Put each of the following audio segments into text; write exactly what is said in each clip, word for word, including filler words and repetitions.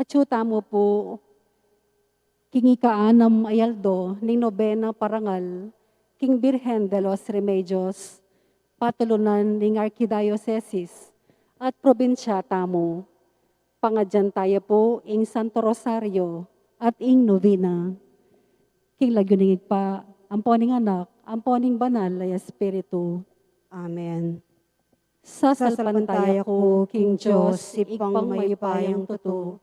Atyu tamu pu king ika-anam a aldo ning nobena parangal king Birhen de los Remedios, patulunan ning arkidiosesis at probinsya tamu. Pangadyan taya pu ing Santo Rosario at ing nobena. King lagyu ning Ibpa, ampo ning Anak, ampo ning Banal a Espiritu. Amen. Sasalpantaya ku king Dios, Ibpang mayupayang tutu,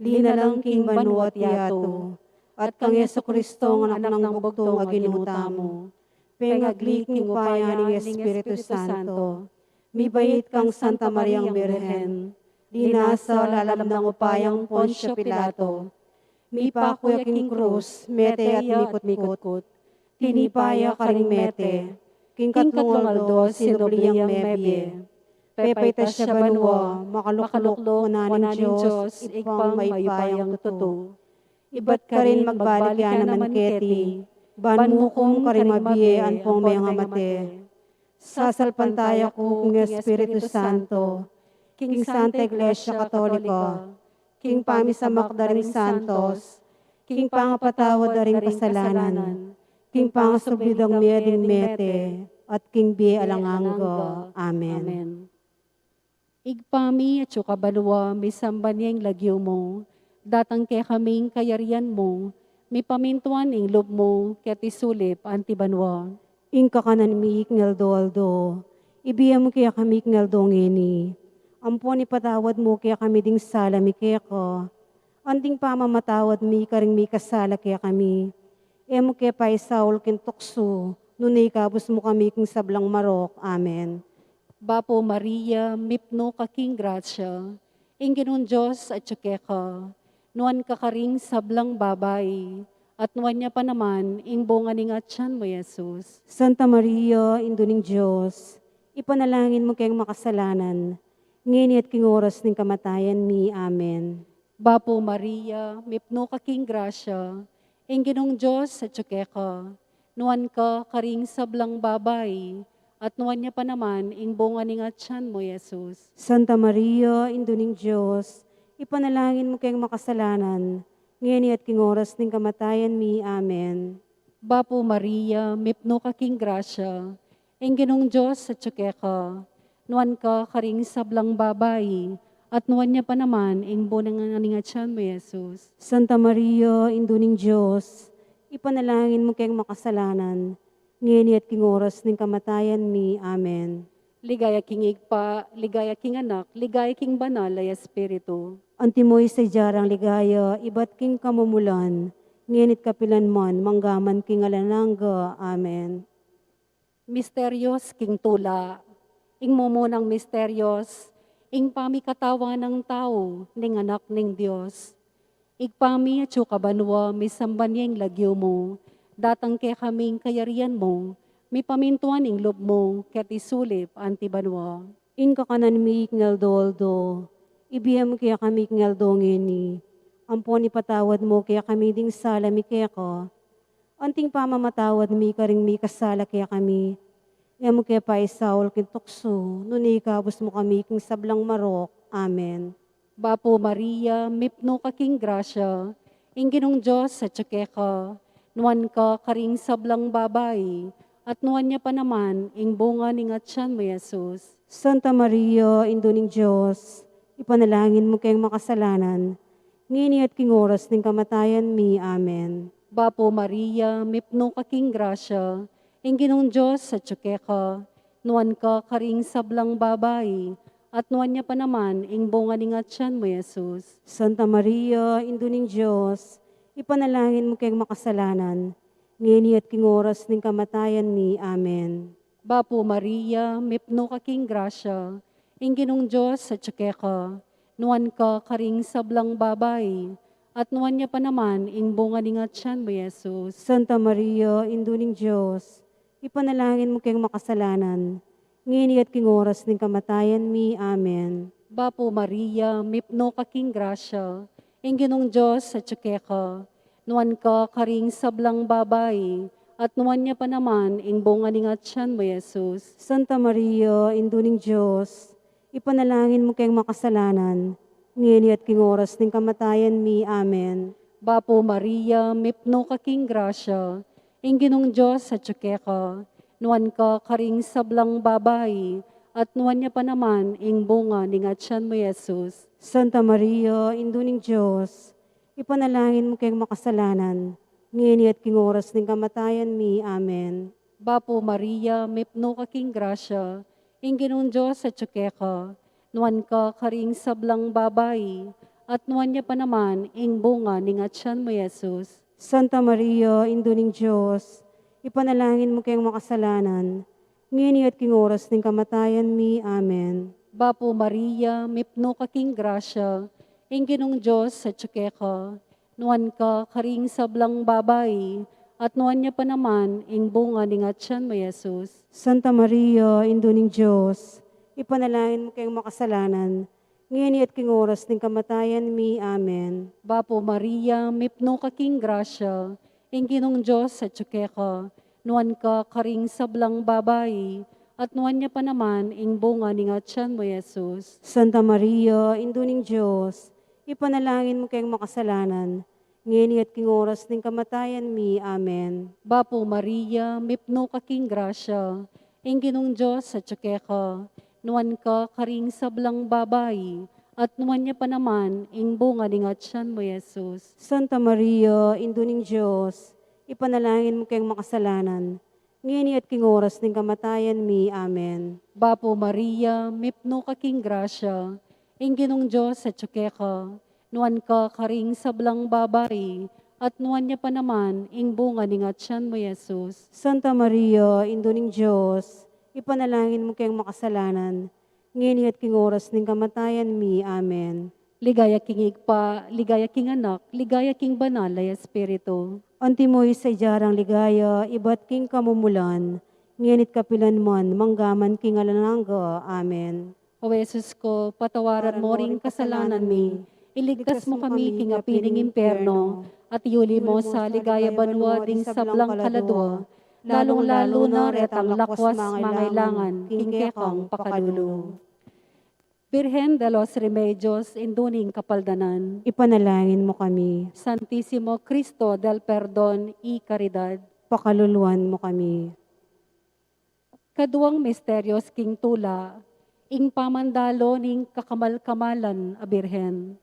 linalang king banua at yatu, at kang Jesucristo, Anak nang bugtung a Ginu tamu, pengagli king upaya ning Espiritu Santo, mibait kang Santa Mariang Birhen, linasa lalam nang upayang Poncio Pilato, mipaku ya king krus, mete at mikut-mikut, tinipa ya karing mete, king katlung aldo sinubli yang mebie, pepaitas ya banua, makalukluk wanan ning Dios, Ibpang mayupayang tutu. Ibat karin magbalik ya naman keti, ban mukum karing mabie ampong mengamate. Sasalpantaya ku king Espiritu Santo, king Santa Iglesia Katolika, king pamisamak da ring santos, king pangapatawad da ring kasalanan, king pangasubli dang mie ding mete, at king bie alang angga. Amen. Ibpa mi, atsu ka banua, misamban ya ing lagyu mu, datang kekami ing kayarian mu, mipamintuan ing lub mu keti sulip anti banua. Ing kakanan mi king aldo-aldo, ibie mu kekami king aldo ngeni. Ampon ipatawad mu kekami ding sala mi keka, anting pamamatawad mi karing mikasala kekami. E mu ke paisaul king tuksu, nune ikabus mu kami king sablang marok. Amen. Bapu Maria, mipnu ka king grasya, ing Ginung Dios atyu keka, nuan ka karing sablang babai, at nuan ya pa naman ing bunga ning atyan mu, Jesus. Santa Maria, Indu ning Dios, ipanalangin mu keng makasalanan, ngeni at king oras ning kamatayan mi. Amen. Bapu Maria, mipnu ka king grasya, ing Ginung Dios atyu keka, nuan ka karing sablang babai, at nuan ya pa naman ing bunga ning atyan mu, Jesus. Santa Maria, Indu ning Dios, ipanalangin mu keng makasalanan, ngeni at king oras ning kamatayan mi. Amen. Bapu Maria, mipnu ka king grasya, ing Ginung Dios atyu keka, nuan ka karing sablang babai, at nuan ya pa naman ing bunga ning atyan mu, Jesus. Santa Maria, Indu ning Dios, ipanalangin mu keng makasalanan, ngeni at king oras ning kamatayan mi. Amen. Ligaya king Ibpa, ligaya king Anak, ligaya king Banal a Espiritu. Antimo ing sadya rang ligaya, ibat king kamumulan, ngeni at kapilan man, mangga man king alang angga. Amen. Misterios king tula. Ing mumunang misterios, ing pamikatawan nang tau ning Anak ning Dios. Ibpa mi atsu ka banua, misamban ya ing lagyu mu, datang kekami ing kayarian mu, mipamintuan ing lub mu keti sulip anti banua. Ing kakanan mi king aldo-aldo, ibie mu kekami king aldo ngeni. Ampon ipatawad mu kekami ding sala mi keka, anting pamamatawad mi karing mikasala kekami. E mu ke paisaul king tuksu, nune ikabus mu kami king sablang marok. Amen. Bapu Maria, mipnu ka king grasya, ing Ginung Dios atyu keka, nuan ka karing sablang babai, at nuan ya pa naman ing bunga ning atyan mu, Jesus. Santa Maria, Indu ning Dios, ipanalangin mu keng makasalanan, ngeni at king oras ning kamatayan mi. Amen. Bapu Maria, mipnu ka king grasya, ing Ginung Dios atyu keka, nuan ka karing sablang babai, at nuan ya pa naman ing bunga ning atyan mu, Jesus. Santa Maria, Indu ning Dios, ipanalangin mu keng makasalanan, ngeni at king oras ning kamatayan mi. Amen. Bapu Maria, mipnu ka king grasya, ing Ginung Dios atyu keka, nuan ka karing sablang babai, at nuan ya pa naman ing bunga ning atyan mu, Jesus. Santa Maria, Indu ning Dios, ipanalangin mu keng makasalanan, ngeni at king oras ning kamatayan mi. Amen. Bapu Maria, mipnu ka king grasya, ing Ginung Dios atyu keka, nuan ka karing sablang babai, at nuan ya pa naman ing bunga ning atyan mu, Jesus. Santa Maria, Indu ning Dios, ipanalangin mu keng makasalanan, ngeni at king oras ning kamatayan mi. Amen. Bapu Maria, mipnu ka king grasya, ing Ginung Dios atyu keka, nuan ka karing sablang babai, at nuan ya pa naman ing bunga ning atyan mu, Jesus. Santa Maria, Indu ning Dios, ipanalangin mu keng makasalanan, ngeni at king oras ning kamatayan mi. Amen. Bapu Maria, mipnu ka king grasya, ing Ginung Dios atyu keka, nuan ka karing sablang babai, at nuan ya pa naman ing bunga ning atyan mu, Jesus. Santa Maria, Indu ning Dios, ipanalangin mu keng makasalanan, ngeni at king oras ning kamatayan mi. Amen. Bapu Maria, mipnu ka king grasya, ing Ginung Dios atyu keka, nuan ka karing sablang babai, at nuan ya pa naman ing bunga ning atyan mu, Jesus. Santa Maria, Indu ning Dios, ipanalangin mu keng makasalanan, ngeni at king oras ning kamatayan mi. Amen. Bapu Maria, mipnu ka king grasya, ing Ginung Dios atyu keka, nuan ka karing sablang babai, at nuan ya pa naman ing bunga ning atyan mu, Jesus. Santa Maria, Indu ning Dios, ipanalangin mu keng makasalanan, ngeni at king oras ning kamatayan mi. Amen. Bapu Maria, mipnu ka king grasya, ing Ginung Dios atyu keka, nuan ka karing sablang babai, at nuan ya pa naman ing bunga ning atyan mu, Jesus. Santa Maria, Indu ning Dios, ipanalangin mu keng makasalanan, ngeni at king oras ning kamatayan mi. Amen. Bapu Maria, mipnu ka king grasya, ing Ginung Dios atyu keka, nuan ka karing sablang babai, at nuan ya pa naman ing bunga ning atyan mu, Jesus. Santa Maria, Indu ning Dios, ipanalangin mu keng makasalanan, ngeni at king oras ning kamatayan mi. Amen. Ligaya king Ibpa, ligaya king Anak, ligaya king Banal a Espiritu. Antimo ing sadya rang ligaya, ibat king kamumulan, ngeni't kapilan man, manggaman king alang angga. Amen. O Jesus ko, patawaran mo ring kasalanan mi, iligtas mo kami king api ning impyerno, at iuli mo sa ligaya banua ding sablang kaladua, lalung-lalu na retang lakwas mangailangan king kekang pakalulu. Virgen de los Remedios, Indu ning Kapaldanan, ipanalangin mo kami. Santisimo Cristo del Perdon y Caridad, pakaluluan mo kami. Kaduang misteryos king tula, ing pamandalo ning kakamal-kamalan a Birhen.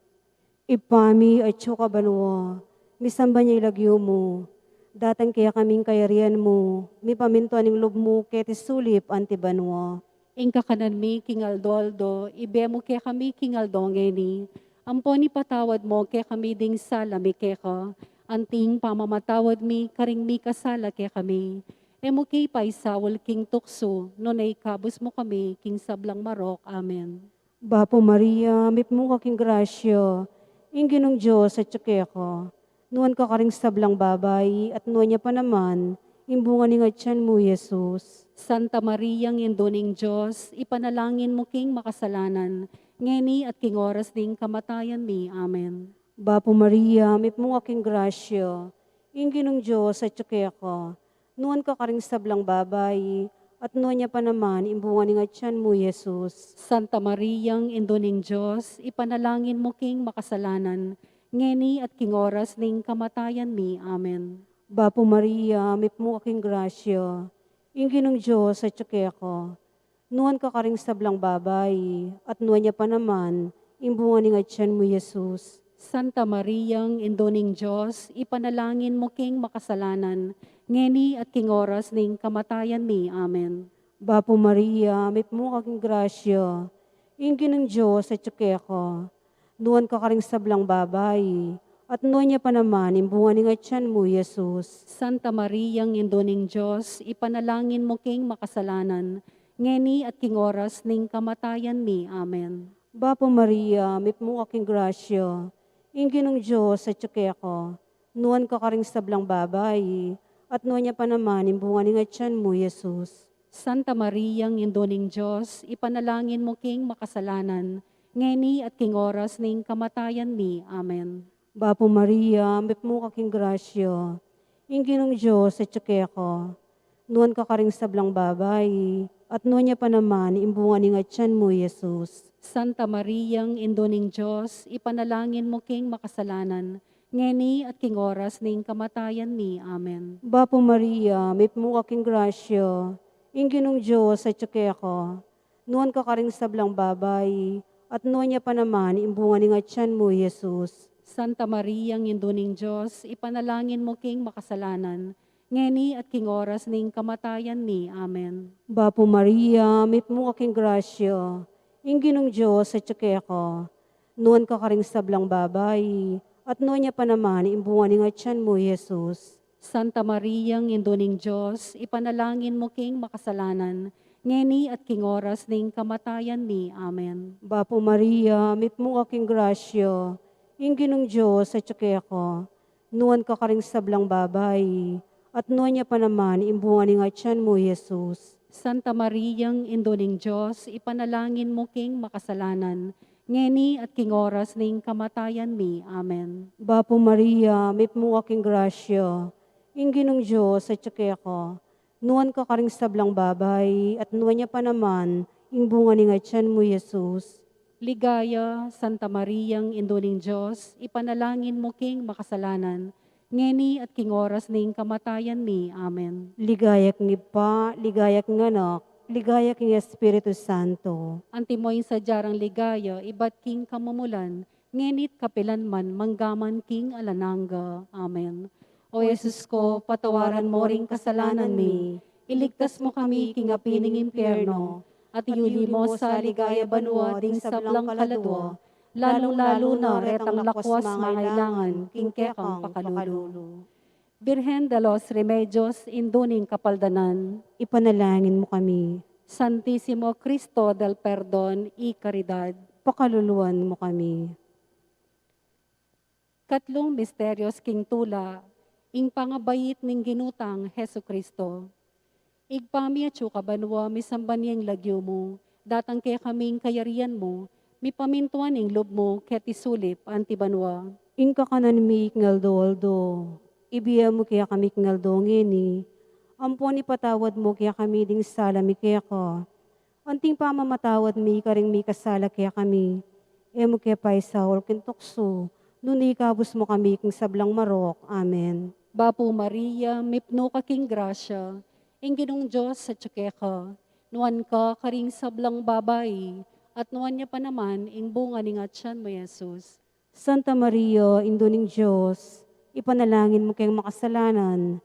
Ibpa mi, atsu ka banua, misamban ya ing lagyu mu, datang kekami ing kayarian mu, mipamintuan ing lub mu keti sulip anti banua. Ing kakanan mi king aldo-aldo, ibie mu kekami king aldo ngeni, ampon ipatawad mo kekami ding sala mi keka, anti ing pamamatawad mi karing mikasala kekami. E mu ke paisaul king tuksu, nune ikabus mu kami king sablang marok. Amen. Bapu Maria, mipnu ka king grasya, ing Ginung Dios atyu keka, nuan ka karing sablang babai, at nuan ya pa naman ing bunga ning atyan mu, Jesus. Santa Maria, Indu ning Dios, ipanalangin mu king makasalanan, ngeni at king oras ning kamatayan mi. Amen. Bapu Maria, mipnu ka king grasya, ing Ginung Dios atyu keka, nuan ka karing sablang babai, at nuan ya pa naman ing bunga ning atyan mu, Jesus. Santa Maria, Indu ning Dios, ipanalangin mu king makasalanan, ngeni at king oras ning kamatayan mi. Amen. Bapu Maria, mipnu ka king grasya, ing Ginung Dios atyu keka, nuan ka karing sablang babai, at nuan ya pa naman ing bunga ning atyan mu, Jesus. Santa Maria, Indu ning Dios, ipanalangin mu king makasalanan, ngeni at king oras ning kamatayan mi. Amen. Bapu Maria, mipnu ka king grasya, ing Ginung Dios atyu keka, nuan ka karing sablang babai, at nuan ya pa naman ing bunga ning atyan mu, Jesus. Santa Maria, Indu ning Dios, ipanalangin mu king makasalanan, ngeni at king oras ning kamatayan mi. Amen. Bapu Maria, mipnu ka king grasya, ing Ginung Dios atyu keka, nuan ka karing sablang babai, at nuan ya pa naman ing bunga ning atyan mu, Jesus. Santa Maria, Indu ning Dios, ipanalangin mu king makasalanan, ngeni at king oras ning kamatayan mi. Amen. Bapu Maria, mipnu ka king grasya, ing Ginung Dios atyu keka, nuan ka karing sablang babai, At nuan ya pa naman ing bunga ning atian mu, Jesus. Santa Mariang Indu ning Dios, ipanalangin mu king makasalanan, ngeni at king oras ning kamatayan mi. Amen. Bapu Maria, mipnu ka king grasya, ing Ginung Dios atyu keka. Nuan ka karing sablang babai, at nuan ya pa naman ing bunga ning atian mu, Jesus. Santa Mariang Indu ning Dios, ipanalangin mu king makasalanan, ngeni at king oras ning kamatayan mi. Amen. Bapu Maria, mipnu ka king grasya, ing Ginung Dios atyu keka. Nuan ka karing sablang babai, at nuan ya pa naman ing bunga ning atian mu, Jesus. Santa Mariang Indu ning Dios, ipanalangin mu king makasalanan, ngeni at king oras ning kamatayan mi. Amen. Bapu Maria, mipnu ka king grasya, ing Ginung Dios atyu keka. Nuan ka karing sablang babai, at nuan ya pa naman ing bunga ning atian mu, Jesus. Santa Mariang Indu ning Dios, ipanalangin mu king makasalanan, ngeni at king oras ning kamatayan mi. Amen. Bapu Maria, mipnu ka king grasya, ing Ginung Dios atyu keka. Nuan ka karing sablang babai, at nuan ya pa naman ing bunga ning atian mu, Jesus. Ligaya, Santa Mariang Indu ning Dios, ipanalangin mu king makasalanan, ngeni at king oras ning kamatayan mi. Amen. Ligaya king Ibpa, ligaya king Anak, ligaya king Espiritu Santo. Antimo ing sadya rang ligaya ibat king kamumulan, ngeni at kapilan man, mangga man king alang angga. Amen. O Jesus ko, patawaran mu ring kasalanan mi, iligtas mu kami king api ning impyerno, at iyuli mu sa ligaya banua ding sablang kaladua, lalung-lalu na retang lakwas mangailangan king kekang pakalulu. Birhen de los Remedios, Indu ning Kapaldanan, ipanalangin mu kami. Santisimo Cristo del Perdon y Caridad, pakaluluan mu kami. Katlung misteryos king tula, ing pangabait ning Ginu tang Jesucristo. Ibpa mi, atsu ka banua, misamban ya ing lagyu mu, datang kekami ing kayarian mu, mipamintuan ing lub mu keti sulip anti banua. Ing kakanan mi king aldo-aldo, ibie mu kekami king aldo ngeni, ampon ipatawad mu kekami ding sala mi keka, anting pamamatawad mi karing mikasala kekami. E mu ke paisaul king tuksu, nune ikabus mu kami king sablang marok. Amen. Bapu Maria, mipnu ka king grasya, ing Ginung Dios atyu keka. Nuan ka karing sablang babai, at nuan ya pa naman ing bunga ning atian mu, Jesus. Santa Maria, Indu ning Dios, ipanalangin mu keng makasalanan,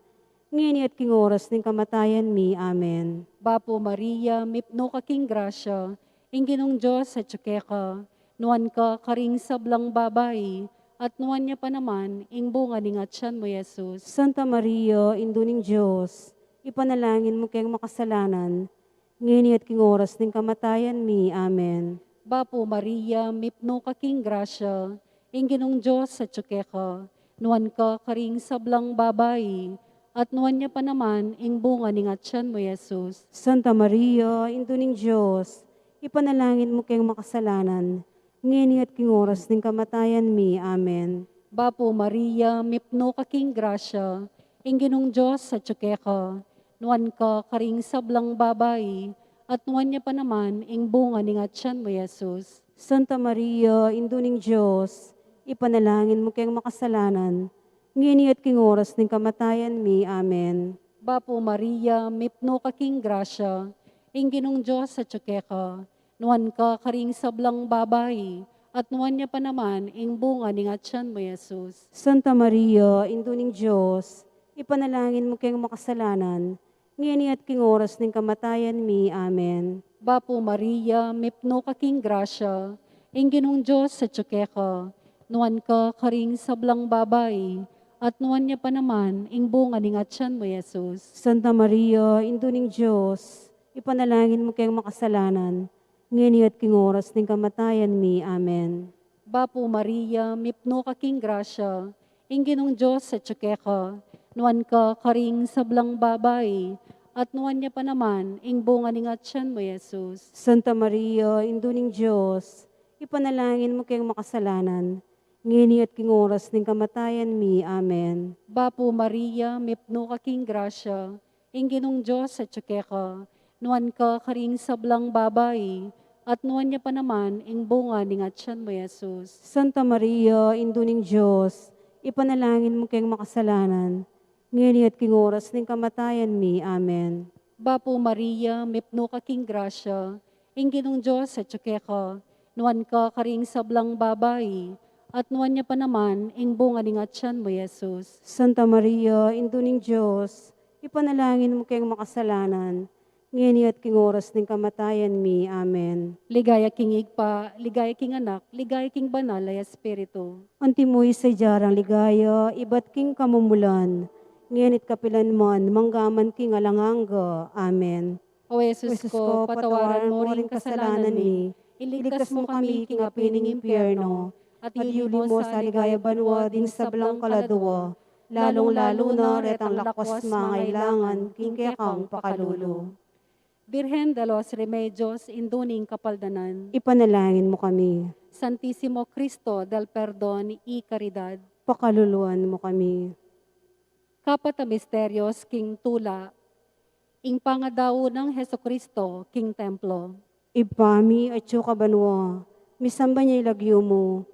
ngeni at king oras ning kamatayan mi. Amen. Bapu Maria, mipnu ka king grasya, ing Ginung Dios atyu keka. Nuan ka karing sablang babai, at nuan ya pa naman ing bunga ning atian mu, Jesus. Santa Maria, Indu ning Dios, ipanalangin mu keng makasalanan, ngeni at king oras ning kamatayan mi. Amen. Bapu Maria, mipnu ka king grasya, ing Ginung Dios atyu keka. Nuan ka karing sablang babai, at nuan ya pa naman ing bunga ning atian mu, Jesus. Santa Maria, Indu ning Dios, ipanalangin mu keng makasalanan, ngeni at king oras ning kamatayan mi. Amen. Bapu Maria, mipnu ka king grasya, ing Ginung Dios atyu keka. Nuan ka karing sablang babai, at nuan ya pa naman ing bunga ning atian mu, Jesus. Santa Maria, Indu ning Dios, ipanalangin mu keng makasalanan, ngeni at king oras ning kamatayan mi. Amen. Bapu Maria, mipnu ka king grasya, ing Ginung Dios atyu keka. Nuan ka karing sablang babai, at nuan ya pa naman ing bunga ning atian mu, Jesus. Santa Maria, Indu ning Dios, ipanalangin mu keng makasalanan, ngeni at king oras ning kamatayan mi. Amen. Bapu Maria, mipnu ka king grasya, ing Ginung Dios atyu keka. Nuan ka karing sablang babai, at nuan ya pa naman ing bunga ning atian mu, Jesus. Santa Maria, Indu ning Dios, ipanalangin mu keng makasalanan, ngeni at king oras ning kamatayan mi. Amen. Bapu Maria, mipnu ka king grasya, ing Ginung Dios atyu keka. Nuan ka karing sablang babai, at nuan ya pa naman ing bunga ning atian mu, Jesus. Santa Maria, Indu ning Dios, ipanalangin mu keng makasalanan, ngeni at king oras ning kamatayan mi. Amen. Bapu Maria, mipnu ka king grasya, ing Ginung Dios atyu keka. Nuan ka karing sablang babai, at nuan ya pa naman ing bunga ning atyan mu, Jesus. Santa Maria, Indu ning Dios, ipanalangin mu keng makasalanan, ngeni at king oras ning kamatayan mi. Amen. Bapu Maria, mipnu ka king grasya, ing Ginung Dios atyu keka, nuan ka karing sablang babai, at nuan ya pa naman ing bunga ning atyan mu, Jesus. Santa Maria, Indu ning Dios, ipanalangin mu keng makasalanan, ngeni at king oras ning kamatayan mi. Amen. Ligaya king Ibpa, ligaya king Anak, ligaya king Banal a Espiritu. Antimo ing sadya rang ligaya, ibat king kamumulan, ngeni at kapilan man, mangga man king alang angga. Amen. O Jesus ko, patawaran mo ring kasalanan mi, iligtas mo kami king api ning impyerno, at iuli mo sa ligaya banua ding sablang kaladua, lalung-lalu na retang lakas mangailangan king kekang pakalulu. Virgen de los Remedios, Indu ning Kapaldanan. Ipanalangin mo kami. Santisimo Cristo del Perdon y Caridad. Pakaluluan mo kami. Kapat a misterios king tula, ing pangadau nang Jesucristo king templo. Ibpa mi, atyu ka banua, misamban ya ing lagyu mu,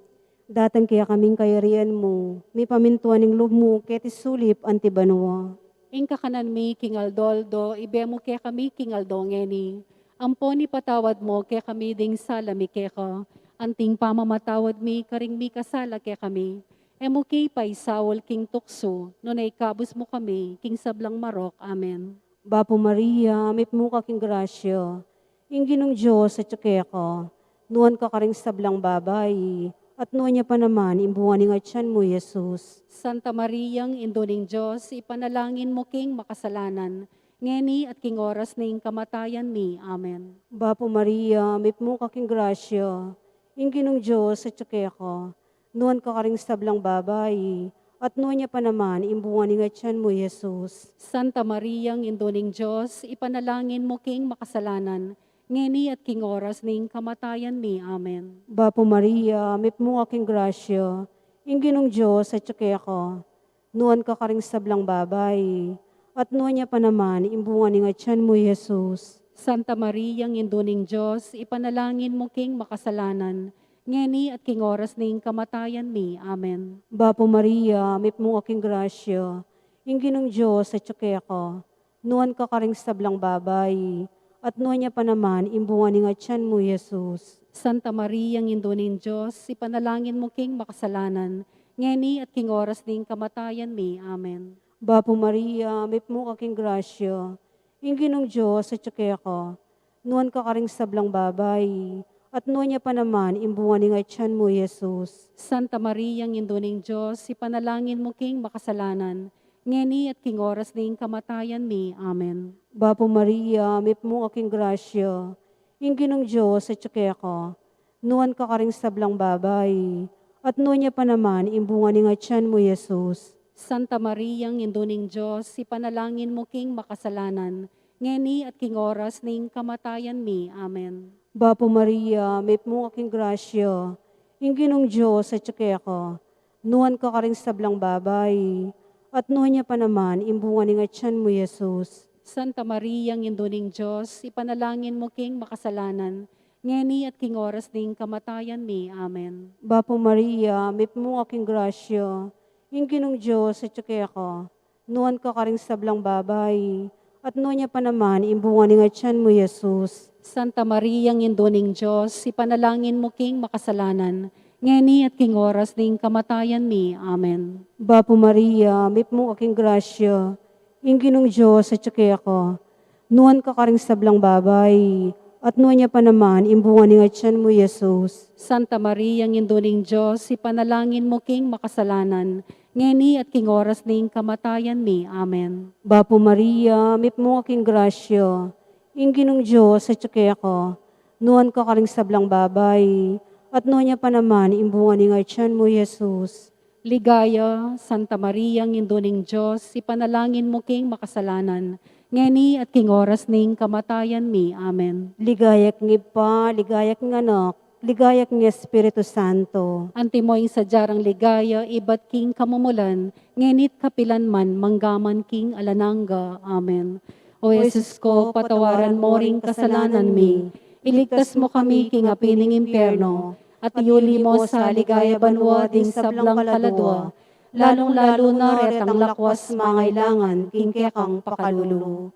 datang kekami ing kayarian mu, mipamintuan ing lub mu keti sulip anti banua. Ing kakanan mi king aldo-aldo, ibie mu kekami king aldo ngeni. Ampon ipatawad mu kekami ding sala mi keka, anting pamamatawad mi karing mikasala kekami. E mu ke paisaul king tuksu, nune ikabus mu kami king sablang marok. Amen. Bapu Maria, mipnu ka king grasya, ing Ginung Dios atyu keka, nuan ka karing sablang babai, at nuan ya pa naman ing bunga ning atyan mu, Jesus. Santa Maria, Indu ning Dios, ipanalangin mu king makasalanan, ngeni at king oras ning kamatayan mi. Amen. Bapu Maria, mipnu ka king grasya, ing Ginung Dios atyu keka, nuan ka karing sablang babai, at nuan ya pa naman ing bunga ning atyan mu, Jesus. Santa Maria, Indu ning Dios, ipanalangin mu king makasalanan, ngeni at king oras ning kamatayan mi. Amen. Bapu Maria, mipnu ka king grasya, ing Ginung Dios atyu keka, nuan ka karing sablang babai, at nuan ya pa naman ing bunga ning atyan mu, Jesus. Santa Maria, Indu ning Dios, ipanalangin mu king makasalanan, ngeni at king oras ning kamatayan mi. Amen. Bapu Maria, mipnu ka king grasya, ing Ginung Dios atyu keka, nuan ka karing sablang babai, at nuan ya pa naman ing bunga ning atyan mu, Jesus. Santa Maria, Indu ning Dios, ipanalangin mu king makasalanan, ngeni at king oras ning kamatayan mi. Amen. Bapu Maria, mipnu ka king grasya, ing Ginung Dios atyu keka, nuan ka karing sablang babai, at nuan ya pa naman ing bunga ning atyan mu, Jesus. Santa Maria, Indu ning Dios, ipanalangin mu king makasalanan, ngeni at king oras ning kamatayan mi. Amen. Bapu Maria, mipnu ka king grasya, ing Ginung Dios atyu keka, nuan ka karing sablang babai, at nuan ya pa naman ing bunga ning atyan mu, Jesus. Santa Maria, Indu ning Dios, ipanalangin mu king makasalanan, ngeni at king oras ning kamatayan mi. Amen. Bapu Maria, mipnu ka king grasya, ing Ginung Dios atyu keka, nuan ka karing sablang babai, at nuan ya pa naman ing bunga ning atyan mu, Jesus. Santa Maria, Indu ning Dios, ipanalangin mu king makasalanan, ngeni at king oras ning kamatayan mi. Amen. Bapu Maria, mipnu ka king grasya, ing Ginung Dios atyu keka, nuan ka karing sablang babai, at nuan ya pa naman ing bunga ning atyan mu, Jesus. Santa Maria, Indu ning Dios, ipanalangin mu king makasalanan, ngeni at king oras ning kamatayan mi. Amen. Bapu Maria, mipnu ka king grasya, ing Ginung Dios atyu keka, nuan ka karing sablang babai, at nuan ya pa naman ing bunga ning atyan mu, Jesus. Santa Maria, Indu ning Dios, ipanalangin mu king makasalanan, ngeni at king oras ning kamatayan mi. Amen. Bapu Maria, mipnu ka king grasya, ing Ginung Dios atyu keka, nuan ka karing sablang babai, at nuan ya pa naman ing bunga ning atyan mu, Jesus. Ligaya, Santa Maria, Indu ning Dios, ipanalangin mu king makasalanan, ngeni at king oras ning kamatayan mi. Amen. Ligaya king Ibpa, ligaya king Anak, ligaya king Espiritu Santo. Antimo ing sadya rang ligaya, ibat king kamumulan, ngeni at kapilan man, mangga man king alang angga. Amen. O Jesus ko, patawaran mo ring kasalanan mi, iligtas mo kami king api ning impyerno, at iuli mo sa ligaya banua ding sablang kaladua, lalung-lalu na retang lakwas mangailangan king kekang pakalulu.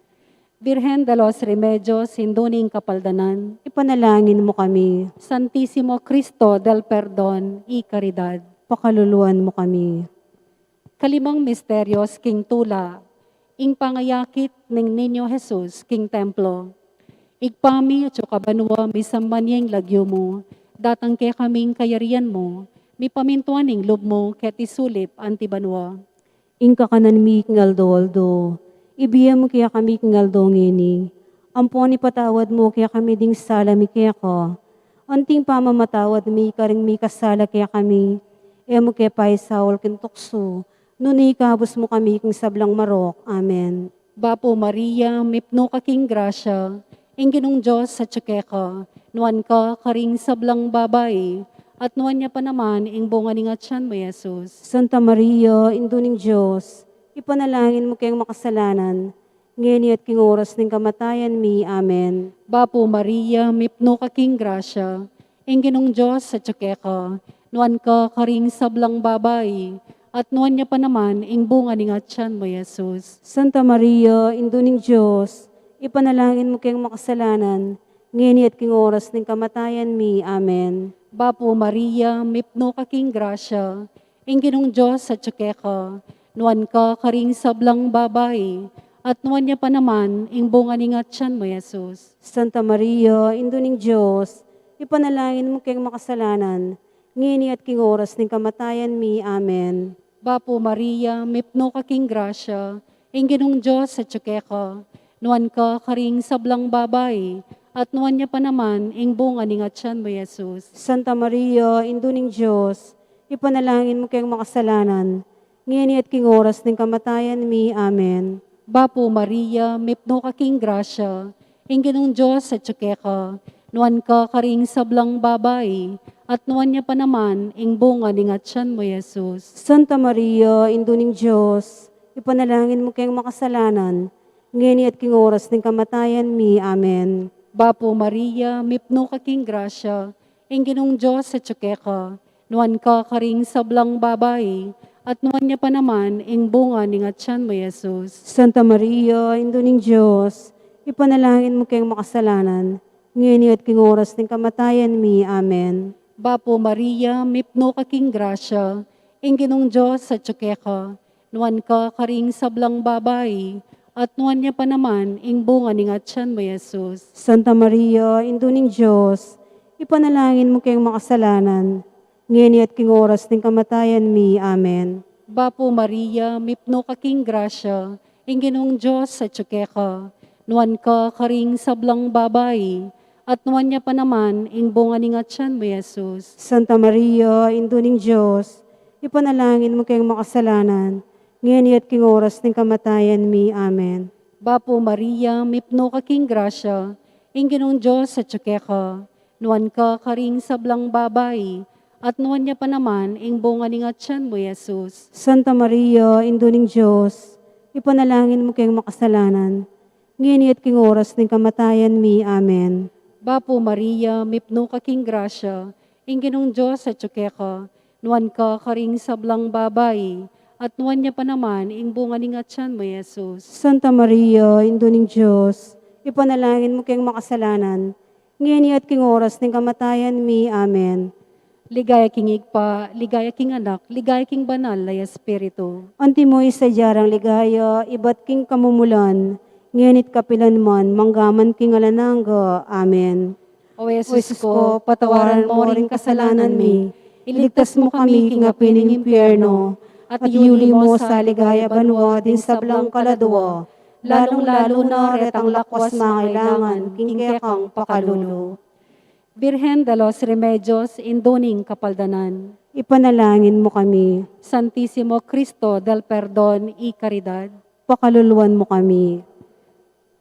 Virgen de los Remedios, Indu ning Kapaldanan, ipanalangin mo kami. Santisimo Cristo del Perdon y Caridad, pakaluluan mo kami. Kalimang misterios king tula, ing pangayakit ning Niño Jesus king templo. Ibpa mi, atsu ka banua, misamban ya ing lagyu mu, datang kekami ing kayarian mu, mipamintuan ing lub mu keti sulip anti banua. Ing kakanan mi king aldo-aldo, ibie mu kekami king aldo ngeni. Ampon ipatawad mu kekami ding sala mi keka, anti ing pamamatawad mi karing mikasala kekami. E mu ke paisaul king tuksu, nune ikabus mu kami king sablang marok. Amen. Bapu Maria, mipnu ka king grasya, ing Ginung Dios atsu keka, nuan ka karing sablang babai, at nuan ya pa naman ing bunga ning atian mu, Jesus. Santa Maria, Indu ning Dios, ipanalangin mu keng makasalanan, ngeni at king oras ning kamatayan mi. Amen. Bapu Maria, mipnu ka king grasya, ing Ginung Dios atsu keka, nuan ka karing sablang babai, at nuan ya pa naman ing bunga ning atian mu, Jesus. Santa Maria, Indu ning Dios, ipanalangin mu keng makasalanan, ngeni at king oras ning kamatayan mi. Amen. Bapu Maria, mipnu ka king grasya, ing Ginung Dios atsu keka, nuan ka karing sablang babai, at nuan ya pa naman ing bunga ning atian mu, Jesus. Santa Maria, Indu ning Dios, ipanalangin mu keng makasalanan, ngeni at king oras ning kamatayan mi. Amen. Bapu Maria, mipnu ka king grasya, ing Ginung Dios atsu keka, nuan ka karing sablang babai, at nuan ya pa naman ing bunga ning atian mu, Jesus. Santa Maria, Indu ning Dios, ipanalangin mu keng makasalanan, ngeni at king oras ning kamatayan mi. Amen. Bapu Maria, mipnu ka king grasya, ing Ginung Dios atsu keka, nuan ka karing sablang babai, at nuan ya pa naman ing bunga ning atian mu, Jesus. Santa Maria, Indu ning Dios, ipanalangin mu keng makasalanan, ngeni at king oras ning kamatayan mi. Amen. Bapu Maria, mipnu ka king grasya, ing Ginung Dios atsu keka, nuan ka karing sablang babai, at nuan ya pa naman ing bunga ning atian mu, Jesus. Santa Maria, Indu ning Dios, ipanalangin mu keng makasalanan, ngeni at king oras ning kamatayan mi. Amen. Bapu Maria, mipnu ka king grasya, ing Ginung Dios atsu keka, nuan ka karing sablang babai, at nuan ya pa naman ing bunga ning atian mu, Jesus. Santa Maria, Indu ning Dios, ipanalangin mu keng makasalanan, ngeni at king oras ning kamatayan mi. Amen. Bapu Maria, mipnu ka king grasya, ing Ginung Dios atsu keka, nuan ka karing sablang babai, at nuan ya pa naman ing bunga ning atian mu, Jesus. Santa Maria, Indu ning Dios, ipanalangin mu keng makasalanan, ngeni at king oras ning kamatayan mi. Amen. Bapu Maria, mipnu ka king grasya, ing Ginung Dios atsu keka, nuan ka karing sablang babai, at nuan ya pa naman ing bunga ning atian mu, Jesus. Santa Maria, Indu ning Dios, ipanalangin mu keng makasalanan, ngeni at king oras ning kamatayan mi. Amen. Bapu Maria, mipnu ka king grasya, ing Ginung Dios atsu keka, nuan ka karing sablang babai, at nuan ya pa naman ing bunga ning atian mu, Jesus. Santa Maria, Indu ning Dios, ipanalangin mu keng makasalanan, ngeni at king oras ning kamatayan mi. Amen. Ligaya king Ibpa, ligaya king Anak, ligaya king Banal a Espiritu. Antimo ing sadya rang ligaya, ibat king kamumulan, ngeni't kapilan man, manggaman king alang angga. Amen. O Jesus ko, patawaran mo ring kasalanan mi, iligtas mo kami king api ning impyerno, at iuli mo sa ligaya banua ding sablang kaladua, lalung-lalu na retang lakwas mangailangan king kekang pakalulu. Virgen de los Remedios, Indu ning Kapaldanan, ipanalangin mo kami. Santisimo Cristo del Perdon y Caridad, pakaluluan mo kami.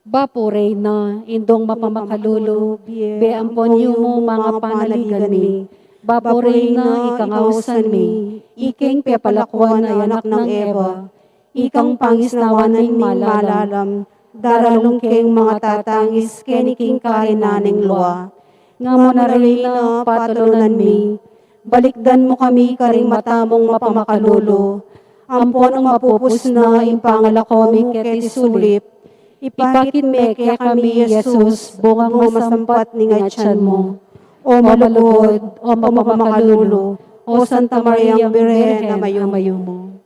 Bapu Reyna, Indung mapamakalulu, bie ampon yumu manga panaligan mi. Bapu Reyna, ikang ausan mi, ikeng pepalakuan a anak nang Eva, ikang pangisnawan ning malalam, daralung keng mangatatangis keni king karinan ning lua. Nga mu na, Reyna, patulunan mi, balikdan mu kami karing mata mung mapamakalulu, ampon nung mapupus na ing pangalako mi keti sulip, ipakit me kekami i Jesus, bungang masampat ning atian mu. O malugud, o mapamakalulu, o Santa Mariang Birhen a mayumu.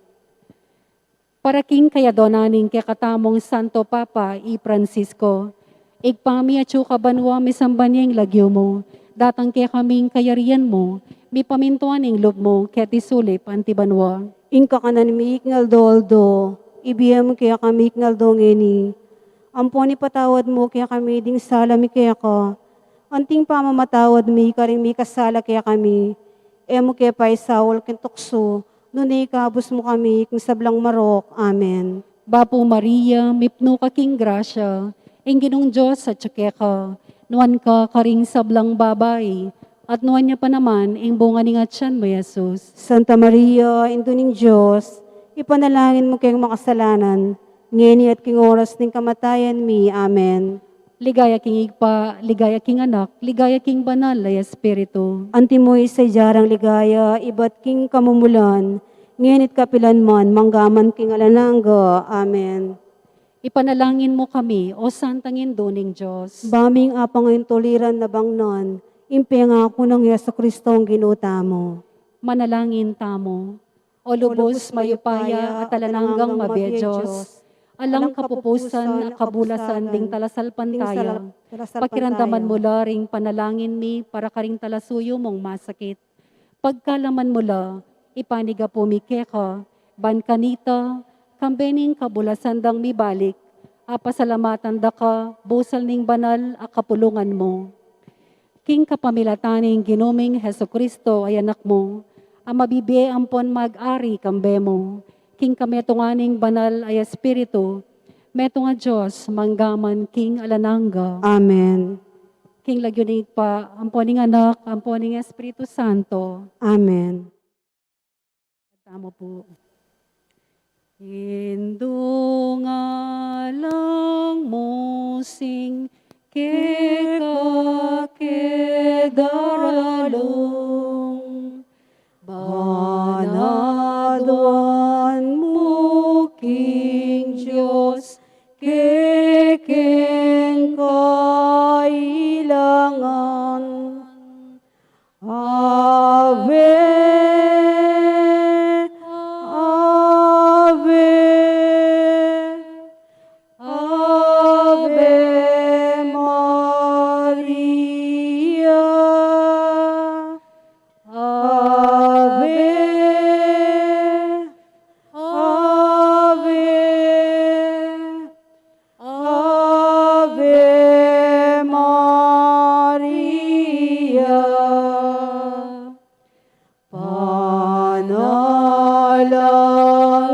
Para king kayadwanan ning kekatamung Santo Papa i Francisco, Ibpa mi atsu ka banua, misamban ya ing lagyu mu, datang kekami ing kayarian mu, mipamintuan ing lub mu keti sulip anti banua. Ing kakanan mi king aldo-aldo, ibie mu kekami king aldo ngeni, ampon ipatawad mu kekami ding sala mi keka, anti ing pamamatawad mi karing mikasala kekami, e mu ke paisaul king tuksu, nune ikabus mu kami king sablang marok. Amen. Bapu Maria, mipnu ka king grasya, ing Ginung Dios atsu keka, nuan ka karing sablang babai, at nuan ya pa naman ing bunga ning atian mu, Jesus. Santa Maria, Indu ning Dios, ipanalangin mu keng makasalanan, ngeni at king oras ning kamatayan mi. Amen. Ligaya king Ibpa, ligaya king Anak, ligaya king Banal a Espiritu. Antimo ing sadyang ligaya, ibat king kamumulan, ngeni't kapilan man, manggaman king alang angga. Amen. Ipanalangin mu kami, O Santang Indu ning Dios. Ba ming apangaintuliran na bangnan ing pengaku nang Jesucristo a Ginu tamu. Manalangin tamu. O lubus mayupaya at alang anggang mabie Dios, alang kapupusan a kabulasan ding talasalpantaya, pakiramdaman mu la ring panalangin mi para karing talasuyu mung masakit. Pagkalaman mu la, ipanyawad mi keka, ban kanita, kambe ning kabulasan dang mibalik, apasalamatan da ka, busal ning banal a kapulungan mu. King kapamilatan ning Ginu ming Jesucristo a Anak mu, a mabibie ampon mag-ari kambe mu, king kametungan ning Banal a Espiritu, metung a Dios, manggaman king alang angga. Amen. King lagyu ning Ibpa, ampon ning Anak, ampon ning Espiritu Santo. Amen. Tamu pu. Indu, ngalang mu sing keka ke daralung, ban aduan mu king Dios kekeng kailangan. Ave, Ave, Ave Maria. Ave, Ave, Ave Maria.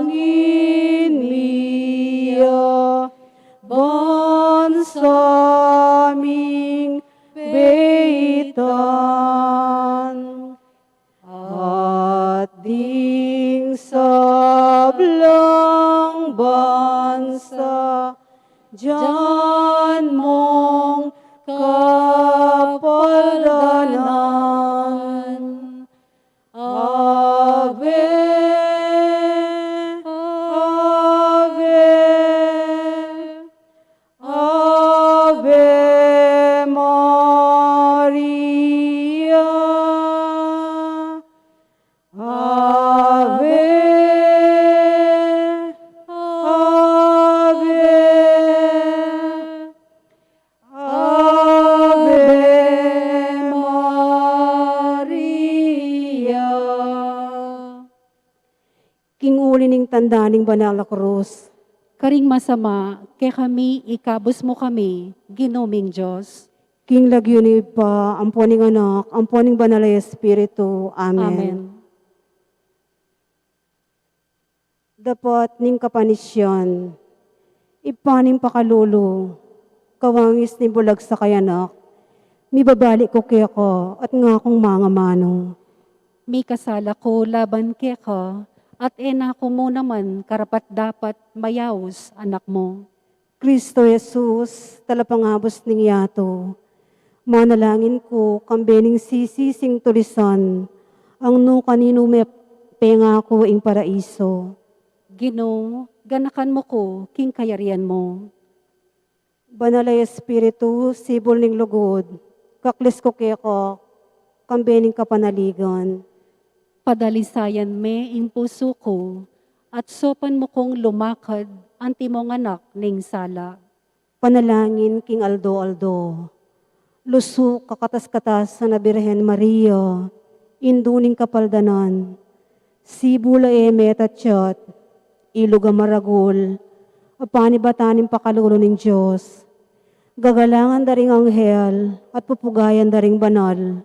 Panalangin mi ya ban sa ming beitan, at ding sablang bansa dyan mung kapaldanan. Ave, Ave, Ave Maria. Ave, Ave, Ave Maria. King uli ning tanda ning banal a krus. Karing masama kekami, ikabus mu kami, Ginu ming Dios. King lagyu ning Ibpa, ampo ning Anak, ampo ning Banal a Espiritu. Amen. Amen. Dapat ning kapanisyan. Ibpa ning pakalulu, kawangis ning bulag sakay anak, mibabalik ku keka at ngakung mangamanu. Mikasala ku laban keka, at e na ku mu naman karapat-dapat mayaus anak mu. Kristo Jesus, talapangabus ning yatu, manalangin ku kambe ning sisising tulisan, ang nu kaninu me pengaku ing paraiso. Ginu, ganakan mu ku king kayarian mu. Banal a Espiritu, sibul ning lugud, kaklis ku keka kambe ning kapanaligan. Padalisayan me ing pusu ku, at saupan mu kung lumakad antimong anak ning sala. Panalangin king aldo-aldo. Lusuk a katas-katasan a Birhen Maria, Indu ning kapaldanan, sibul a e metatyat, ilug a maragul, a panibatan ning pakalulu ning Dios. Gagalangan da ring anghel at pupugayan da ring banal,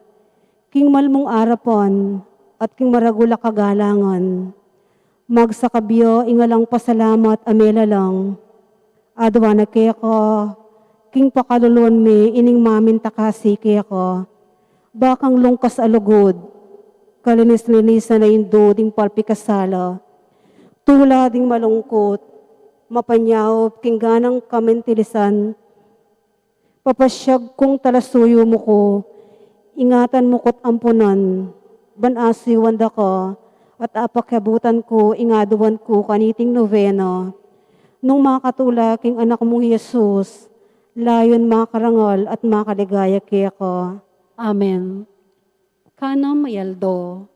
king malmung arapan at king maragul a kagalangan. Magsakabya ing alang pasalamat a melalang. Aduan na keka king pakaluluan mi ining mamintakasi keka, bakang lungkas a lugud, kalinis-linisan a Indu ding palpikasala, tula ding malungkut, mapanyaup king ganang kamintilisan. Papasyag kung talasuyu mu ku, ingatan mu ku't ampunan, ban asuyuan da ka, at apakiabutan ku ing aduan ku kaniting nobena. Nung makatula king anak mung Jesus, layun makarangal at makaligaya keka. Amen. Kanam a aldo.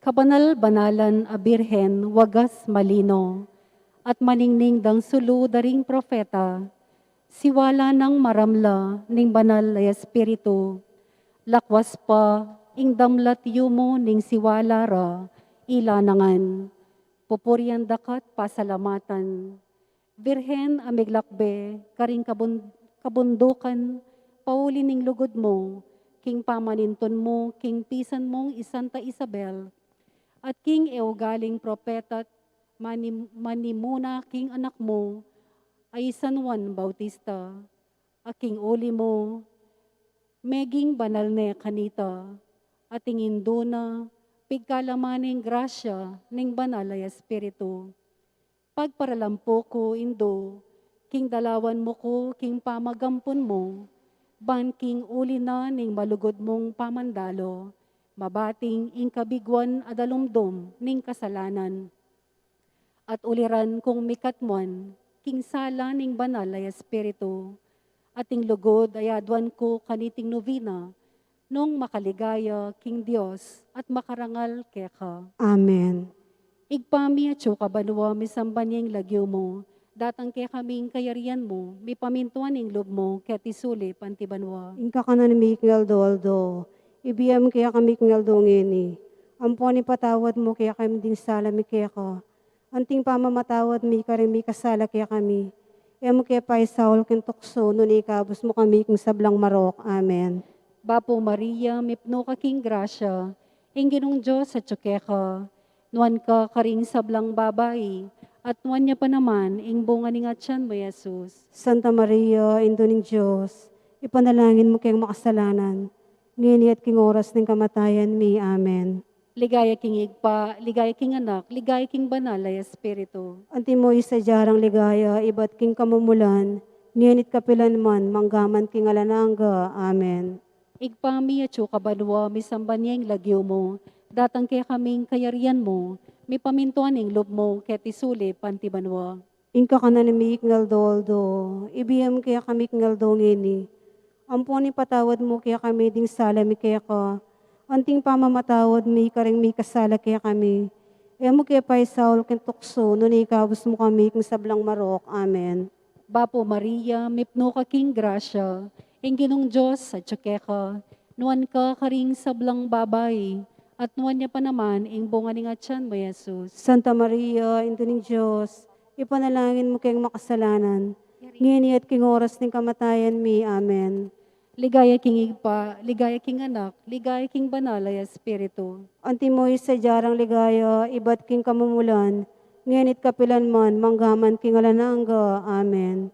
Kabanal-banalan a Birhen, wagas malino, at maningning dang sulu da ring propeta, siwala nang maramla ning Banal a Espiritu, lakwas pa ing damlat yumu ning siwala ra ila nangan. Pupurian da ka't pasalamatan. Birhen a miglakbe karing kabun-, kabundukan, pauli ning lugud mu, king pamanintun mu king pisan mung i Santa Isabel, at king e ugaling propeta't mani-, manimuna king anak mu, a i San Juan Bautista, a king uli mu, meging banal ne kanita, at ing Indu na, pigkalaman ning grasya ning Banal a Espiritu. Pagparalampu ku, Indu, king dalawan mu ku king pamagampun mu, ban king uli na ning malugud mung pamandalo, mabating ing kabiguan a dalumdum ning kasalanan. At uliran kung mikatmuan king sala ning Banal a Espiritu, at ing lugud a aduan ku kaniting nobena, nung makaligaya king Dios at makarangal keka. Amen. Ibpa mi, atsu ka banua, misamban ya ing lagyu mu, datang kekami ing kayarian mu, mipamintuan ing lub mu keti sulip anti banua. Ing kakanan mi king aldo-aldo, ibie mu kekami king aldo ngeni. Ampon ipatawad mu kekami ding sala mi keka, anting pamamatawad mi karing mikasala kekami. E mu ke paisaul king tuksu, nune ikabus mu kami king sablang marok. Amen. Bapu Maria, mipnu ka king grasya, ing Ginung Dios atsu keka, nuan ka karing sablang babai, at nuan ya pa naman ing bunga ning atian mu, Jesus. Santa Maria, Indu ning Dios, ipanalangin mu keng makasalanan, ngeni at king oras ning kamatayan mi. Amen. Ligaya king Ibpa, ligaya king Anak, ligaya king Banal a Espiritu. Antimo ing sadya rang ligaya, ibat king kamumulan, ngeni't kapilan man, manggaman king alang angga. Amen. Ibpa mi, atsu ka banua, misamban ya ing lagyu mu, datang kekami ing kayarian mu, mipamintuan ing lub mu keti sulip anti banua. Ing kakanan mi king aldo-aldo, ibie mu kekami king aldo ngeni. Ampon ipatawad mu kekami ding sala mi keka, anting pamamatawad mi karing mikasala kekami. E mu ke paisaul king tuksu, nune ikabus mu kami king sablang marok. Amen. Bapu Maria, mipnu ka king grasya, ing Ginung Dios atsu keka, nuan ka karing sablang babai, at nuan ya pa naman ing bunga ning atian mu, Jesus. Santa Maria, Indu ning Dios, ipanalangin mu keng makasalanan, ngeni at king oras ning kamatayan mi. Amen. Ligaya king Ibpa, ligaya king Anak, ligaya king Banal a Espiritu. Antimo ing sadya rang ligaya, ibat king kamumulan, ngeni't kapilan man, manggaman king alang angga. Amen.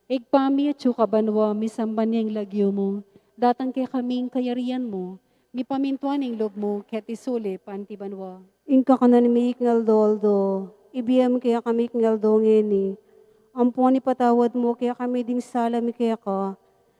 Ibpa mi, atsu ka banua, misamban ya ing lagyu mu, datang kekami ing kayarian mu, mipamintuan ing lub mu keti sulip anti banua. Ing kakanan mi king aldo-aldo, ibie mu kekami king aldo ngeni. Ampon ipatawad mu kekami ding sala mi keka,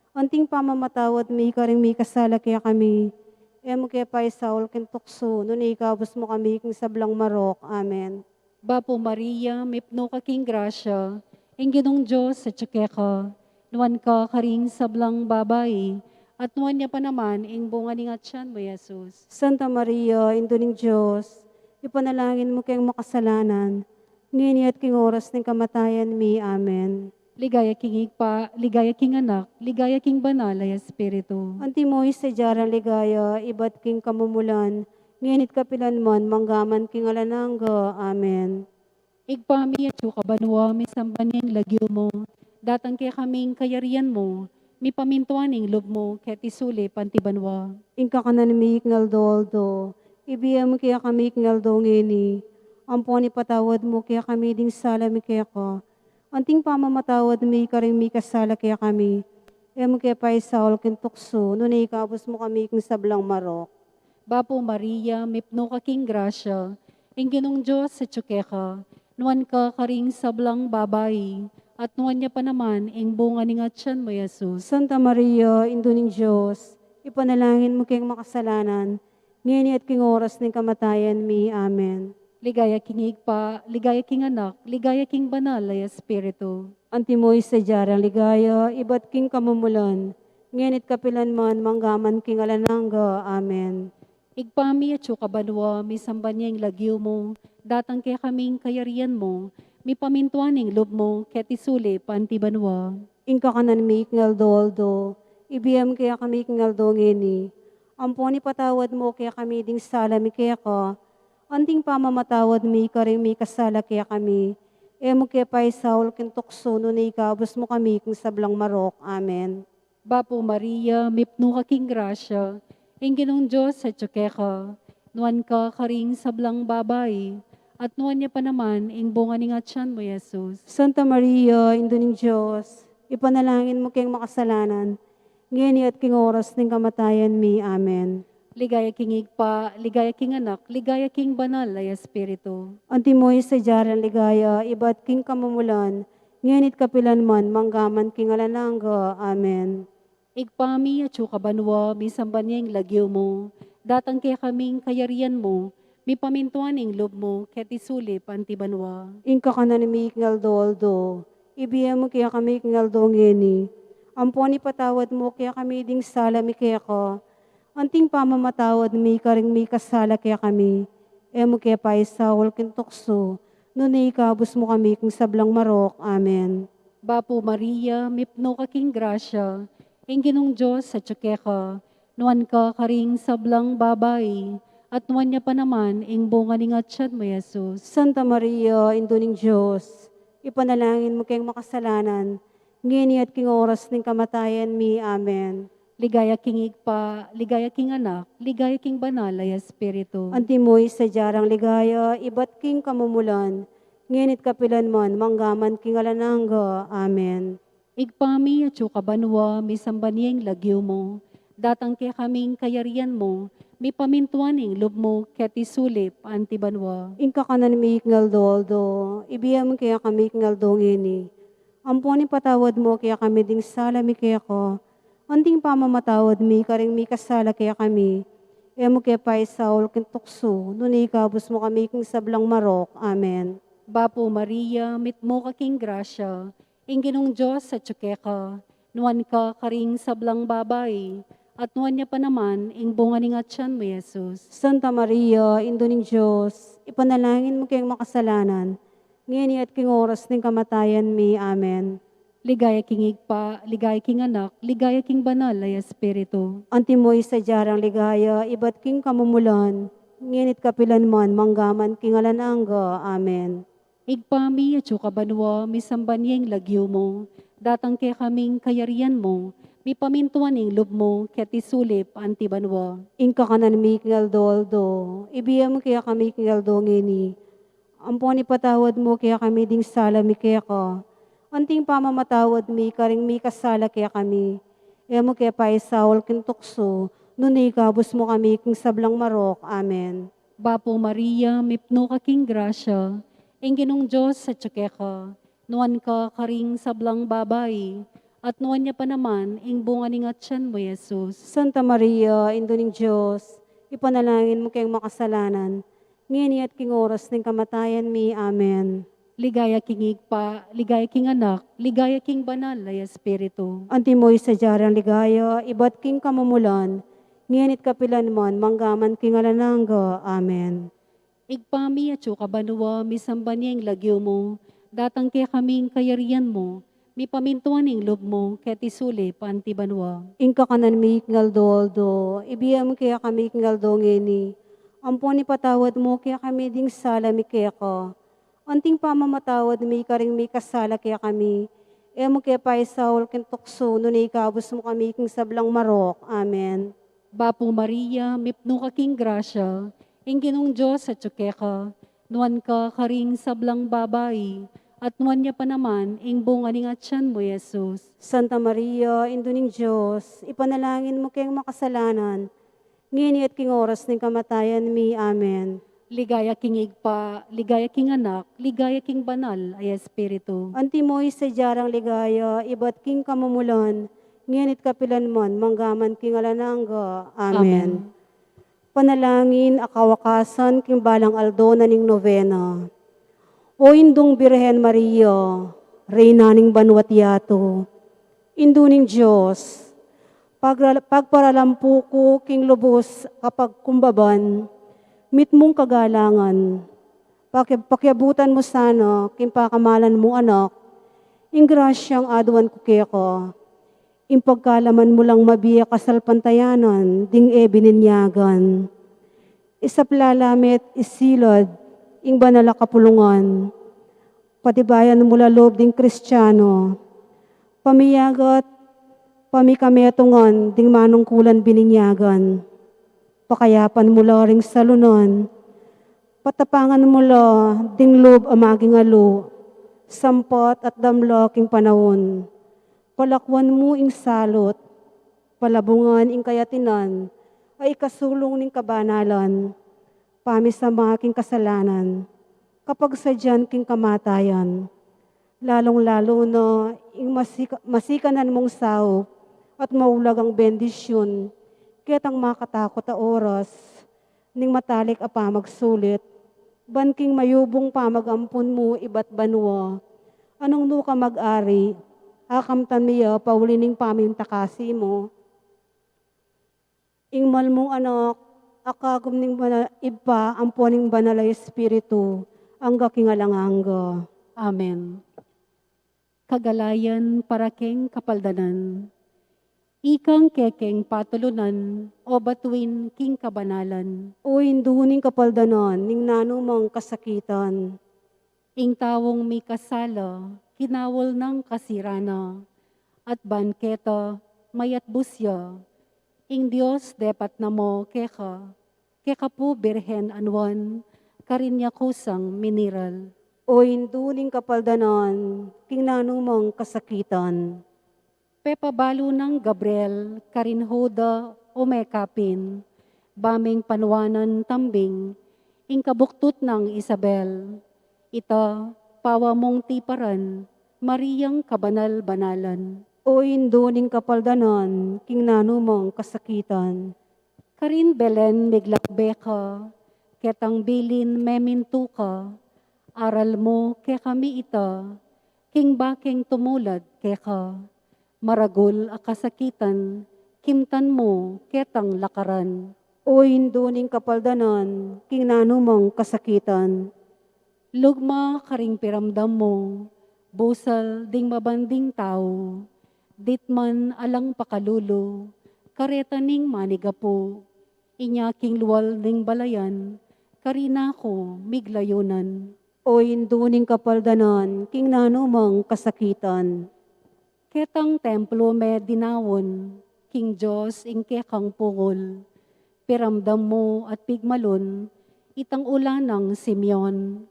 anting pamamatawad mi karing mikasala kekami. E mu ke paisaul king tuksu, nune ikabus mu kami king sablang marok. Amen. Bapu Maria, mipnu ka king grasya, ing Ginung Dios atyu keka, nuan ka karing sablang babai, at nuan ya pa naman ing bunga ning atyan mu, Jesus. Santa Maria, Indu ning Dios, ipanalangin mu keng makasalanan, ngeni at king oras ning kamatayan mi. Amen. Ligaya king Ibpa, ligaya king Anak, ligaya king Banal a Espiritu. Antimo ing sadya rang ligaya, ibat king kamumulan, ngeni't kapilan man, manggaman king alang angga. Amen. Ibpa mi, atyu ka banua, misamban ya ing lagyu mu, datang kekami ing kayarian mu, mipamintuan ing lub mu, keti sulip anti banua. Ing kakanan mi king aldo-aldo, ibie mu kekami king aldo ngeni, ampon ipatawad mu kekami ding sala mi keka, anting pamamatawad mi karing mikasala kekami. E mu ke paisaul king tuksu, nune ikabus mu kami king sablang marok. Bapu Maria, mipnu ka king grasya, ing Ginung Dios atyu keka, nuan ka karing sablang babai, at nuan ya pa naman ing bunga ning atyan mu, Jesus. Santa Maria, Indu ning Dios, ipanalangin mu keng makasalanan, ngeni at king oras ning kamatayan mi. Amen. Ligaya king Ibpa, ligaya king Anak, ligaya king Banal a Espiritu. Antimo ing sadya rang ligaya, ibat king kamumulan, ngeni't kapilan man, manggaman king alang angga. Amen. Ibpa mi, atyu ka banua, misamban ya ing lagyu mu, datang kekami ing kayarian mu, mipamintuan ing lub mu, keti sulip anti banua. Ing kakanan mi king aldo-aldo, ibie mu kekami king aldo ngeni, ampon ipatawad mu kekami ding sala mi keka, anting pamamatawad mi karing mikasala kekami. E mu ke paisaul king tuksu, nune ikabus mu kami king sablang marok. Amen. Bapu Maria, mipnu ka king grasya, ing Ginung Dios atyu keka, nuan ka karing sablang babai, at nuan ya pa naman ing bunga ning atyan mu, Jesus. Santa Maria, Indu ning Dios, ipanalangin mu keng makasalanan, ngeni at king oras ning kamatayan mi. Amen. Ligaya king Ibpa, ligaya king Anak, ligaya king Banal a Espiritu. Antimo ing sadya rang ligaya, ibat king kamumulan, ngeni't kapilan man, manggaman king alang angga. Amen. Ibpa mi, atyu ka banua, misamban ya ing lagyu mu, datang kekami ing kayarian mu, mipamintuan ing lub mu, keti sulip anti banua. Ing kakanan mi king aldo-aldo, ibie mu kekami king aldo ngeni, ampon ipatawad mu kekami ding sala mi keka, anting pamamatawad mi karing mikasala kekami. E mu ke paisaul king tuksu, nune ikabus mu kami king sablang marok. Amen. Bapu Maria, mipnu ka king grasya, ing Ginung Dios atyu keka, nuan ka karing sablang babai, at nuan ya pa naman ing bunga ning atyan mu, Jesus. Santa Maria, Indu ning Dios, ipanalangin mu keng makasalanan, ngeni at king oras ning kamatayan mi. Amen. Ligaya king Ibpa, ligaya king Anak, ligaya king Banal a Espiritu. Antimo ing sadya rang ligaya, ibat king kamumulan, ngeni't kapilan man, manggaman king alang angga. Amen. Ibpa mi, atyu ka banua, misamban ya ing lagyu mu, datang kekami ing kayarian mu, mipamintuan ing lub mu, keti sulip anti banua. Ing kakanan mi king aldo-aldo, ibie mu kekami king aldo ngeni, ampon ipatawad mu kekami ding sala mi keka, anting pamamatawad mi karing mikasala kekami. E mu ke paisaul king tuksu, nune ikabus mu kami king sablang marok. Amen. Bapu Maria, mipnu ka king grasya, ing Ginung Dios atyu keka, nuan ka karing sablang babai, at nuan ya pa naman ing bunga ning atyan mu, Jesus. Santa Maria, Indu ning Dios, ipanalangin mu keng makasalanan, ngeni at king oras ning kamatayan mi. Amen. Ligaya king Ibpa, ligaya king Anak, ligaya king Banal a Espiritu. Antimo ing sadya rang ligaya, ibat king kamumulan, ngeni't kapilan man, manggaman king alang angga. Amen. Ibpa mi, atyu ka banua, misamban ya ing lagyu mu, datang kekami ing kayarian mu, mipamintuan ing lub mu, keti sulip anti banua. Ing kakanan mi king aldo-aldo, ibie mu kekami king aldo ngeni, ampon ipatawad mu kekami ding sala mi keka, anting pamamatawad mi karing mikasala kekami. E mu ke paisaul king tuksu, nune ikabus mu kami king sablang marok. Amen. Bapu Maria, mipnu ka king grasya, ing Ginung Dios atyu keka, Nuan ka karing sablang babai, at nuan ya pa naman ing bunga ning atian mu, Jesus. Santa Maria, Indu ning Dios, ipanalangin mu keng makasalanan, ngeni at king oras ning kamatayan mi. Amen. Ligaya king Ibpa, ligaya king Anak, ligaya king Banal a Espiritu. Antimo ing sadya rang ligaya, ibat king kamumulan, ngeni at kapilan man, manggaman king alang angga. Amen. Ibpa mi, atsu ka banua, misamban ya ing lagyu mu, datang kekami ing kayarian mu, mipamintuan ing lub mu, keti sulip anti banua. Ing kakanan mi king aldo-aldo, ibie mu kekami king aldo ngeni, ampon ipatawad mu kekami ding sala mi keka, anti ing pamamatawad mi karing mikasala kekami, e mu ke paisaul king tuksu, nune ikabus mu kami king sablang marok. Amen. Bapu Maria, mipnu ka king grasya, ing Ginung Dios atsu keka, nuan ka karing sablang babai, at nuan ya pa naman ing bunga ning atian mu, Jesus. Santa Maria, Indu ning Dios, ipanalangin mu keng makasalanan, ngeni at king oras ning kamatayan mi. Amen. Ligaya king Ibpa, ligaya king Anak, ligaya king Banal a Espiritu. Antimo ing sadya rang ligaya, ibat king kamumulan, ngeni at kapilan man, manggaman king alang angga. Amen. Amen. Panalangin a kawakasan king balang aldo na ning novena. O Indung Birhen Maria, Reyna ning banua't yatu, Indu ning Dios, pagra-, pagparalampu ku king lubus kapagkumbaban, mitmung kagalangan, paki-, pakiabutan mu sana king pakamalan mung Anak, ing grasyang aduan ku keka, ing pagkalaman mu lang mabie kasalpantayanan ding e bininyagan. Isaplala me't isilad ing banal a kapulungan, patibayan mu la lub ding Kristiano, pamiyagat, pamikametungan ding manungkulan bininyagan, pakayapan mu la ring salunan, patapangan mu la ding lub a maging alu, sampat at damla king panaun, palakwan mu ing salut, palabungan ing kayatinan, a ikasulung ning kabanalan, pamisama king kasalanan, kapagsadyan king kamatayan, lalung-lalu na ing masika-, masikanan mung saup at maulagang bendisyun, ketang makatakut a oras ning matalik a pamagsulit, ban king mayubung pamagampun mu ibat banua, a nung nu ka mag-ari, akamtan mi ya pauli ning pamintakasi mu. Ing mal mung Anak, a kagum ning Bana-, Ibpa, ampo ning Banal a Espiritu, angga king alang angga. Amen. Kagalayan para king kapaldanan. Ikang kekeng patulunan, o batuin king kabanalan. O Indu ning kapaldanan, ning nanumang kasakitan. Ing taung mikasala, kinaul nang kasirana, at ban keta, mayatbus ya. Ing Dios depat na mo keka, keka pu Birhen a nuan, karin ya kusang miniral. O Indu ning kapaldanan, king nanumang kasakitan. Pepabalu nang Gabriel karin Juda o mekapin, baming panuanan tambing, ing kabuktut nang Isabel. Ita, pawa mung tiparan, Mariang kabanal-banalan. O Indu ning kapaldanan, king nanumang kasakitan. Karin Belen miglakbe ka, ketang bilin memintu ka, aral mu kekami ita, king bakeng tumulad keka. Maragul a kasakitan, kimtan mu ketang lakaran. O Indu ning kapaldanan, king nanumang kasakitan. Lugma karing piramdam mu, busal ding mabanding tau, ditman alang pakalulu, kareta ning manigapu, inya king lual ning balayan, karina ku miglayunan. O Indu ning kapaldanan, king nanumang kasakitan. Ketang templo me dinaun, king Dios ing kekang pungul. Piramdam mu at pigmalun, itang ula nang Simeon.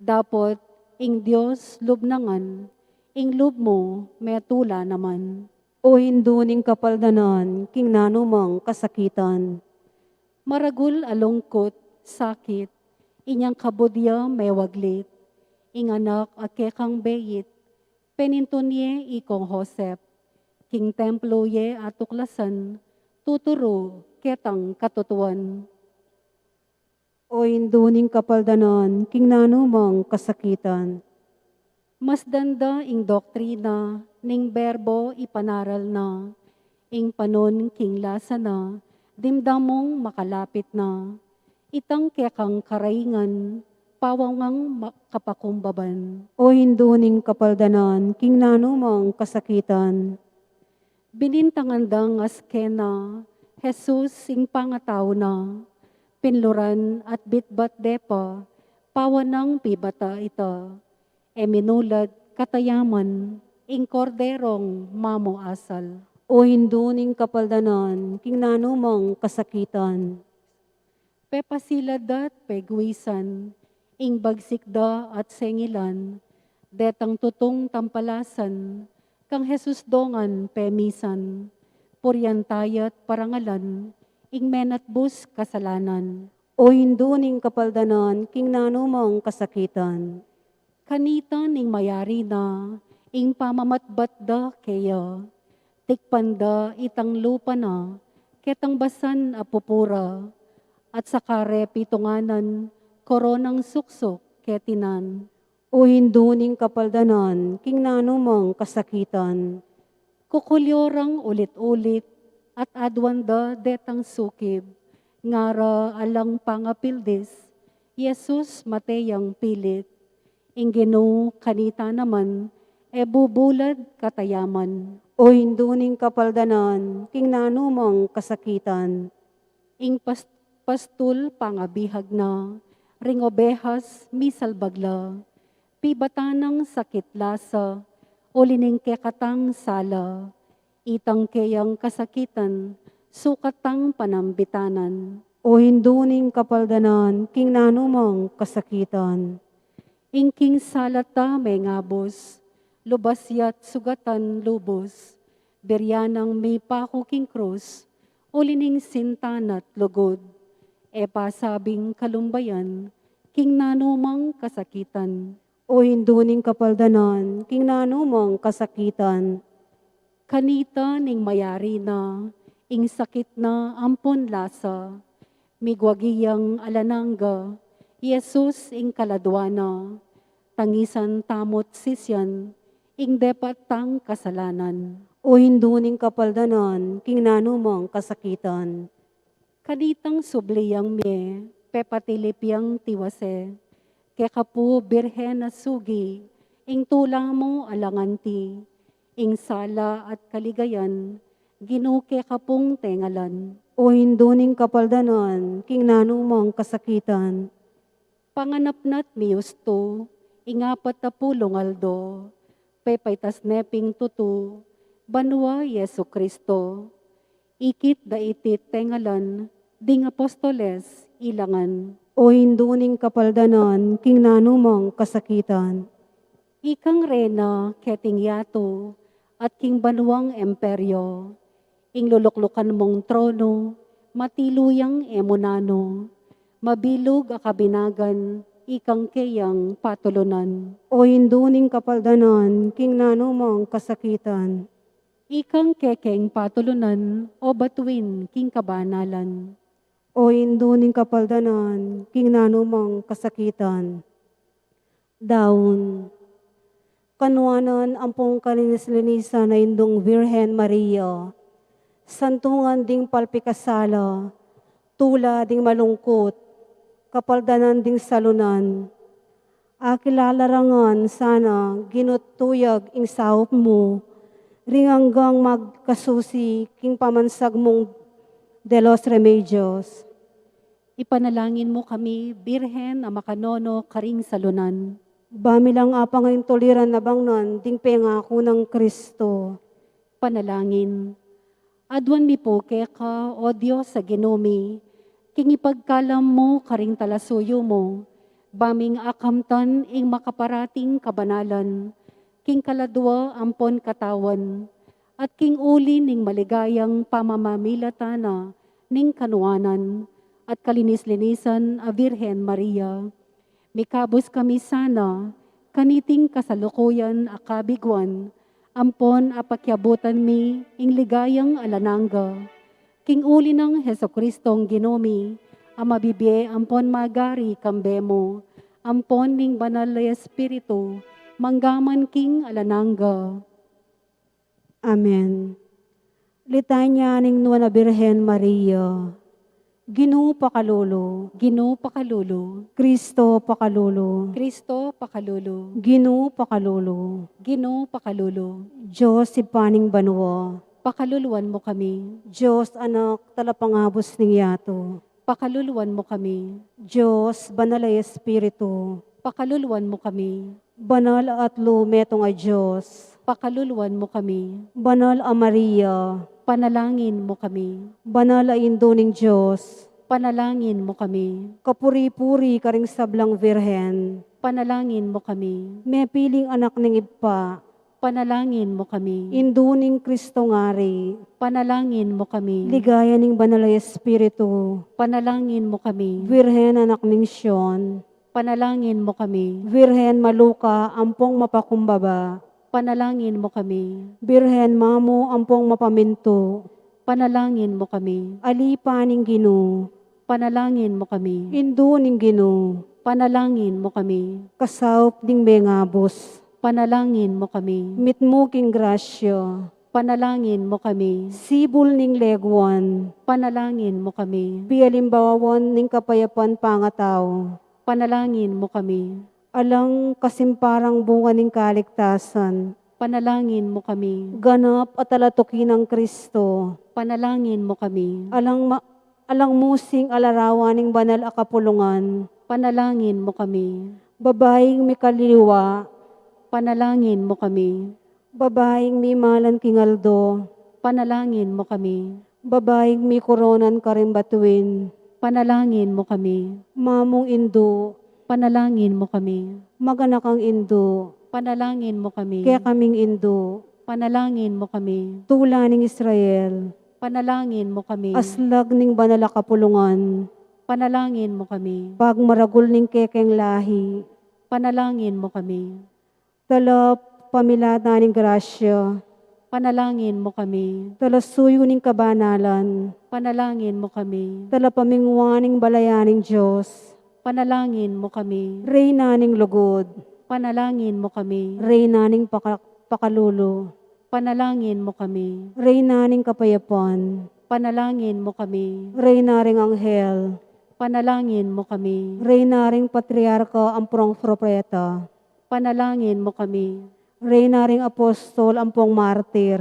Dapot, ing Dios lub na ngan, ing lub mu metula naman. O Indu ning kapaldanan, king nanumang kasakitan. Maragul a lungkut, sakit, inyang kabud ya mewaglit. Ing anak a kekang beit, penintun ye i Kong Josep, king templo ye atuklasan, tuturu ketang katutuan. O Indu ning kapaldanan, king nanumang kasakitan. Masdan da ing doktrina, ning berbo ipanaral na, ing panun king lasa na, dimdam mung makalapit na. Itang kekang karaingan, pawangang ma-, kapakumbaban. O Indu ning kapaldanan, king nanumang kasakitan. Binintangan dang askena, Jesus ing pangatau na, pinluran at bitbat de pa, pawanang pibata ita. E minulad katayaman, ing korderong mamuasal. O Indu ning kapaldanan, king nanumang kasakitan. Pepasila da't peguisan, ing bagsik da at sengilan, detang tutung tampalasan, kang Jesus dongan pemisan, purian taya't parangalan, ing menatbus kasalanan. O Indu ning kapaldanan, king nanumang kasakitan. Kanita ning mayari na, ing pamamatbat da keya. Tikpan da itang lupa na, ketang basan a pupura, at sa kare pitunganan, koronang suksuk ketinan. O Indu ning kapaldanan, king nanumang kasakitan. Kukulyo rang ulit-ulit, at aduan da detang sukib. Ngara alang pangapildis, Jesus mate yang pilit. Ing Ginu kanita naman, e bubulad katayaman. O Indu ning kapaldanan, king nanumang kasakitan. Ing pas-, pastul pangabihag na, ring obehas misalbag la. Pibata nang sakit lasa, uli ning kekatang sala. Itang keyang kasakitan, sukat tang panambitanan. O Indu ning kapaldanan, king nanumang kasakitan. Ing king sala ta mengabus, lubas ya't sugatan lubus. Biryan nang mipaku king krus, uli ning sinta na't lugud. E pasabing kalumbayan, king nanumang kasakitan. O Indu ning kapaldanan, king nanumang kasakitan. Kanita ning mayari na, ing sakit na ampon lasa. Migwagi yang alang angga, Jesus ing kaladua na. Tangisan tamu't sisian, ing depat tang kasalanan. O Indu ning kapaldanan, king nanumang kasakitan. Kanitang subli yang mie, pepatilip yang tiwase. Keka pu Birhen a sugi, ing tula mu alang anti, ing sala at kaligayan, Ginu keka pung tengalan. O Indu ning kapaldanan, king nanumang kasakitan. Panganap na't miyustu, ing apat a pulung aldo, pepaitas ne ping tutu, banua Jesucristo. Ikit da iti't tengalan, ding apostoles ilangan. O Indu ning kapaldanan, king nanumang kasakitan. Ikang rena keting yatu, at king banuang emperyo. Ing luluklukan mung tronu, matilu yang e mu nanu. Mabilug a kabinagan, ikang keyang patulunan. O Indu ning kapaldanan, king nanumang kasakitan. Ikang kekeng patulunan, o batuin king kabanalan. O Indu ning kapaldanan, king nanumang kasakitan. Daun. Kanuanan ampong kalinis-linisan a Indung Virgen Maria, santungan ding palpikasala, tula ding malungkut, kapaldanan ding salunan. Akilala ra ngan sana Ginu't tuyag ing saup mu, ring anggang magkasusi king pamansag mung De los Remedios. Ipanalangin mu kami, Birhen a makanono karing salunan. Ba mi lang apangaintuliran a bangnan ding pengaku nang Kristo. Panalangin. Aduan mi pu keka, O Dios a Ginu mi, king ipagkalam mu karing talasuyu mu, ba ming akamtan ing makaparating kabanalan, king kaladua ampon katawan, at king uli ning maligayang pamamamilatan na ning kanuanan at kalinis-linisan a Virgen Maria. Mikabus kami sana Kaniting kasalukuyan a kabiguan, ampon apakiabutan mi ing ligayang alang angga. King uli nang Jesucristong Ginu mi, a mabibie ampon magari kambe mu, ampon ning Banal a Espiritu, mangga man king alang angga. Amen. Litanya ning Nuan a Birhen Maria. Ginu pakalulu. Ginu pakalulu. Kristo pakalulu. Kristo pakalulu. Ginu pakalulu. Ginu pakalulu. Dios Ibpa ning banua, pakaluluan mu kami. Dios Anak, talapangabus ning yatu, pakaluluan mu kami. Dios Banal a Espiritu, pakaluluan mu kami. Banal a Atlu metung a Dios, pakaluluan mu kami. Banal a Maria, panalangin mu kami. Banal a Indu ning Dios, panalangin mu kami. Kapuri-puri karing sablang Virhen, panalangin mu kami. Mepiling Anak ning Ibpa, panalangin mu kami. Indu ning Kristong Ari, panalangin mu kami. Ligaya ning Banal a Espiritu, panalangin mu kami. Virhen Anak ning Sion, panalangin mu kami. Virhen maluka ampong mapakumbaba, panalangin mu kami. Birhen mamu ampong mapamintu, panalangin mu kami. Alipan ning Ginu, panalangin mu kami. Indu ning Ginu, panalangin mu kami. Kasaup ning mengabus, panalangin mu kami. Mitmu king grasya, panalangin mu kami. Sibul ning leguan, panalangin mu kami. Pialimbawan ning kapayapan pangatau, panalangin mu kami. Alang kasimparang bunga ning kaligtasan, panalangin mu kami. Ganap a talatuki nang Kristo, panalangin mu kami. Alang ma-, alang musing a larawan ning banal a kapulungan, panalangin mu kami. Babaing mikaliliwa, panalangin mu kami. Babaing mimalan king aldo, panalangin mu kami. Babaing mikoronan karing batuin, panalangin mu kami. Mamung Indu, panalangin mu kami. Maganakang Indu, panalangin mu kami. Kekaming Indu, panalangin mu kami. Tula ning Israel, panalangin mu kami. Aslag ning banal a kapulungan, panalangin mu kami. Pagmaragul ning kekeng lahi, panalangin mu kami. Talapamilatan ning grasya, panalangin mu kami. Talasuyu ning kabanalan, panalangin mu kami. Talapamingwa ning balayan ning Dios, panalangin mu kami. Reyna ning lugud, panalangin mu kami. Reyna ning paka-, pakalulu, panalangin mu kami. Reyna ning kapayapan, panalangin mu kami. Reyna ring anghel, panalangin mu kami. Reyna ring patriarka ampong propeta, panalangin mu kami. Reyna ring apostol ampong martir,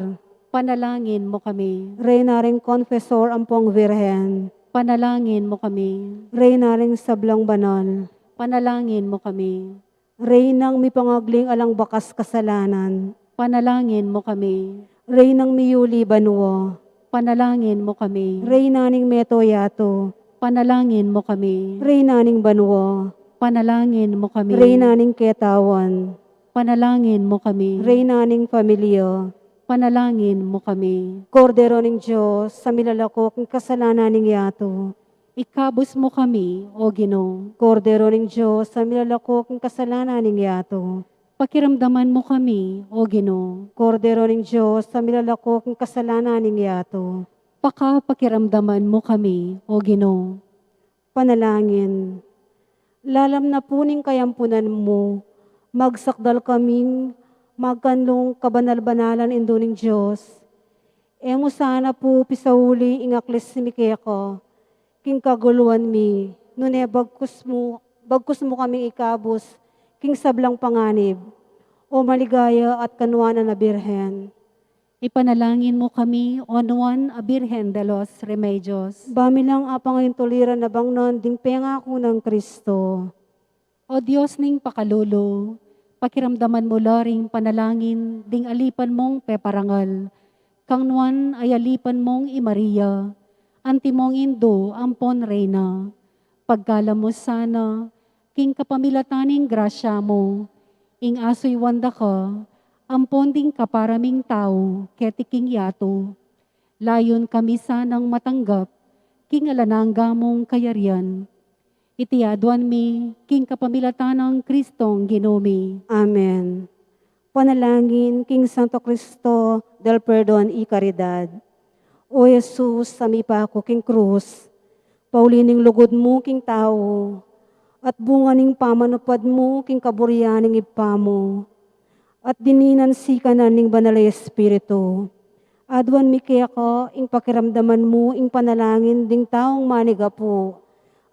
panalangin mu kami. Reyna ring konfesor ampong virhen, panalangin mu kami. Reyna ring sablang banal, panalangin mu kami. Reynang mipangagling alang bakas kasalanan, panalangin mu kami. Reynang miyuli banua, panalangin mu kami. Reyna ning meto yatu, panalangin mu kami. Reyna ning banua, panalangin mu kami. Reyna ning ketawan, panalangin mu kami. Reyna ning familia, panalangin mu kami. Kordero ning Dios, a milalako king kasalanan ning yatu, ikabus mu kami, O Ginu. Kordero ning Dios, a milalako king kasalanan ning yatu, pakiramdaman mu kami, O Ginu. Kordero ning Dios, a milalako king kasalanan ning yatu, pakapakiramdaman mu kami, O Ginu. Panalangin. Lalam na pu ning kayampunan mu, magsakdal kaming magkanlung kabanal-banalan Indu ning Dios. E mu sana pu pisauli ing aklis mi keka king kaguluan mi, nune bagkus mu, bagkus mu kaming ikabus king sablang panganib, O maligaya at kanuanan a Birhen. Ipanalangin mu kami, O Nuan a Birhen de los Remedios. Ba mi lang apangaintuliran a bangnan ding pengaku nang Kristo. O Dios ning pakalulu, pakiramdaman mu la ring panalangin ding alipan mung peparangal kang Nuan a alipan mung i Maria, antimong Indu ampon Reyna. Pagkalam mu sana, king kapamilatan ning grasya mu, ing asuyuan da ka ampon ding kapara ming tau keti king yatu. Layun kami sanang matanggap king alang angga mung kayarian. Iti aduan mi, king kapamilatan nang Kristong Ginu mi. Amen. Panalangin king Santo Cristo del Perdon y Caridad. O Jesus, a mipaku king krus, pauli ning lugud mu king tau, at bunga ning pamanupad mu king kaburian ning Ibpa mu, at dininan sikanan ning Banal a Espiritu. Aduan mi keka ing pakiramdaman mu ing panalangin ding taung manigapu,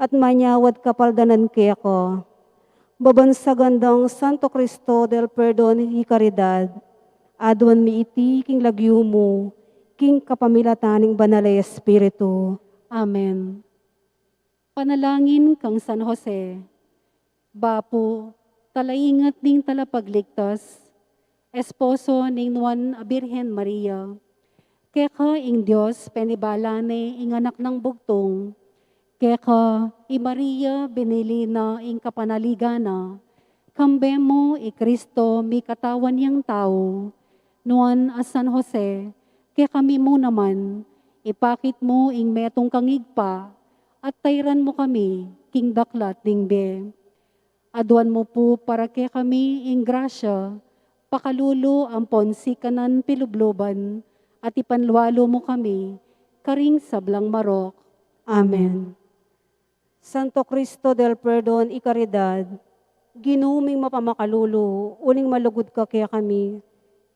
at manyawad kapaldanan keka. Babansagan dang Santo Cristo del Perdon y Caridad, aduan mi iti king lagyu mu, king kapamilatan ning Banal a Espiritu. Amen. Panalangin kang San Jose. Bapu, talaingat ning talapagligtas, esposo ning Nuan a Birhen Maria. Keka ing Dios penibala ne ing Anak nang Bugtung. Keka i Maria binili na ing kapanaligan na. Kambe mu i Cristo mikatawan yang tau. Nuan a San Jose, kekami mu naman, ipakit mu ing metung kang Ibpa, at tairan mu kami king daklat ning bie. Aduan mu pu para kekami ing grasya, pakalulu ampon sikanan pilubluban, at ipanlualu mu kami karing sablang marok. Amen. Santo Cristo del Perdon y Caridad, Ginu ming mapamakalulu, uling malugud ka kekami.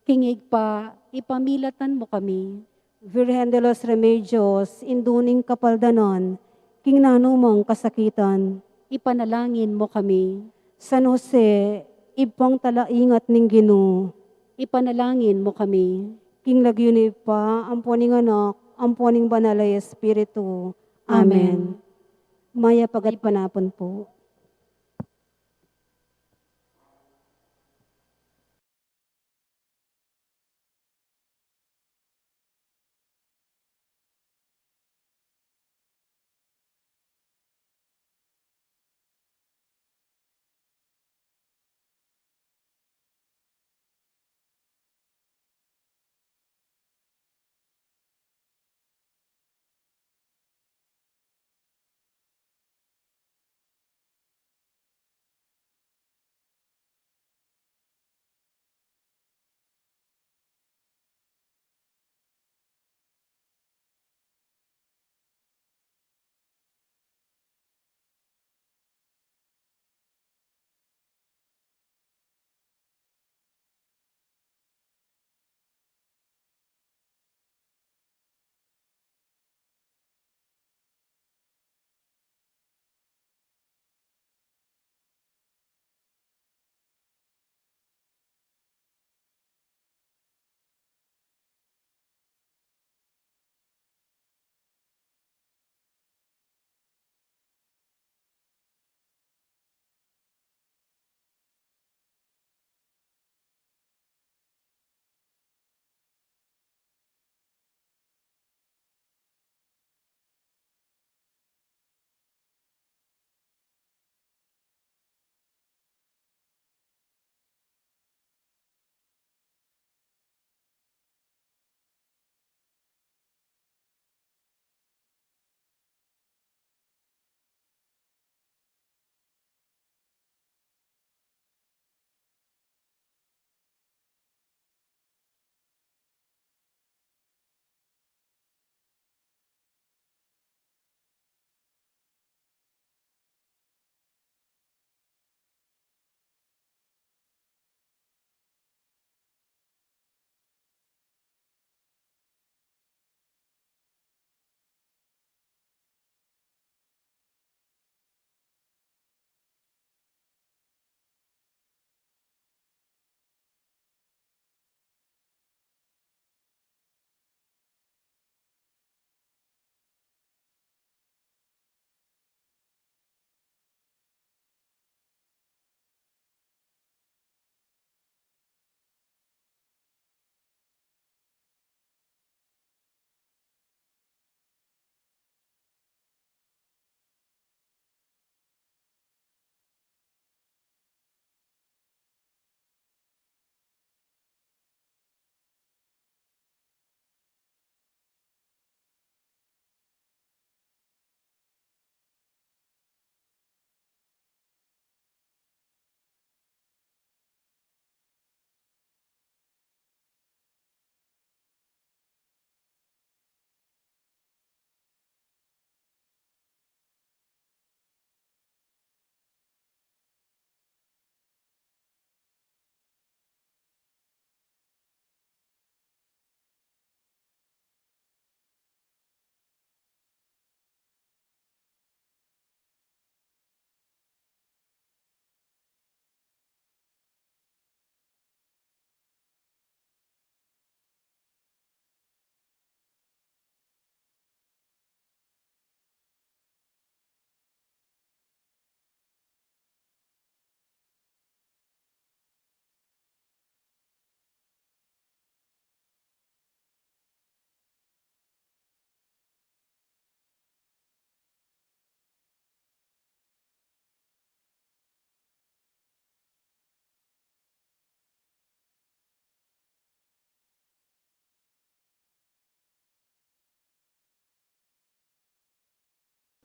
King Ibpa, ipamilatan mu kami. Virgen de los Remedios, indu ning kapaldanan, king nanumang kasakitan. Ipanalangin mu kami. San Jose, ibpang talaingat ning Ginu. Ipanalangin mu kami. King lagyu ning Ibpa, ampo ning Anak, ampo ning Banal a Espiritu. Amen. Amen. Mayap a gatpanapun pu.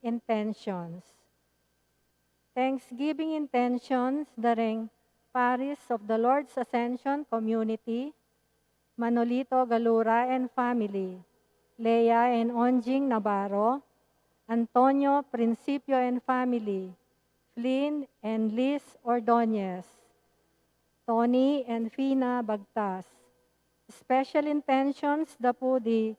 intentions. Thanksgiving intentions da reng Parish of the Lord's Ascension Community, Manolito Galura and family, Lea and Onjing Navarro, Antonio Principio and family, Flynn and Liz Ordonez, Tony and Fina Bagtas. Special intentions da pu di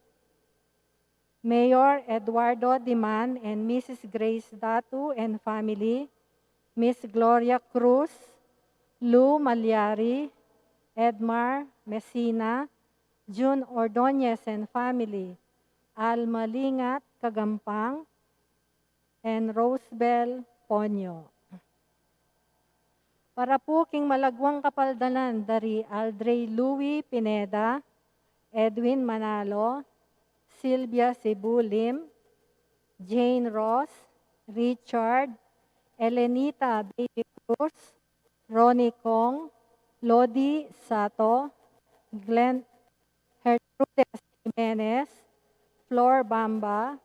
Mayor Eduardo Diman and Missus Grace Datu and family, Miss Gloria Cruz, Lou Malyari, Edmar Messina, Jun Ordonez and family, Alma Lingat Kagampang, and Rosebel Ponyo. Para pu king malagwang kapaldanan da ri Aldrey Louis Pineda, Edwin Manalo, Sylvia Sibulim, Jane Ross, Richard, Elenita Baby Cruz, Ronnie Kong, Lodi Sato, Glenn Gertrudes Jimenez, Flor Bamba,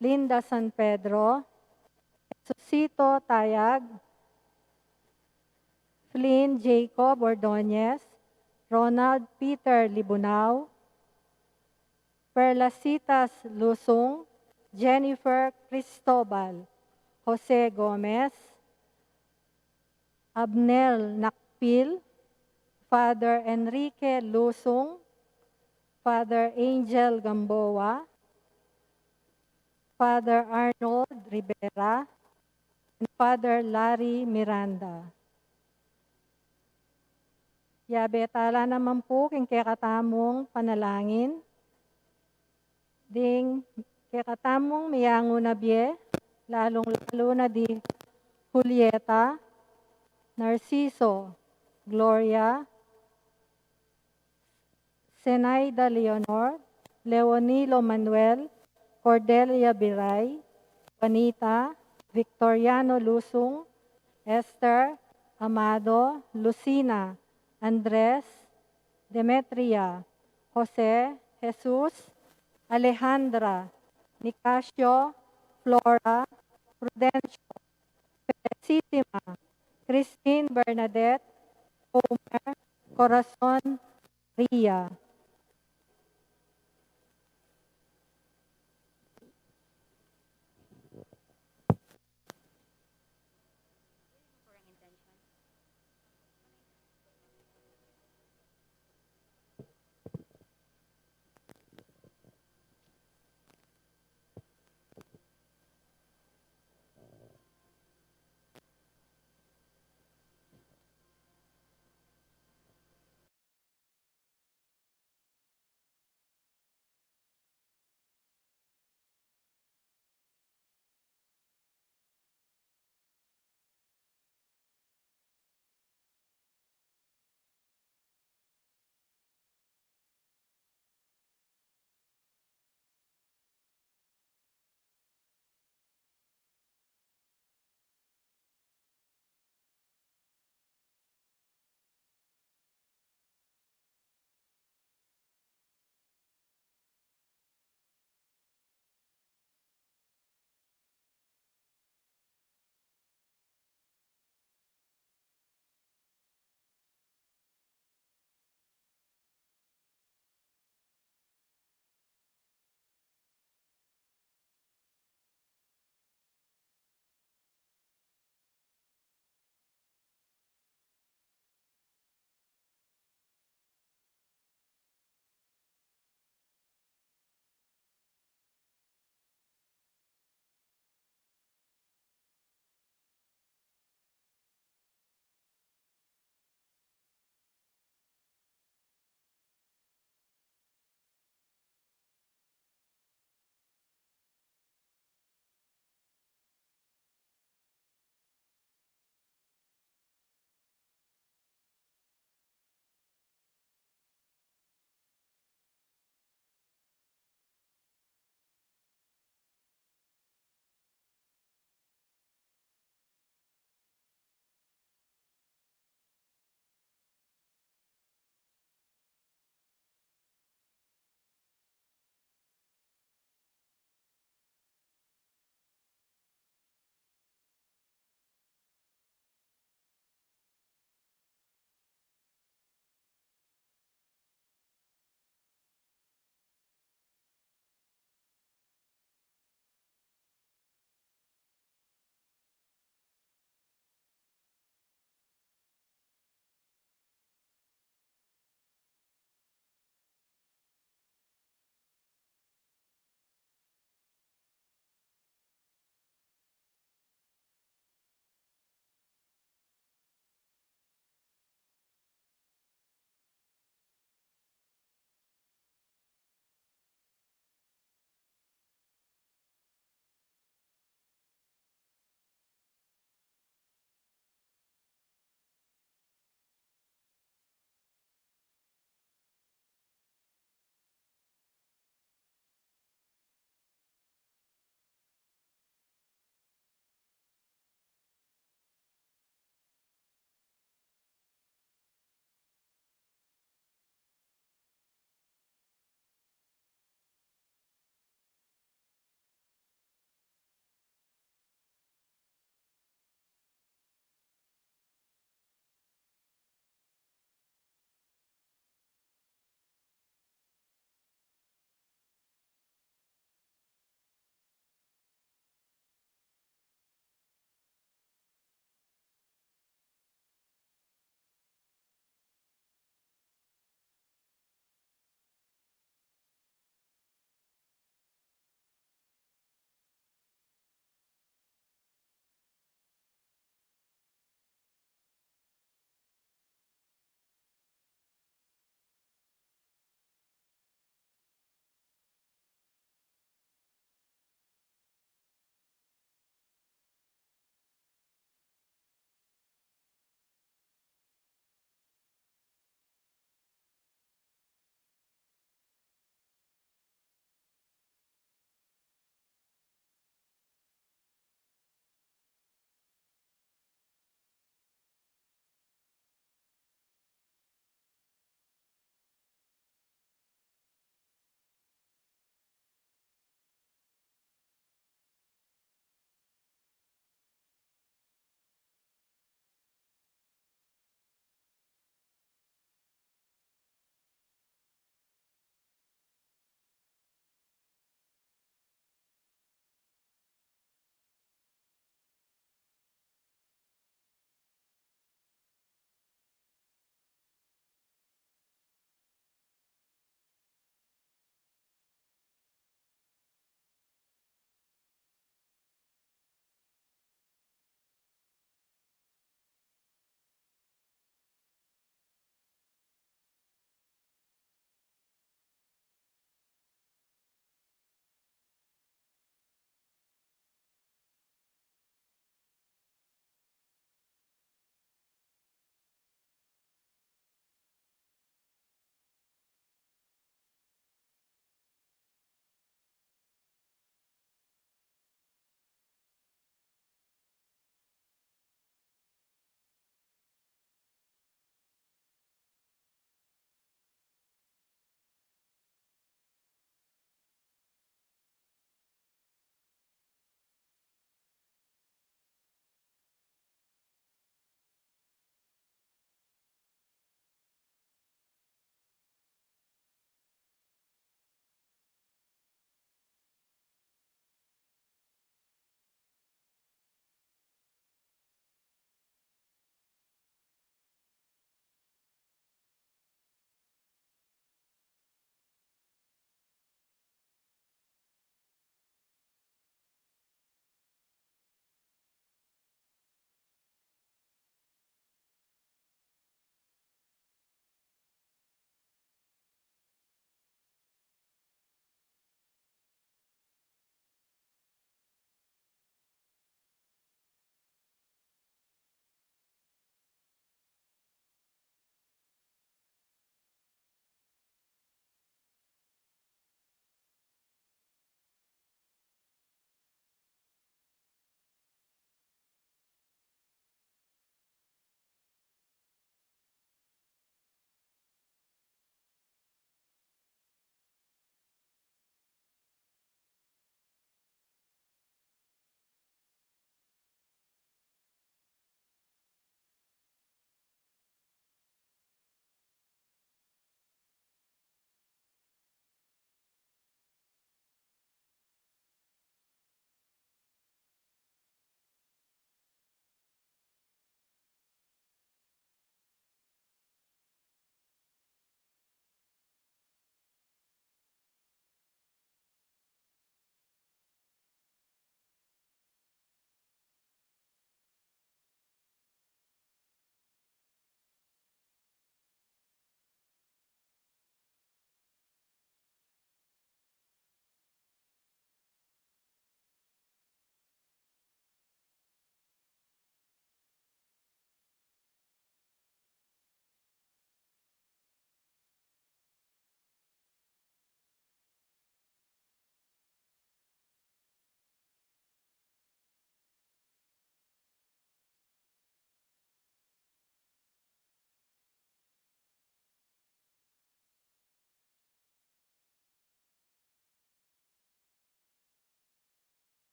Linda San Pedro, Jesusito Tayag, Flynn Jacob Ordonez, Ronald Peter Libunao, Perlasitas Lusung, Jennifer Cristobal, Jose Gomez, Abnel Nakpil, Father Enrique Lusung, Father Angel Gamboa, Father Arnold Rivera, and Father Larry Miranda. Yabe tala naman pu king kekatamung panalangin. Ding kekatamung miyanguna bie, lalung-lalu na di Julieta, Narciso, Gloria, Zenaida Leonor, Leonilo Manuel, Cordelia Biray, Juanita, Victoriano Lusung, Esther, Amado, Lucina, Andres, Demetria, Jose, Jesus, Alejandra, Nicasio, Flora, Prudencio, Felicissima, Christine, Bernadette, Homer, Corazon, Maria.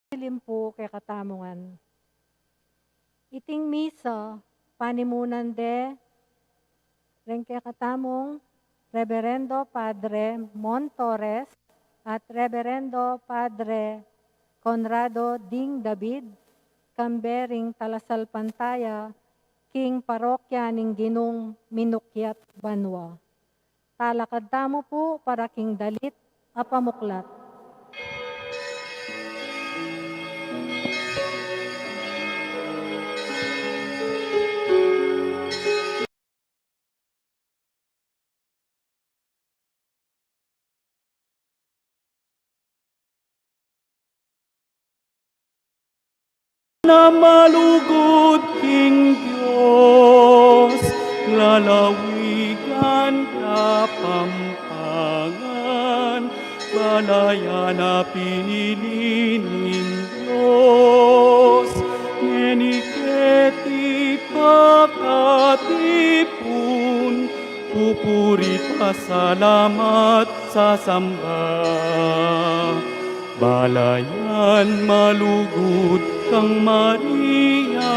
Ilimpun kekatamu ngan. Iting misa, panimunan de, reng kekatamung Reverendo Padre Mon Torres at Reverendo Padre Conrado Ding David, kambe ring talasalpantaya king parokya ning Ginung Minukyat Banua. Talakad tamu pu para king dalit a pamuklat. Na malugud king Dios, lalawigan Kapampangan, balayan a pinili ning Dios, ngeni keti pakatipun, pupuri't pasalamat sasamba. Balayan malugud kang Maria,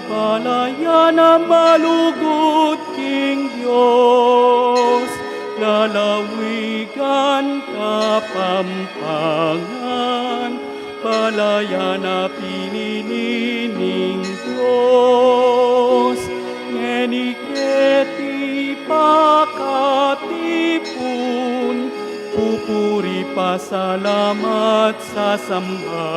balayan a malugud king Dios, lalawigan Kapampangan, balayan a pinili ning Dios, ngeni keti pakatipun, pupuri, pasalamat, sasamba.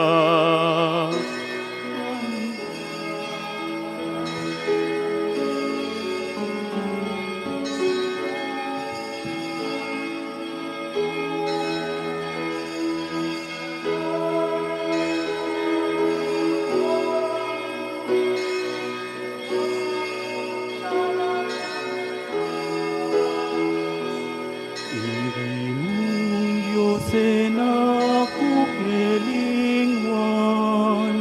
Ing Ginung Dios e na ku kelingwan,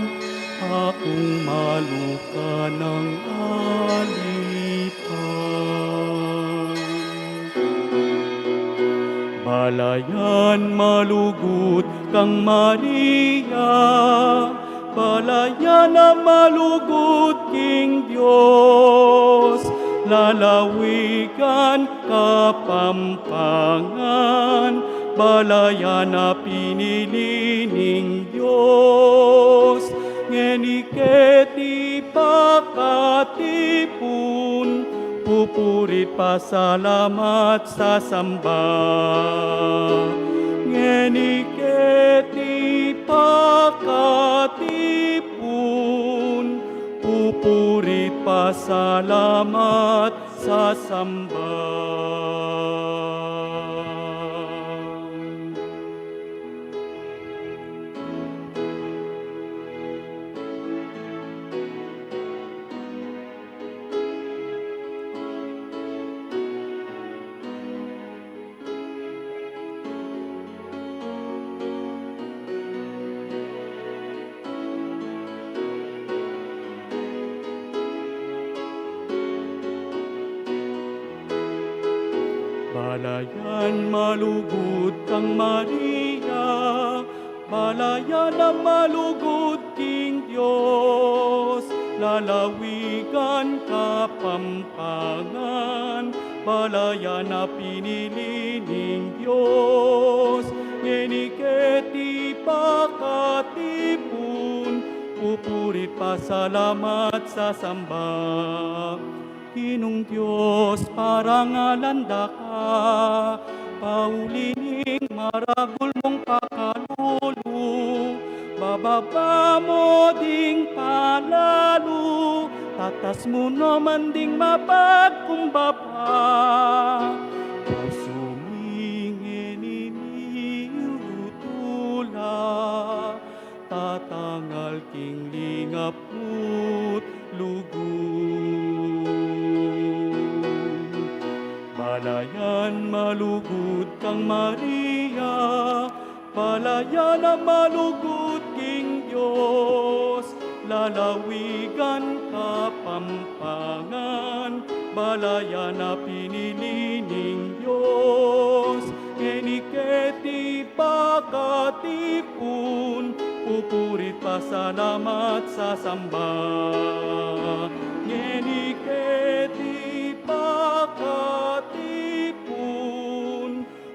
akung maluka nang alipan. Balayan malugud kang Maria, balayan a malugud king Dios, lalawigan Kapampangan, balayan a pinili ning Dios, ngeni keti pakatipun, pupuri't pasalamat, sasamba. Ngeni keti pakatipun, pupuri't pasalamat, sasamba. Balayan malugud kang Maria, balayan a malugud king Dios, lalawigan Kapampangan, balayan a pinili ning Dios, ngeni keti pakatipun, pupuri't pasalamat, sasamba. Ginung Dios, parangalan da ka, pauli ning maragul mung pakalulu, bababa mu ding palalu, tatas mu naman ding mapagkumbaba. Pusu mi ngeni mitula, tatangal king lingap mu't lugud. Balayan malugud kang Maria, balayan a malugud king Dios, lalawigan Kapampangan, balayan a pinili ning Dios, ngeni keti pakatipun, pupuri't pasalamat sasamba. Ngeni keti pakatipun,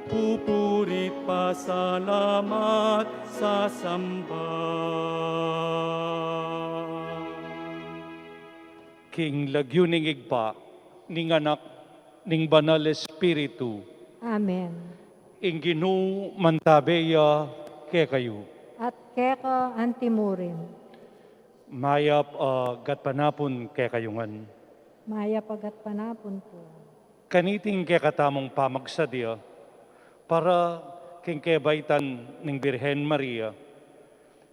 pupuri't pasalamat sasamba. King lagyu ning Ibpa, ning Anak, ning Banal Espiritu. Amen. Ing Ginu mantabe ya kekayu. At keka antimurin. Mayap a gatpanapun kekayu ngan. Mayap a gatpanapun pu. Kaniting kekatamung pamagsadya, para king kebaitan ning Birhen Maria,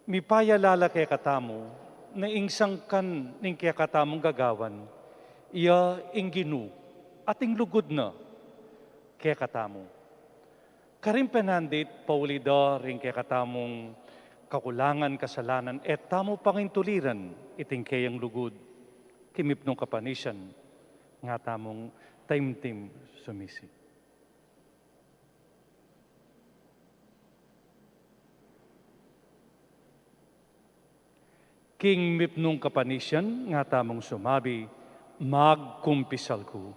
mipayalala kekatamu na ing sangkan ning kekatamung gagawan, iya ing Ginu, at ing lugud na kekatamu. Karin penandit, pauli da ring kekatamung kakulangan, kasalanan, e tamu pangintuliran iting keyang lugud. King mipnung kapanisian, nga tamung taimtim sumisi. King mipnung kapanisian, nga tamung sumabi, magkumpisal ku.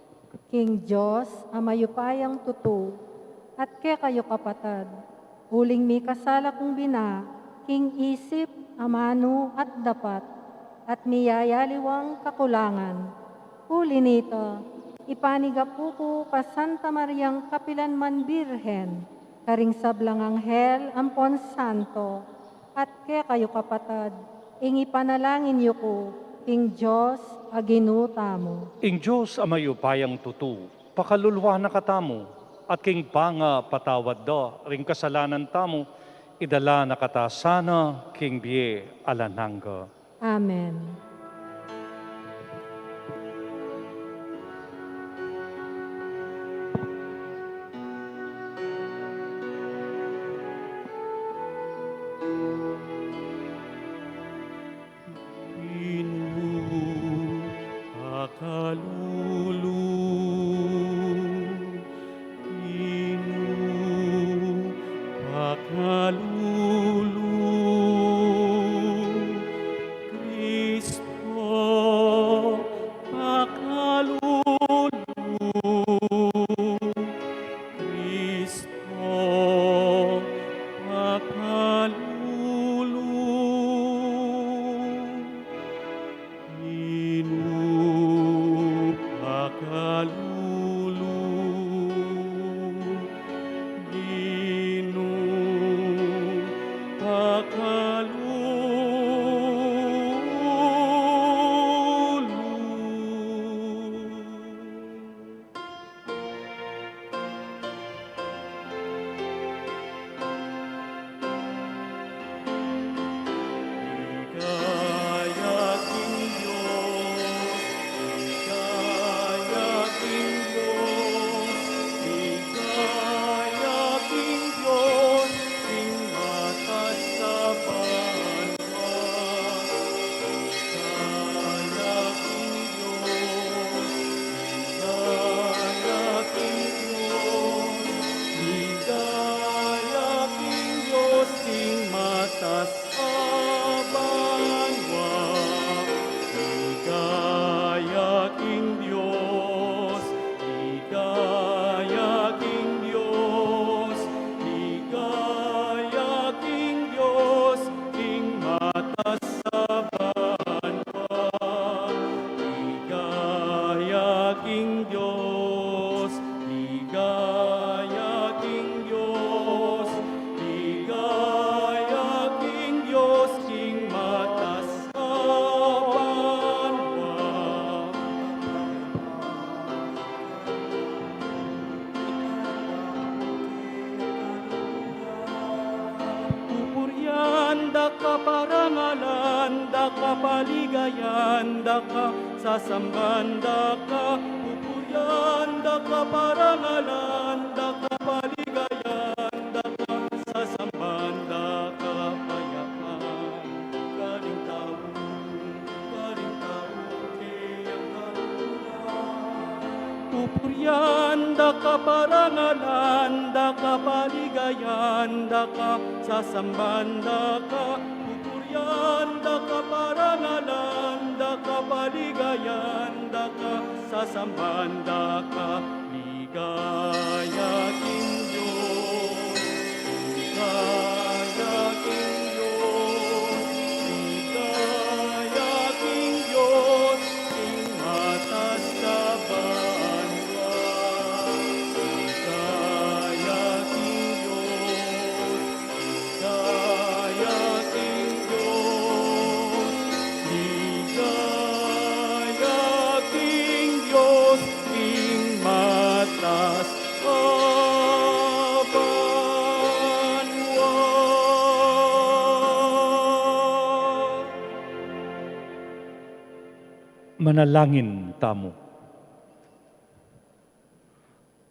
King Dios a mayupayang tutu, at kekayu kapatad, uling mikasala kung bina, king isip, amanu, at dapat, at miyayaliwang kakulangan. Uli nita, ipanigapu ku ka Santa Mariang kapilan man Birhen, karing sablang anghel ampon santo, at kekayu kapatad, ing ipanalangin yu ku king Dios a Ginu tamu. Ing Dios a mayupayang tutu, pakaluluan na katamu, at king pangapatawad da ring kasalanan tamu, idala na kata sana king bie alang angga. Amen. Ginu, pakalulu. Ginu, pakalulu. Kristo, pakalulu. Kristo, pakalulu. Ginu, pakalulu. Ginu, pakalulu. Ligaya king Dios, ligaya king Dios, ligaya king Dios, king matas a banua. Ligaya king Dios, ligaya king Dios, ligaya king Dios, king matas a banua. Ligaya king Dios, ligaya king Dios, ligaya king Dios, king matas a banua. Ligaya king Dios, ligaya king Dios, ligaya king Dios, king matas a banua. Pupurian da ka, parangalan da ka, paligayan da ka, sasamban da ka. Pupurian da ka, parangalan da ka, paligayan da ka, sasamban da ka. Payapan karing tau, karing tau keyang kaluguran. Pupurian da ka, parangalan da ka, paligayan da ka, Sasamban da ka, pupurian da ka, parangalan da ka, paligayan da ka, sasamban da ka. Ligaya king Dios, ligaya king Dios, ligaya king Dios, king matas a banua. Ligaya king Dios, ligaya king Dios, ligaya king Dios, king matas a banua. Manalangin tamu.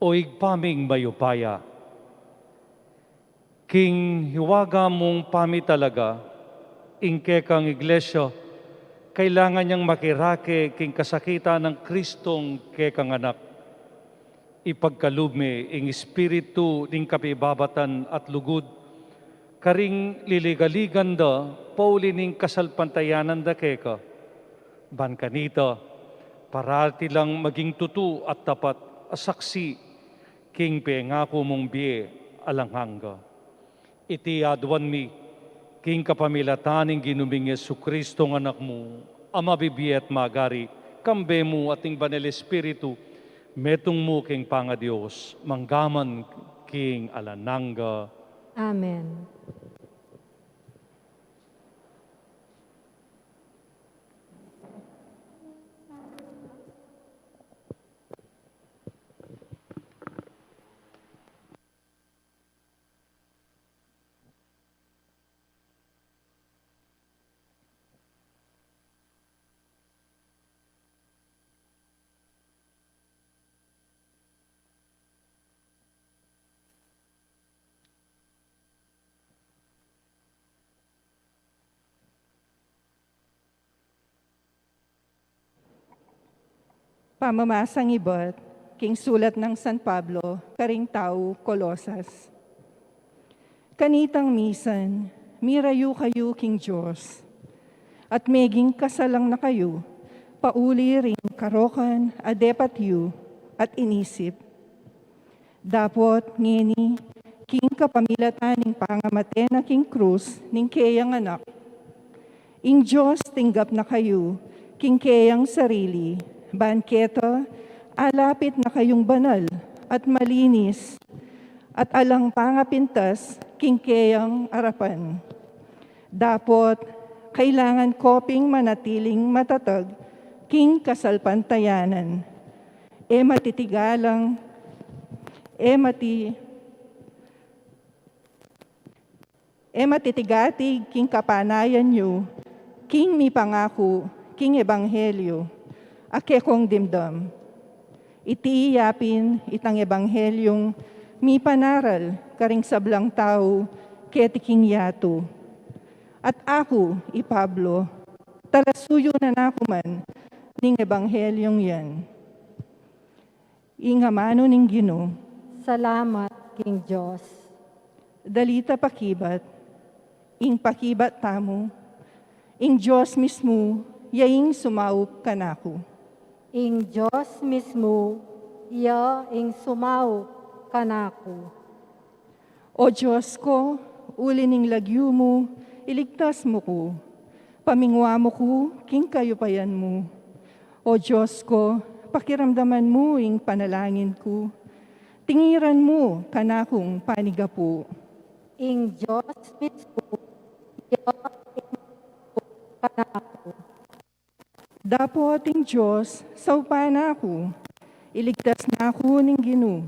O Ibpa ming mayupaya, king hiwaga mung pamitalaga, ing kekang Iglesia, kailangan yang makirake king kasakitan nang Kristong kekang Anak. Ipagkalub me ing espiritu ning kapibabatan at lugud, karing liligaligan da, pauli ning kasalpantayanan da keka. Ban kanita, parati lang maging tutu at tapat a saksi king pengaku mung bie alang angga. Iti aduan mi, king kapamilatan ning Ginu ming Jesucristo, Anak mu, a mabibie at magari, kambe mu at ning Banal Espiritu, metung mu king pangaDios, manggaman king alang angga. Amen. Pamamasang ibat king sulat nang San Pablo karing tau Colosas. Kanitang misan, mirayu kayu king Dios, at meging kasalang na kayu, pauli ring karokan a depat yu at inisip. Dapot ngeni, king kapamilatan ning pangamate na king krus ning keyang Anak, ing Dios tinggap na kayu king keyang sarili, ban keta alapit na kayung banal at malinis, at alang pangapintas king keyang arapan. Dapot kailangan ko ping manatiling matatag king kasalpantayanan. E matitigalang, e mati-, e matitigatig king kapanayan yu, king mipangaku king ebanghelyu a kekong dimdam. Iti ya pin itang ebanghelyung mipanaral karing sablang tau keti king yatu. At aku, i Pablo, talasuyu na naku man ning ebanghelyung yan. Ing amanu ning Ginu. Salamat king Dios. Dalita pakibat. Ing pakibat tamu, ing Dios mismu, ya ing sumaup kanaku. Ing Dios mismu, ya ing sumaup kanaku. O Dios ko, uli ning lagyu mu, iligtas mu ku. Pamingwa mu ku king kayupayan mu. O Dios ko, pakiramdaman mu ing panalangin ku. Tingiran mu kanakung panigapu. Ing Dios mismu, ya ing kanaku. Dapot ing Dios saupan na ku, iligtas na ku ning Ginu.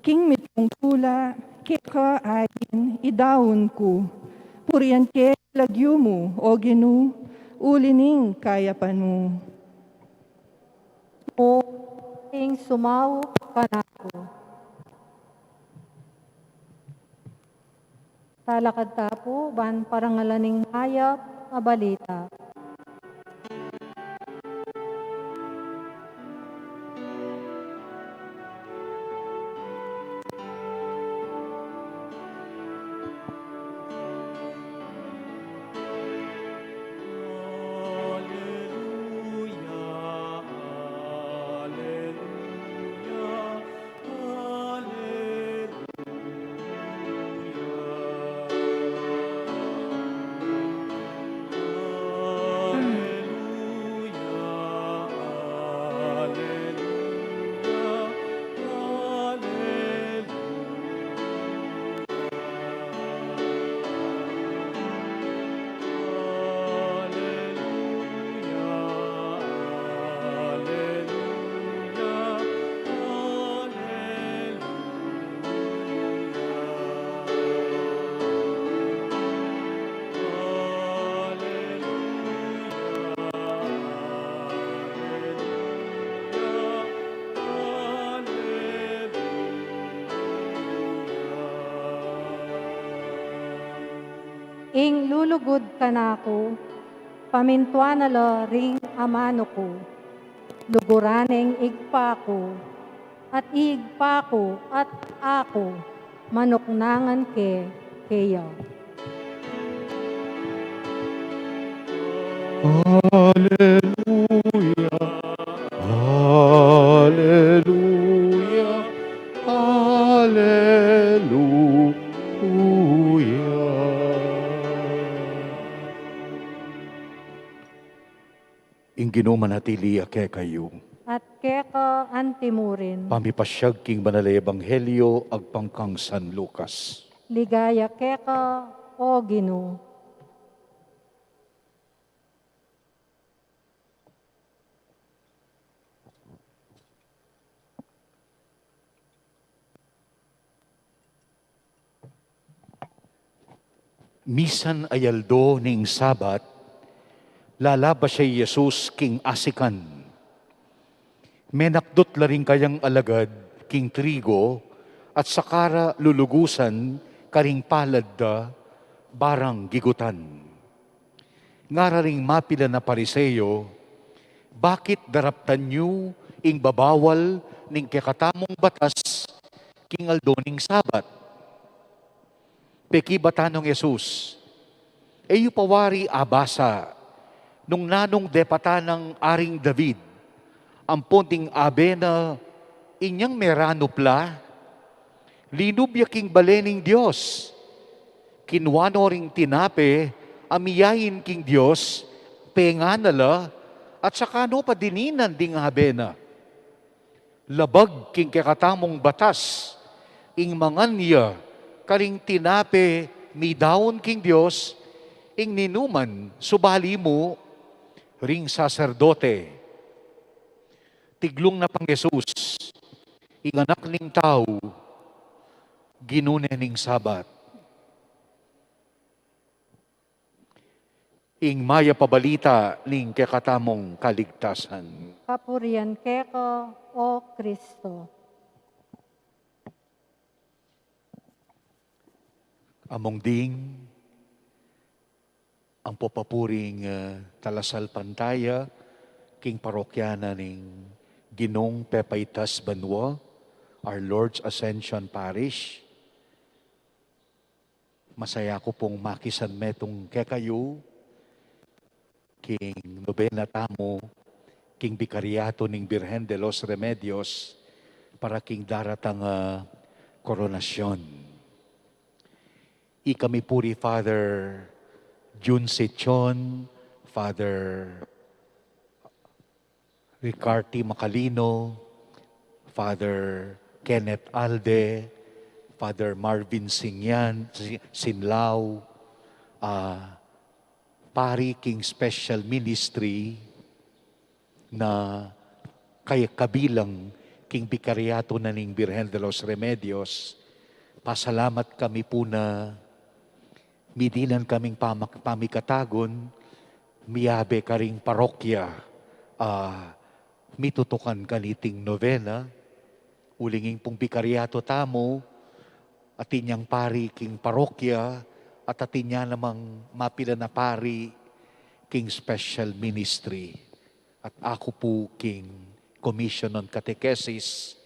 King mitmung tula keka atin idaun ku. Purian ke ing lagyu mu, o Ginu, uli ning kayapan mu. Mu ing sumaup kanaku. Talakad ta pu ban parangalan ing mayap a balita. Ing lulugud kanaku, pamintuan na la ring amanu ku, luguran neng Ibpa ku, at Ibpa ku at aku, manuknangan ke keya. Aleluya, aleluya, aleluya. Ing Ginu manatili ya kekayu. At keka antimurin. Pamipasyag king Banal a Ebanghelyo agpang kang San Lucas. Ligaya keka, O Ginu. Misan a aldo ning Sabat, lalabas ya i Jesus king asikan. Menakdut la ring kayang alagad king trigo at saka ra lulugusan karing palad da barang gigutan. Ngara ring mapilan a Pariseo, "Bakit daraptan yu ing babawal ning kekatamung batas king aldo ning Sabat?" Pekibatan nong Jesus, "E yu pa wari abasa nung nanung depatan nang Aring David ampon ding abe na inyang meranup la? Linub ya king bale ning Dios, kinua no ring tinape a miyain king Dios, penga na la, at saka no pa dininan ding abe na. Labag king kekatamung batas ing mangan ya karing tinape midaun king Dios, ing ninuman subali mu ring saserdote." Tiglung na pang Jesus, "Ing Anak ning Tau, Ginu ne ning Sabat." Ing Mayap a Balita ning kekatamung kaligtasan. Kapurian keka, O Kristo. Among ding ampo papuring, eh, talasalpantaya king parokya na ning Ginung Pepaitas Banua, Our Lord's Ascension Parish. Masaya ku pung makisan metung kekayu king nobena tamu king Bikariatu ning Birhen de los Remedios para king daratang a koronasyon. Ikami pu ri Father Jun Sechon, Father Ricarte Macalino, Father Kenneth Alde, Father Marvin Singyan, Si-, Sinlao, ah, pari king special ministry na kay kabilang king Bikariatu na ning Birhen de los Remedios. Pasalamat kami pu na midinan kaming pamak-, pamikatagun, miyabe karing parokya, ah, mitutukan kaniting novena, uling ing pung Bikariatu tamu, atin yang pari king parokya, at atin ya namang mapilan a pari king special ministry. At aku pu king Commission on Catechesis,